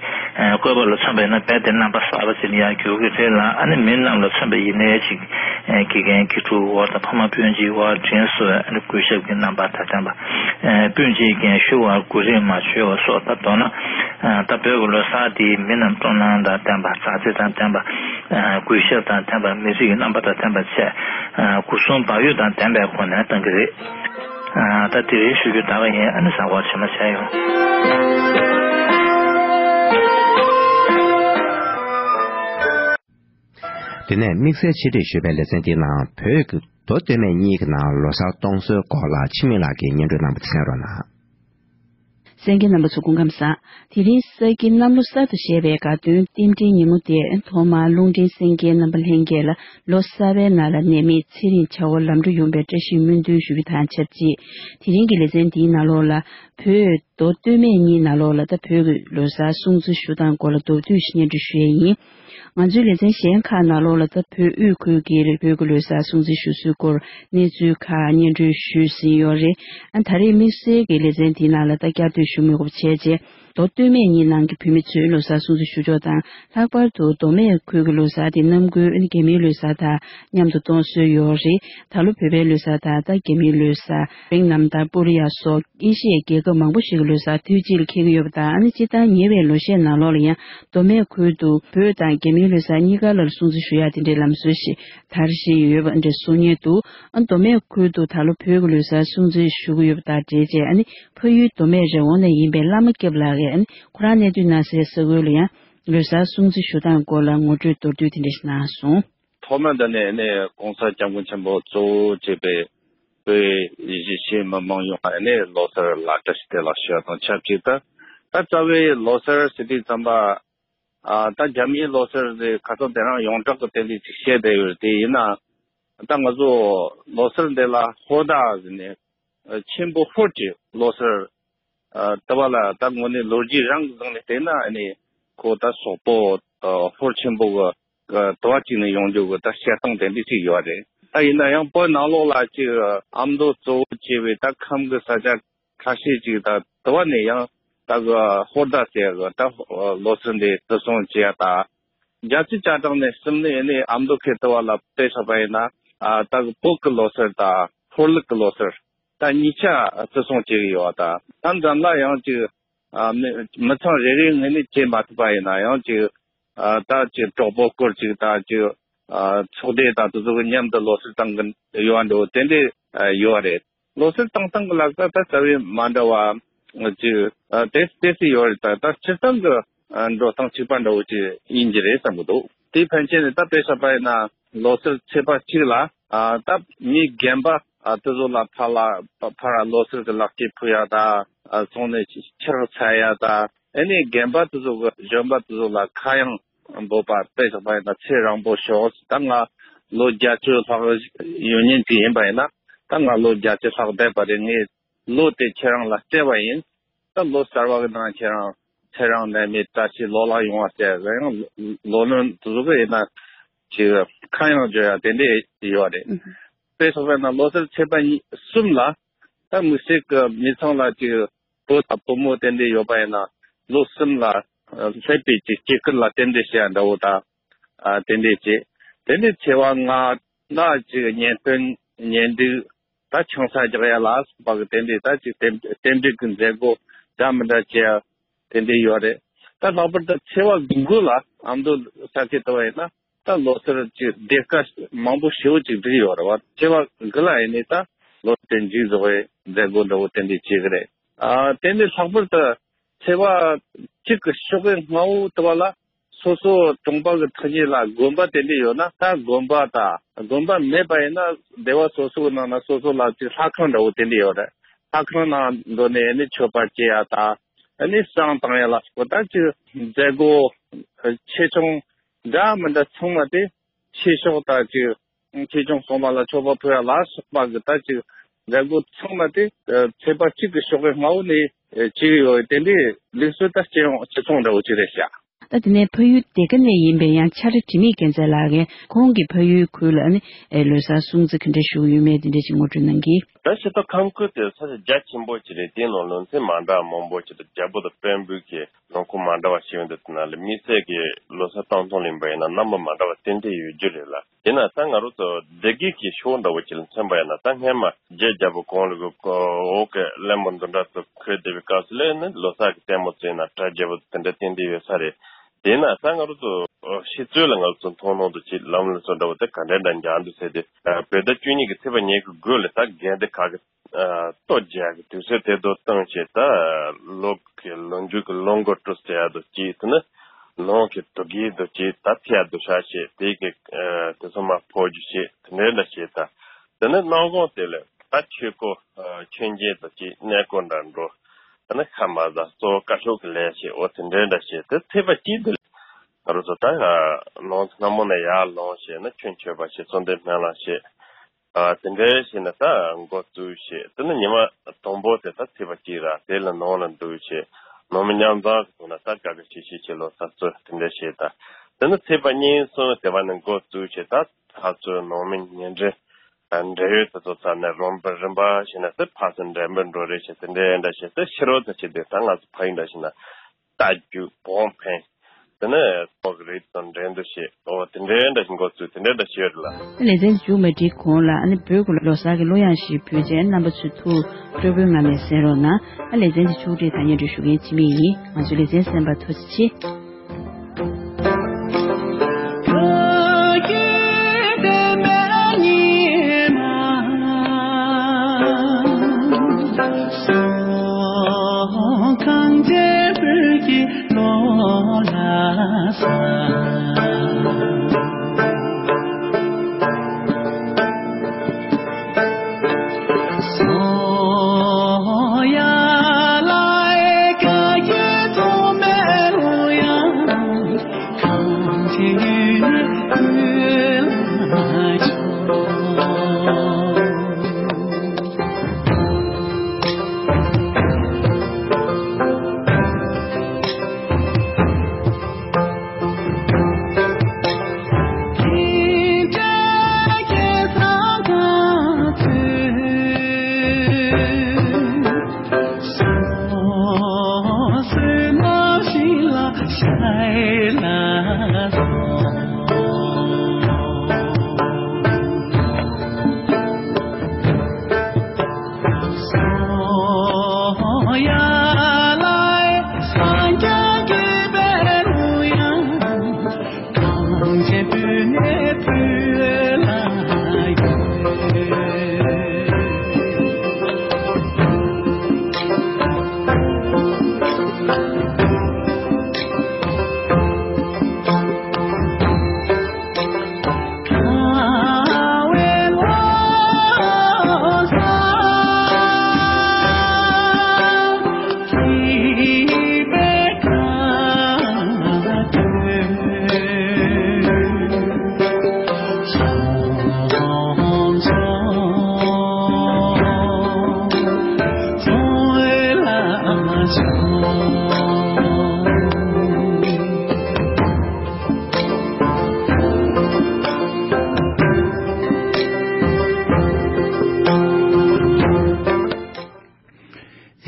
བཀོད་པ་ལ་མཚོན་པ་ཡིན་ན་རྦད་དེ་རྣམ་པ་གསར་པ་ཅིག་ལ་ཡ་འགྱུར་གྱི་རེད་ལ། ཨ་ནི་མི་རྣམས་ལ་མཚོན་པ་ཡིན་ནའི་ཅིག་དགེ་རྒན་དགེ་ཕྲུག་དབར་དང་ཕ་མ་སྤུན་མཆེད་དབར་དྲིན་གཟོ་བའི་ཨ་ནི་གུས་ཞབས་ཀྱི་རྣམ་པ་དང་ལྡན་པ། སྤུན་མཆེད་རྒན་གཞོན་དབར་གུས་བཀུར་མ་བྱེད་པ་སོགས། ད་མདོར་ན་ད་བོད་ཀྱི་ལོ་གསར་དེ་མི་རྣམས་སྤྲོ་སྣང་དང་ལྡན་པ། མཛའ་བརྩེ་དང་ལྡན་པ། གུས་ཞབས་དང་ལྡན་པ། མི་རིགས་ཀྱི་རྣམ་པ་དང་ལྡན་པ་བྱས། སྒོ་གསུམ་བག་ཡོད་དང་ལྡན་པའི་སྒོ་ནས་གཏོང་གི་རེད། ད་དེ་རིང་ཞུ་རྒྱུ་ད་ག་ཡིན། ཨ་ནི་གཟའ་འཁོར་རྗེས་མ་མཇལ་ཡོང་། དེ་ནས་དམིགས་བསལ་ཆེད་སྒྲིག་ཞུས་པའི་ལེ་ཚན་འདིའི་ནང་བོད་ཀྱི་མདོ་སྟོད་སྨད་གཉིས་ཀྱི་ནང་ལོ་གསར་གཏོང་སྲོལ་སྐོར་ལ་འཆི་མེད་ལགས་ཀྱིས་སྙན་སྒྲོན་གནང་བ་དེ་གསན་རོགས་གནང་། གསན་མཁན་རྣམ་པ་ཚོ་སྐུ་ཁམས་བཟང་། དེ་རིང་ས་དགེ་གནམ་ལོ་གསར་དུ་བཞད་པའི་དགའ་སྟོན་རྟེན་འབྲེལ་ཉིན་མོ་དེར་ཐོག་མར་རླུང་འཕྲིན་གསན་མཁན་རྣམ་པ་ལྷན་རྒྱས་ལ་ལོ་གསར་པའི་ནང་ལ་ནད་མེད་ཚེ་རིང་བྱ་བ་ལམ་འགྲོ་ཡོང་བའི་བཀྲ་ཤིས་སྨོན་འདུན་ཞུ་རྒྱུ་དང་ཆབས་ཅིག་དེ་རིང་གི་ལེ་ཚན་འདིའི་ནང་ལོགས་ལ་བོད་མདོ་སྟོད་སྨད་གཉིས་ནང་ལོགས་ལ་ད་བོད་ཀྱི་ལོ་གསར་སྲུང་བརྩི་ཞུ་སྟངས་སྐོར་ལ་མདོར་བསྡུས་ཤིག་སྙན་སྒྲོན་ཞུ་ཡས་ཡིན། ང་ཚོའི་ལེ་ཚན་གཞན་ཁག་ནང་ལོགས་ལ་ད་བོད་དབུས་ཁུལ་གྱི་བོད་ཀྱི་ལོ་གསར་སྲུང་བརྩི་ཞུ་སྲོལ་སྐོར་གནས་ཚུལ་ཁག་སྙན་སྒྲོན་ཞུས་ཟིན་ཡོད་རེད། ཨ་ད་རེས་དམིགས་བསལ་གྱི་ལེ་ཚན་འདིའི་ནང་ལ་ད་བསྐྱར་ཟློས་ཞུ་མི་དགོས་པ་བྱས་རྗེས། མདོ་སྟོད་སྨད་གཉིས་ནང་གི་བོད་མི་ཚོས་ལོ་གསར་སྲུང་བརྩི་ཞུ་ཕྱོགས་དང་། ལྷག་པར་དུ་མདོ་སྨད་ཁུལ་གྱི་ལོ་གསར་དེ་ནམ་རྒྱུན་རྒྱ་མིའི་ལོ་གསར་དང་མཉམ་དུ་གཏོང་སྲོལ་ཡོད་རེད། ད་ལོ་བོད་པའི་ལོ་གསར་དང་ད་རྒྱ་མིའི་ལོ་གསར། ཝེ་ནམ་དང་ཀོ་རི་ཡ་སོགས་ཨེ་ཤི་ཡའི་རྒྱལ་ཁབ་མང་པོ་ཞིག་གི་ལོ་གསར་དུས་གཅིག་ལ་འཁེལ་གྱི་ཡོད་པ་དང་། ཨ་ནི་སྤྱིར་བཏང་ཉེ་བའི་ལོ་ཤས་ནང་ལོགས་ལ་ཡང་མདོ་སྨད་ཁུལ་དུ་བོད་དང་རྒྱ་མིའི་ལོ་གསར་གཉིས་ཀ་ལ་སྲུང་བརྩི་ཞུ་ཡག་དེ་འདྲའི་ལམ་སྲོལ་ཞིག་དར་བཞིན་ཡོད་པ་འདྲ་གསུང་མཁན་འདུག་ཨ་མདོ་སྨད་ཁུལ་དུ་ད་ལོ་བོད་ཀྱི་ལོ་གསར་སྲུང་བརྩི་ཞུ་གི་ཡོད་པ་དང་འབྲེལ་བྱས། ཨ་ནི་ཕ་ཡུལ་མདོ་སྨད་རི་བོ་ནས་ཡིན་པའི་བླ་མ་སྐྱབས་ལགས་ཀྱིས། ཨ་ནི་ཁོ་རང་གནས་སྡོད་གནང་སའི་ས་ཁུལ་ལ་ཡང་ལོ་གསར་སྲུང་བརྩི་ཞུ་སྟངས་སྐོར་ལ་ངོ་སྤྲོད་མདོར་བསྡུས་དེ་འདྲ་ཞིག་གནང་སོང་། ཐོག་མ་འདི་ནས་ནི་༸གོང་ས་༸སྐྱབས་མགོན་ཆེན་པོ་གཙོ་བོ་བྱས་པའི་བོད་གཞིས་བྱེས་མི་མང་ཡོངས་ལ་ནི་ལོ་གསར་ལ་བཀྲ་ཤིས་བདེ་ལེགས་ཞུ་བ་དང་ཆབས་ཅིག་ཏུ། ད་རྩ་བའི་ལོ་གསར་ཟེར་དུས་ཙམ་པ། ཨ་ད་རྒྱ་མིའི་ལོ་གསར་དེ་ཁ་སང་དེ་རིང་ཡོངས་གྲགས་ཀྱི་དེ་འདྲ་ཅིག་བཤད་བསྡད་ཡོད་རེད། དེ་ཡིན་ན་ད་ང་ཚོ་ལོ་གསར་འདི་ལ་ཧོར་ཟླ་ཟེར་ནས་ཆེན་པོ་ཧོར་གྱི་ལོ་གསར། ཨ་དུ་བ་ལ་ད་དངོས་གནས་ལོ་རྒྱུས་རང་གི་སྟེང་ནས་བལྟས་ན་ཨ་ནི་ཁོ་ད་སོག་པོ་ཨ་ཧོར་ཆེན་པོ་གི་དུ་བ་གཅིག་ནས་ཡོང་རྒྱུ་གི་ད་བཤད་སྟངས་དེ་འདྲ་ཅིག་ཡོད་རེད། ད་ཡིན་ན་ཡང་བོད་ནང་ལོགས་ལ་ཅིག་ཨ་མདོ་གཙོ་བོ་བྱས་པའི་ད་ཁམས་གི་ས་ཆ་ཁ་ཤས་ཅིག་ད་དུ་བ་ནས་ཡང་ད་གི་ཧོར་ཟླ་ཟེར་གི་ད་ལོ་གསར་འདི་བརྩི་སྲུང་བྱེད་ཡ་ད། རྒྱལ་སྤྱིའི་དཔྱ་ཁྲལ་ནས་བཤད་ནས་ཨ་ནི་ཨ་མདོ་ཁའི་དུ་བ་ལ་དཔེ་བཞག་པ་ཡིན་ན། ཨ་ད་གི་བོད་ཀྱི་ལོ་གསར་དང་ཧོར་ལུགས་ཀྱི་ལོ་གསར་ད་གཉིས་ཆ་བརྩི་སྲུང་བྱེད་ཀྱི་ཡོད་པ་དང་། ད་འཛམ་ལ་ཡང་ཅིག་ཨ་མི་མི་ཚང་རེ་རེའི་ངོས་ནས་བྱེད་མ་ཐུབ་པ་ཡིན་ན་ཡང་ཅིག་ཨ་ད་ཅིག་གྲོགས་པོ་སྐོར་ཅིག་ད་ཅིག་ཨ་ཚོགས་སྡེ་དང་དེ་ཚོ་གི་མཉམ་དུ་ལོ་གསར་བཏང་གི་ཡོད་འགྲོ་དེ་འདྲ་ཡོད་རེད། ལོ་གསར་བཏང་སྟངས་ཀྱི་ལ་ད་ད་རྩ་བའི་མ་འདྲ་བ་ཅིག་ཨ་དེ་དེ་སྲིད་ཡོད་རེད། ད་ད་སྤྱིར་བཏང་གི་ཨ་འགྲོ་སྟངས་གཅིག་པ་འདྲ་བོ་ཅིག་ཡིན་གྱི་རེད་བསམ་གྱི་འདུག་དེའི་ཕན་ཆད་ནས་ད་དཔེ་བཞག་པ་ཡིན་ན་ལོ་གསར་ཚེས་པ་གཅིག་ལ་ཨ་ད་མི་རྒན་པ་ཨ་དེ་ཚོ་ལ་ཕར་ལ་ཕར་ལོ་གསར་གྱི་ལེགས་སྐྱེས་ཕུལ་ཡ་ད། ཨ་སོང་ནས་ཕྱིར་འཚོལ་ཡ་ད། ཨ་ནི་རྒན་པ་དེ་ཚོ་གི་གཞོན་པ་དེ་ཚོ་ལ་ཁ་གཡང་འབོད་པ་དཔེ་བཞག་པ་ཡིན་ན་ཚེ་རིང་པོ་ཤོག་ད་ང་ལོ་བརྒྱད་ཅུ་ལྷག་ཡོད་མཁན་ཅིག་ཡིན་པ་ཡིན་ན། ད་ང་ལོ་བརྒྱད་ཅུ་ལྷག་བསྡད་པ་རེད། ངས་ལོ་དེ་ཁྱེད་རང་ལ་སྤྲད་པ་ཡིན། ད་ལོ་གསར་བ་གི་ནང་ཁྱེད་རང་ཚེ་རིང་ནད་མེད་བཀྲ་ཤིས་ལོ་ལེགས་ཡོང་བ་ཟེར། ཡང་ལོ་ལོན་དེ་ཚོ་གི་ཡིན་ན་ཅིག་ཁ་གཡང་བརྗོད་ཡ་དེ་འདྲས་ཡོད་རེད། དཔེ་བཞག་པ་ཡིན་ན་ལོ་གསར་ཚེས་པ་གཉིས་གསུམ་ལ་ད་དམིགས་བསལ་གི་མི་ཚང་ལ་ཅིག་བུ་དང་བུ་མོ་དེ་འདྲས་ཡོད་པ་ཡིན་ན་ལོ་གསུམ་ལ་ཨ་སླེབས་པའི་ཅིག་སྐྱེ་སྐར་ལ་རྟེན་འབྲེལ་བྱེད་ཡ་འདྲ་བོ་དང་། ཨ་དེ་འདྲས་བྱེད། དེ་འདྲས་ཚེས་པ་ལྔ་ལ་ཅིག་གཉེན་སྟོན་གཉེན་སྒྲིག་ད་ཆང་ས་རྒྱག་ཡ་ལ་སོགས་པ་གི་དེ་འདྲས་ད་ཅིག་རྟེན་རྟེན་འབྲེལ་གི་མཛད་སྒོ་འདྲ་མི་འདྲ་བྱེད་ཡ་དེ་འདྲས་ཡོད་རེད། ད་ལྷག་པར་དུ་ཚེས་པ་དགུ་ལ་ཨ་མདོ་ས་ཁུལ་དུ་བ་ཡིན་ན། ད་ལོ་གསར་གྱི་སྡེར་ཁ་མང་པོ་ཞེ་པོ་ཅིག་བསྒྲིགས་ཡོད་རེད་བ། ཚེས་པ་དགུ་ལ་ཡིན་ནའི་ད་ལོ་རྟེན་འབྲེལ་བཟོ་བའི་མཛད་སྒོ་འདྲ་བོ་དེ་འདྲས་བྱེད་ཀྱི་རེད། ཨ་དེ་ནས་ལྷག་པར་དུ་ཚེས་པ་གཅིག་གི་ཞོགས་ཀའི་སྔ་པོ་དེ་བ་ལ་སོ་སོ་གྲོང་པ་གི་ཐག་ཉེ་ལ་དགོན་པ་དེ་འདྲ་ཡོད་ན། ད་དགོན་པ་དང་དགོན་པ་མེད་པ་ཡིན་ན་སྡེ་བ་སོ་སོ་གི་ནང་ན་སོ་སོ་ལ་ཅིག་ལྷ་ཁང་འདྲ་བོ་དེ་འདྲ་ཡོད་རེད། ལྷ་ཁང་ནང་འགྲོ་ནས་ཨ་ནི་མཆོད་པ་བྱེད་ཡ་དང་། ཨ་ནི་བསང་བཏང་ཡ་ལ་སོགས་པ། ད་ཅིག་མཛད་སྒོ་ཆེ་ཆུང་འདྲ་མི་འདྲ་ཚང་མ་དེ། ཆོས་ཕྱོགས་དང་ཅིག་ཆོས་སྐྱོང་སྲུང་མ་ལ་མཆོད་པ་ཕུལ་ཡ་ལ་སོགས་པ་གི་ད་ཅིག་མཛད་སྒོ་ཚང་མ་དེ་ཚེས་པ་གཅིག་གི་ཞོགས་ཀའི་སྔ་པོ་ནས་བྱེད་ཀྱི་ཡོད། དེ་འདྲའི་ལུགས་སྲོལ་ད་སྤྱི་ཡོངས་སྤྱི་ཚོགས་འདྲ་བོ་ཅིག་རེད་ཤག་ད་དེ་ནས་ཕ་ཡུལ་སྡེ་དགེ་ནས་ཡིན་པའི་ཡང་ཆ་ར་དྲི་མེད་རྒྱལ་མཚན་ལགས་ཀྱིས་ཁོང་གི་ཕ་ཡུལ་ཁུལ་ལ་ནི་ཨེ་ལོ་གསར་སྲུང་བརྩི་ག་འདྲ་ཞུ་གི་ཡོད་མེད་དེ་འདྲ་ཅིག་ངོ་སྤྲོད་གནང་གིས། ད་ཕྱི་ཐོག་ཁམས་ཁུལ་དེ་ས་ཆ་རྒྱ་ཆེན་པོ་ཅིག་རེད། དེའི་ནང་ལོ་ཚན་མ་འདྲ་བ་མང་པོ་ཅིག་དང་རྒྱལ་པོ་དང་དཔོན་པོ་གི་ལུང་ཁུངས་མ་འདྲ་བ་ཞིག་ཡོད་འདུག་དེ་ནང་ལ་དམིགས་བསལ་གྱི་ལོ་གསར་གཏོང་སྟངས་ལ་ཡིན་པ་ཡིན་ན་རྣམ་པ་མ་འདྲ་བ་ཏན་ཏན་ཡོད་རྒྱུ་རེད་ལ། ཡིན་ན་ད་ང་རང་ཚོ་སྡེ་དགེ་གི་ཕྱོགས་འདྲ་བོ་ཅིག་ལ་མཚོན་པ་ཡིན་ན། ད་སྔན་མ་རྗེ་རྒྱལ་པོ་གོང་ལ་གི་འོག་གི་གླེན་པ་འདི་འདྲ་ཚོ་འཁོད་བསྡད་པའི་སྐབས་སུ་ལ་ནི་ལོ་གསར་གྱི་ལྟད་མོ་བཙལ་ན་གྲྭ་རྒྱལ་པོ་དེ་འདྲ་ཏན་ཏན་ཡོད་ས་རེད། དེས་ན་ད་ང་རང་ཚོ་ཕྱི་ཚུལ་ལ་ང་རང་ཚོ་མཐོང་སྣང་དུ་ཅིག་ལམ་ལུགས་སོགས་འདྲ་བོ་དེ་ག་འདྲ་འདྲ་འཇགས་འདུག་ཟེར་ཏེ། བོད་ཟླ་བཅུ་གཉིས་ཀྱི་ཚེས་པ་ཉེར་དགུ་ལ་ད་དགོན་སྡེ་ཁག་གི་ཨ་གཏོར་རྒྱག་གི་དུས་ཚོད་དེ་ཚོ་བཏང་བྱས། ད་ལོ་གི་ལོ་མཇུག་གི་ལོ་འགོ་དཀྲོལ་ཟེར་ཡ་དོ་གཅིག་དེ་ནི་ལོང་གི་དུག་གི་དོ་གཅིག་ད་ཐེ་ཡ་དོ་ཤ་བྱས། དེ་གི་ཨ་དེ་ཚོ་མ་ཕོག་རྒྱུ་བྱས། དེ་འདྲ་འདྲ་བྱས། ད་དེ་ནི་གནམ་གང་དེ་ལ་ད་ཆོས་སྐོར་ཨ་མཆོད་མཇལ་དོ་གཅིག་གནས་སྐོར་འདྲ་འགྲོ། ད་ནི་ཁ་མ་ཟ་གཙོ་བོ་བཀའ་ཤོག་གི་ལས་བྱས། འོ་དེ་འདྲ་འདྲ་བྱས། དེ་ཚེས་པ་གཅིག་དེ་ལ་ང་རང་ཚོ་ད་ཨ་ནང་སྔ་མོ་ནས་ཡར་ལངས་བྱས་ན་ཆོས་མཆོད་པ་བྱས། གསོལ་འདེབས་སྨོན་ལམ་བྱས། ཨ་དེ་འདྲའི་བྱས་ནས་ད་འགོ་བཙུགས་བྱས། དེ་ནས་ཉི་མ་དང་པོ་དེ་ད་ཚེས་པ་གཅིག་ར། དེ་ལ་ནང་ལ་འདུག་བྱས། ནང་མི་མཉམ་འཛོམས་ཀྱི་ཐོག་ནས་ད་དགའ་དགའ་ཤིག་ཤིག་བྱས་ལོ་གསར་རྩེད་དེ་འདྲ་བྱས། ད་དེ་ནས་ཚེས་པ་གཉིས་གསུམ་དེ་བ་ནས་འགོ་བཙུགས་བྱས། ད་ད་ཚོ་ནང་མི་ཉེ་འབྲེལ་འབྲེལ་ཡོད་དེ་ཚོ་ཚང་ནས་རིམ་པ་རིམ་པ་བྱས་ནས་དེ་ཕར་ཚུར་འབྲེལ་འབྲེལ་འགྲོ་རེས་བྱས། དེ་འདྲའི་འདྲ་བྱས། དེ་ཕྱི་རོལ་དུ་བྱས་དེ་ད་ང་ཚོ་ཕ་ཡུལ་འདྲ་བྱས་ན། རྟ་རྒྱུག་བོང་འཕེན། དེ་ནས་ཚོགས་ཀྱི་རིགས་དང་འགྲན་བསྡུར་བྱེད། འོ་དེ་འདྲའི་འདྲ་ཞིག་འགོ་བཙུགས། དེ་འདྲའི་འདྲ་ཞིག་ཡོད་རེད་ལ། ལེ་ཚན་དེ་མཇུག་མ་སྒྲིལ་གོང་ལ་ཨ་ནི་བོད་ཀྱི་ལོ་གསར་གྱི་གླུ་དབྱངས་ཤིག་ཕུལ་རྗེས་རྣམ་པ་ཚོས་ཐུགས་སྤྲོ་པོའི་ངང་ནས་གསན་རོགས་གནང་། ཨ་ལེ་ཚན་དེ་མཇུག་སྒྲིལ་དང་སྙན་སྒྲོན་ཞུ་མཁན་འཆི་མེད་ཡིན། ང་ཚོའི་ལེ་ཚན་གསན་པར་ཐུགས་རྗེ་ཆེ།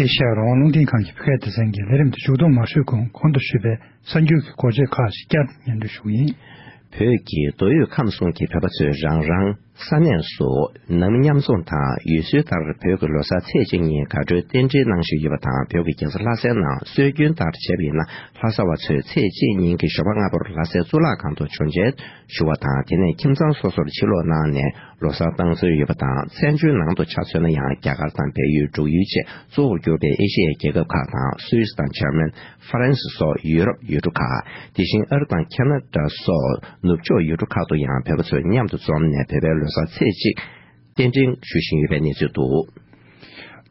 ཨེ་ཤ་ཡ་རང་དབང་རླུང་འཕྲིན་ཁང་གི་བོད་སྐད་སྡེ་ཚན་གྱིས་ལས་རིམ་དེ་མཇུག་བསྡོམས་མ་ཞུས་གོང་གོང་དུ་ཞུས་པའི་གསར་འགྱུར་གྱི་འགོ་བརྗོད་ཁག་ཅིག་བསྐྱར་དུ་སྙན་སྒྲོན་ཞུ་གི་ཡིན། བོད་ཀྱི་མདོ་དབུས་ཁམས་གསུམ་གྱི་བོད་པ་ཚོས་རང་རང་ ས་གནས་སུ་ནང་མི་མཉམ་འཛོམས་དང་ཡུལ་སྲོལ་ལྟར་བོད་ཀྱི་ལོ་གསར་ཚེས་གཅིག་ཉིན་དགའ་སྤྲོའི་རྟེན་འབྲེལ་གནང་བཞིན་ཡོད་པ་དང་། བོད་ཀྱི་རྒྱལ་ས་ལྷ་སའི་ནང་སྲོལ་རྒྱུན་ལྟར་བྱས་པ་ཡིན་ན། ལྷ་ས་བ་ཚོས་ཚེས་གཅིག་ཉིན་གྱི་ཞོགས་པ་སྔ་པོར་ལྷ་སའི་གཙུག་ལག་ཁང་དུ་མཆོད་མཇལ་ཞུ་བ་དང་། དེ་ནས་ཁྱིམ་ཚང་སོ་སོར་ཕྱིར་ལོག་གནང་ནས་ལོ་གསར་བཏང་སྲོལ་ཡོད་པ་དང་། བཙན་བྱོལ་ནང་དུ་ཆ་མཚོན་ན་ཡང་རྒྱ་གར་དང་བལ་ཡུལ། འབྲུག་ཡུལ་བཅས་གཙོ་བོར་གྱུར་པའི་ཨེ་ཤི་ཡའི་རྒྱལ་ཁབ་ཁག་དང་། སུད་སི་དང་འཇར་མན། ཧྥ་རན་སི་སོགས་ཡུ་རོབ་ཡུལ་གྲུ་ཁག། དེ་བཞིན་ཨ་རི་དང་ཁ་ན་ཌ་སོགས་ནུབ་ཕྱོགས་ཡུལ་གྲུ་ཁག་ཏུ་ཡང་བོད་པ་ཚོས་མཉམ་དུ་འཛོམས་ནས་བོད་པའི་ལོ་གསར་ཚེས་གཅིག་རྟེན་འབྲེལ་ཞུ་བཞིན་ཡོད་པའི་གནས་ཚུལ་འདུག།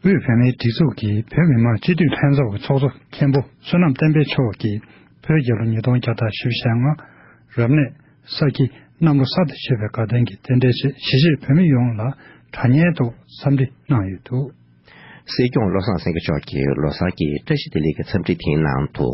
དབུས་བོད་མིའི་སྒྲིག་འཛུགས་ཀྱི་བོད་མི་མང་སྤྱི་འཐུས་ལྷན་ཚོགས་ཀྱི་ཚོགས་གཙོ་མཁན་པོ་བསོད་ནམས་བསྟན་འཕེལ་མཆོག་གིས། བོད་རྒྱལ་ལོ་ཉིས་སྟོང་བརྒྱ་དང་བཞི་བཅུ་ཞེ་ལྔ། རབ་གནས་ས་ཁྱི་གནམ་ལོ་གསར་དུ་མཆོད་པའི་དགའ་སྟོན་གྱི་རྟེན་འབྲེལ་ཆེད། གཞིས་བྱེས་བོད་མི་ཡོངས་ལ་དྲ་བརྙན་ཐོག་འཚམས་འདྲི་གནང་ཡོད་འདུག། སྲིད་སྐྱོང་བློ་བཟང་སེང་གེ་མཆོག་གིས་ལོ་གསར་གྱི་བཀྲ་ཤིས་བདེ་ལེགས་ཀྱི་འཚམས་འདྲི་དེའི་ནང་དུ།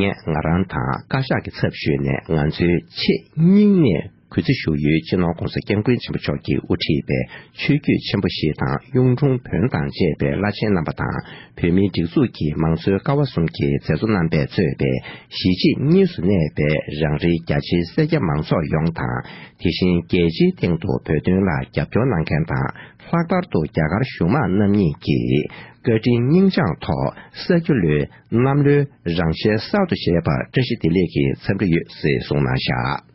ངས་ང་རང་དང་བཀའ་ཤག་གི་ཚབ་ཞུས་ནས་ང་ཚོའི་ཆེས་སྙིང་ནས་གུས་བརྩི་ཞུ་ཡུལ་སྤྱི་ནོར་༸གོང་ས་༸སྐྱབས་མགོན་ཆེན་པོ་མཆོག་གིས་དབུ་ཁྲིད་པའི་ཆོས་བརྒྱུད་ཆེན་པོ་བཞི་དང་གཡུང་དྲུང་བོན་དང་བཅས་པའི་བླ་ཆེན་རྣམ་པ་དང་། བོད་མིའི་སྒྲིག་འཛུགས་ཀྱི་མང་གཙོའི་ཀ་བ་གསུམ་གྱི་མཛད་གཙོ་རྣམ་པས་གཙོས་པའི་གཞིས་བྱེས་གཉིས་སུ་གནས་པའི་རང་རེའི་རྒྱ་ཆེའི་སེར་སྐྱ་མང་ཚོགས་ཡོངས་དང་། དེ་བཞིན་རྒྱལ་སྤྱིའི་སྟེང་དུ་བོད་དོན་ལ་རྒྱབ་སྐྱོར་གནང་མཁན་དང་། ལྷག་པར་དུ་རྒྱ་གར་གཞུང་མང་རྣམ་གཉིས་ཀྱི་བཀའ་དྲིན་སྙིང་བཅངས་ཐོག་ས་ཁྱི་ལོའི་གནམ་ལོའི་རང་ཞལ་གསར་དུ་བཞད་པར་བཀྲ་ཤིས་བདེ་ལེགས་ཀྱི་འཚམས་འདྲི་ཡོད་ཟེར་གསུངས་གནང་བཞག།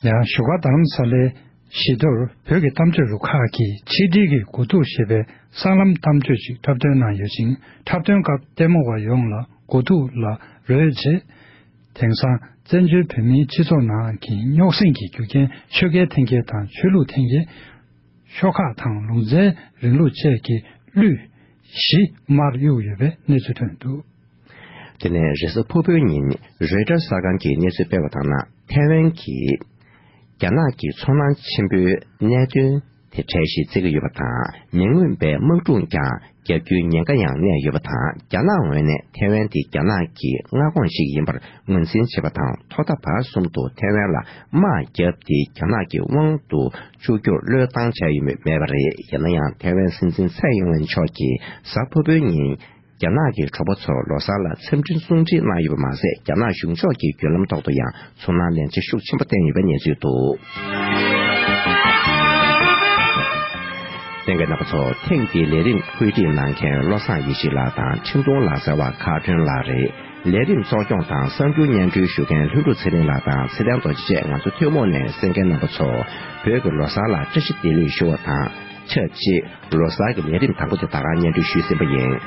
ཡང་བཞུགས་སྒར་རྡ་རམ་ས་ལའི་བཞི་མདོར་བོད་ཀྱི་གཏམ་བརྗོད་རུ་ཁག་གིས་ཆིག་སྒྲིལ་གྱི་གོ་སྡུར་ཞེས་པའི་སྲང་ལམ་གཏམ་བརྗོད་ཅིག་འཁྲབ་སྟོན་གནང་ཡོད་ཅིང་། འཁྲབ་སྟོན་སྐབས་ལྟད་མོ་བ་ཡོངས་ལ་གོ་སྡུར་ལ་རོལ་རྗེས། དེང་སང་བཙན་བྱོལ་བོད་མིའི་སྤྱི་ཚོགས་ནང་གི་རྙོག་ཟིང་གི་རྒྱུ་རྐྱེན་ཆོལ་ཁའི་འཐེན་འཁྱེར་དང་ཆོས་ལུགས་འཐེན་འཁྱེར། ཤོག་ཁག་དང་ལུང་ཚན་རིང་ལུགས་བཅས་ཀྱི་གླུད་བཞི་མར་གཡུགས་ཡོད་པའི་གནས་ཚུལ་ཐོན་འདུག། དེ་ནས་རེས་གཟའ་ཕུར་བུའི་ཉིན་རོའི་ཊར་གསར་ཁང་གིས་གནས་ཚུལ་སྤེལ་བ་ལྟར་ན། ཐའེ་ཝན་གྱིས་རྒྱ་ནག་གི་ཚོར་སྣང་ཆེན་པོའི་གནད་དོན་དེ་གྲལ་གཞི་བརྩི་གི་ཡོད་པ་དང་། མི་མངོན་པའི་དམག་འཁྲུག་ཀྱང་རྒྱག་རྒྱུའི་ཉེན་ཁ་ཡང་གནས་ཡོད་པ་དང་། རྒྱ་ནག་ངོས་ནས་ཐའེ་ཝན་དེ་རྒྱ་ནག་གི་མངའ་ཁོངས་ཤིག་ཡིན་པར་ངོས་འཛིན་བྱེད་པ་དང་། ཐོག་མཐའ་བར་གསུམ་དུ་ཐའེ་ཝན་ལ་དམག་བརྒྱབ་སྟེ་རྒྱ་ནག་གི་དབང་དུ་བཅུག་རྒྱུར་བློས་བཏང་བྱས་ཡོད་མེད་མེད་པ་རེད། ཡིན་ན་ཡང་ཐའེ་ཝན་སྲིད་འཛིན་ཚའེ་ཡིན་ཝེན་མཆོག་གིས་གཟའ་ཕུར་བུའི་ཉིན་རྒྱ་ནག་གི་གྲོགས་པོ་ཚོར་ལོ་གསར་ལ་འཚམས་འདྲི་གསུང་འཕྲིན་གནང་ཡོད་པ་མ་ཟད། རྒྱ་ནག་གཞུང་ཕྱོགས་ཀྱི་བརྒྱུད་ལམ་ཐོག་ཏུ་ཡང་ཚོར་སྣང་ལན་ཆ་ཤུགས་ཆེན་པོ་བསྟན་ཡོད་པའི་གནས་ཚུལ་འདུག། ལྷན་རྒྱས་རྣམ་པ་ཚོ། ཐེངས་འདིའི་ལས་རིམ་བཀོད་སྒྲིག་གནང་མཁན་བློ་བཟང་ཡེ་ཤེས་ལགས་དང་འཕྲིན་གཏོང་ལག་རྩལ་བ་མཁའ་སྒྲོན་ལགས་རེད། ལས་རིམ་གཙོ་སྐྱོང་དང་གསར་འགྱུར་སྙན་སྒྲོན་ཞུ་མཁན་ལྷུན་གྲུབ་ཚེ་རིང་ལགས་དང་ཚེ་བརྟན་རྡོ་རྗེ་བཅས་ང་ཚོ་ཐུན་མོང་ནས་གསན་མཁན་རྣམ་པ་ཚོ་བོད་ཀྱི་ལོ་གསར་ལ་བཀྲ་ཤིས་བདེ་ལེགས་ཞུ་བ་དང་ཆབས་ཅིག་ལོ་གསར་གྱི་ལས་རིམ་དང་པོ་དེ་ད་ག་སྙན་སྒྲོན་ཞུས་ཟིན་པ་ཡིན།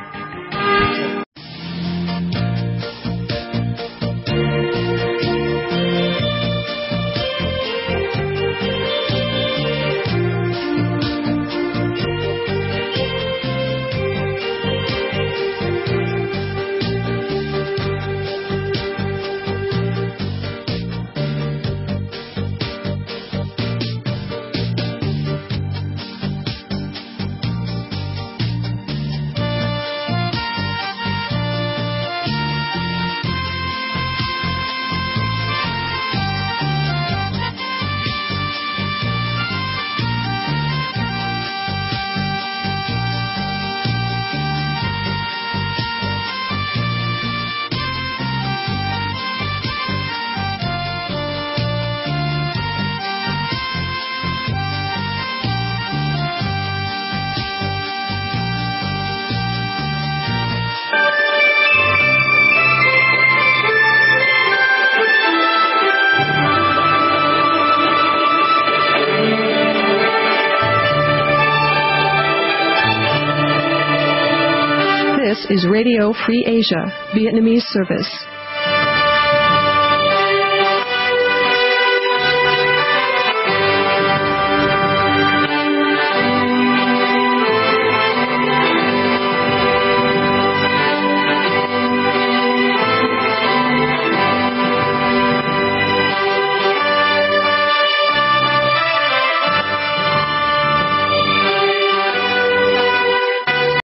This is Radio Free Asia, Vietnamese service.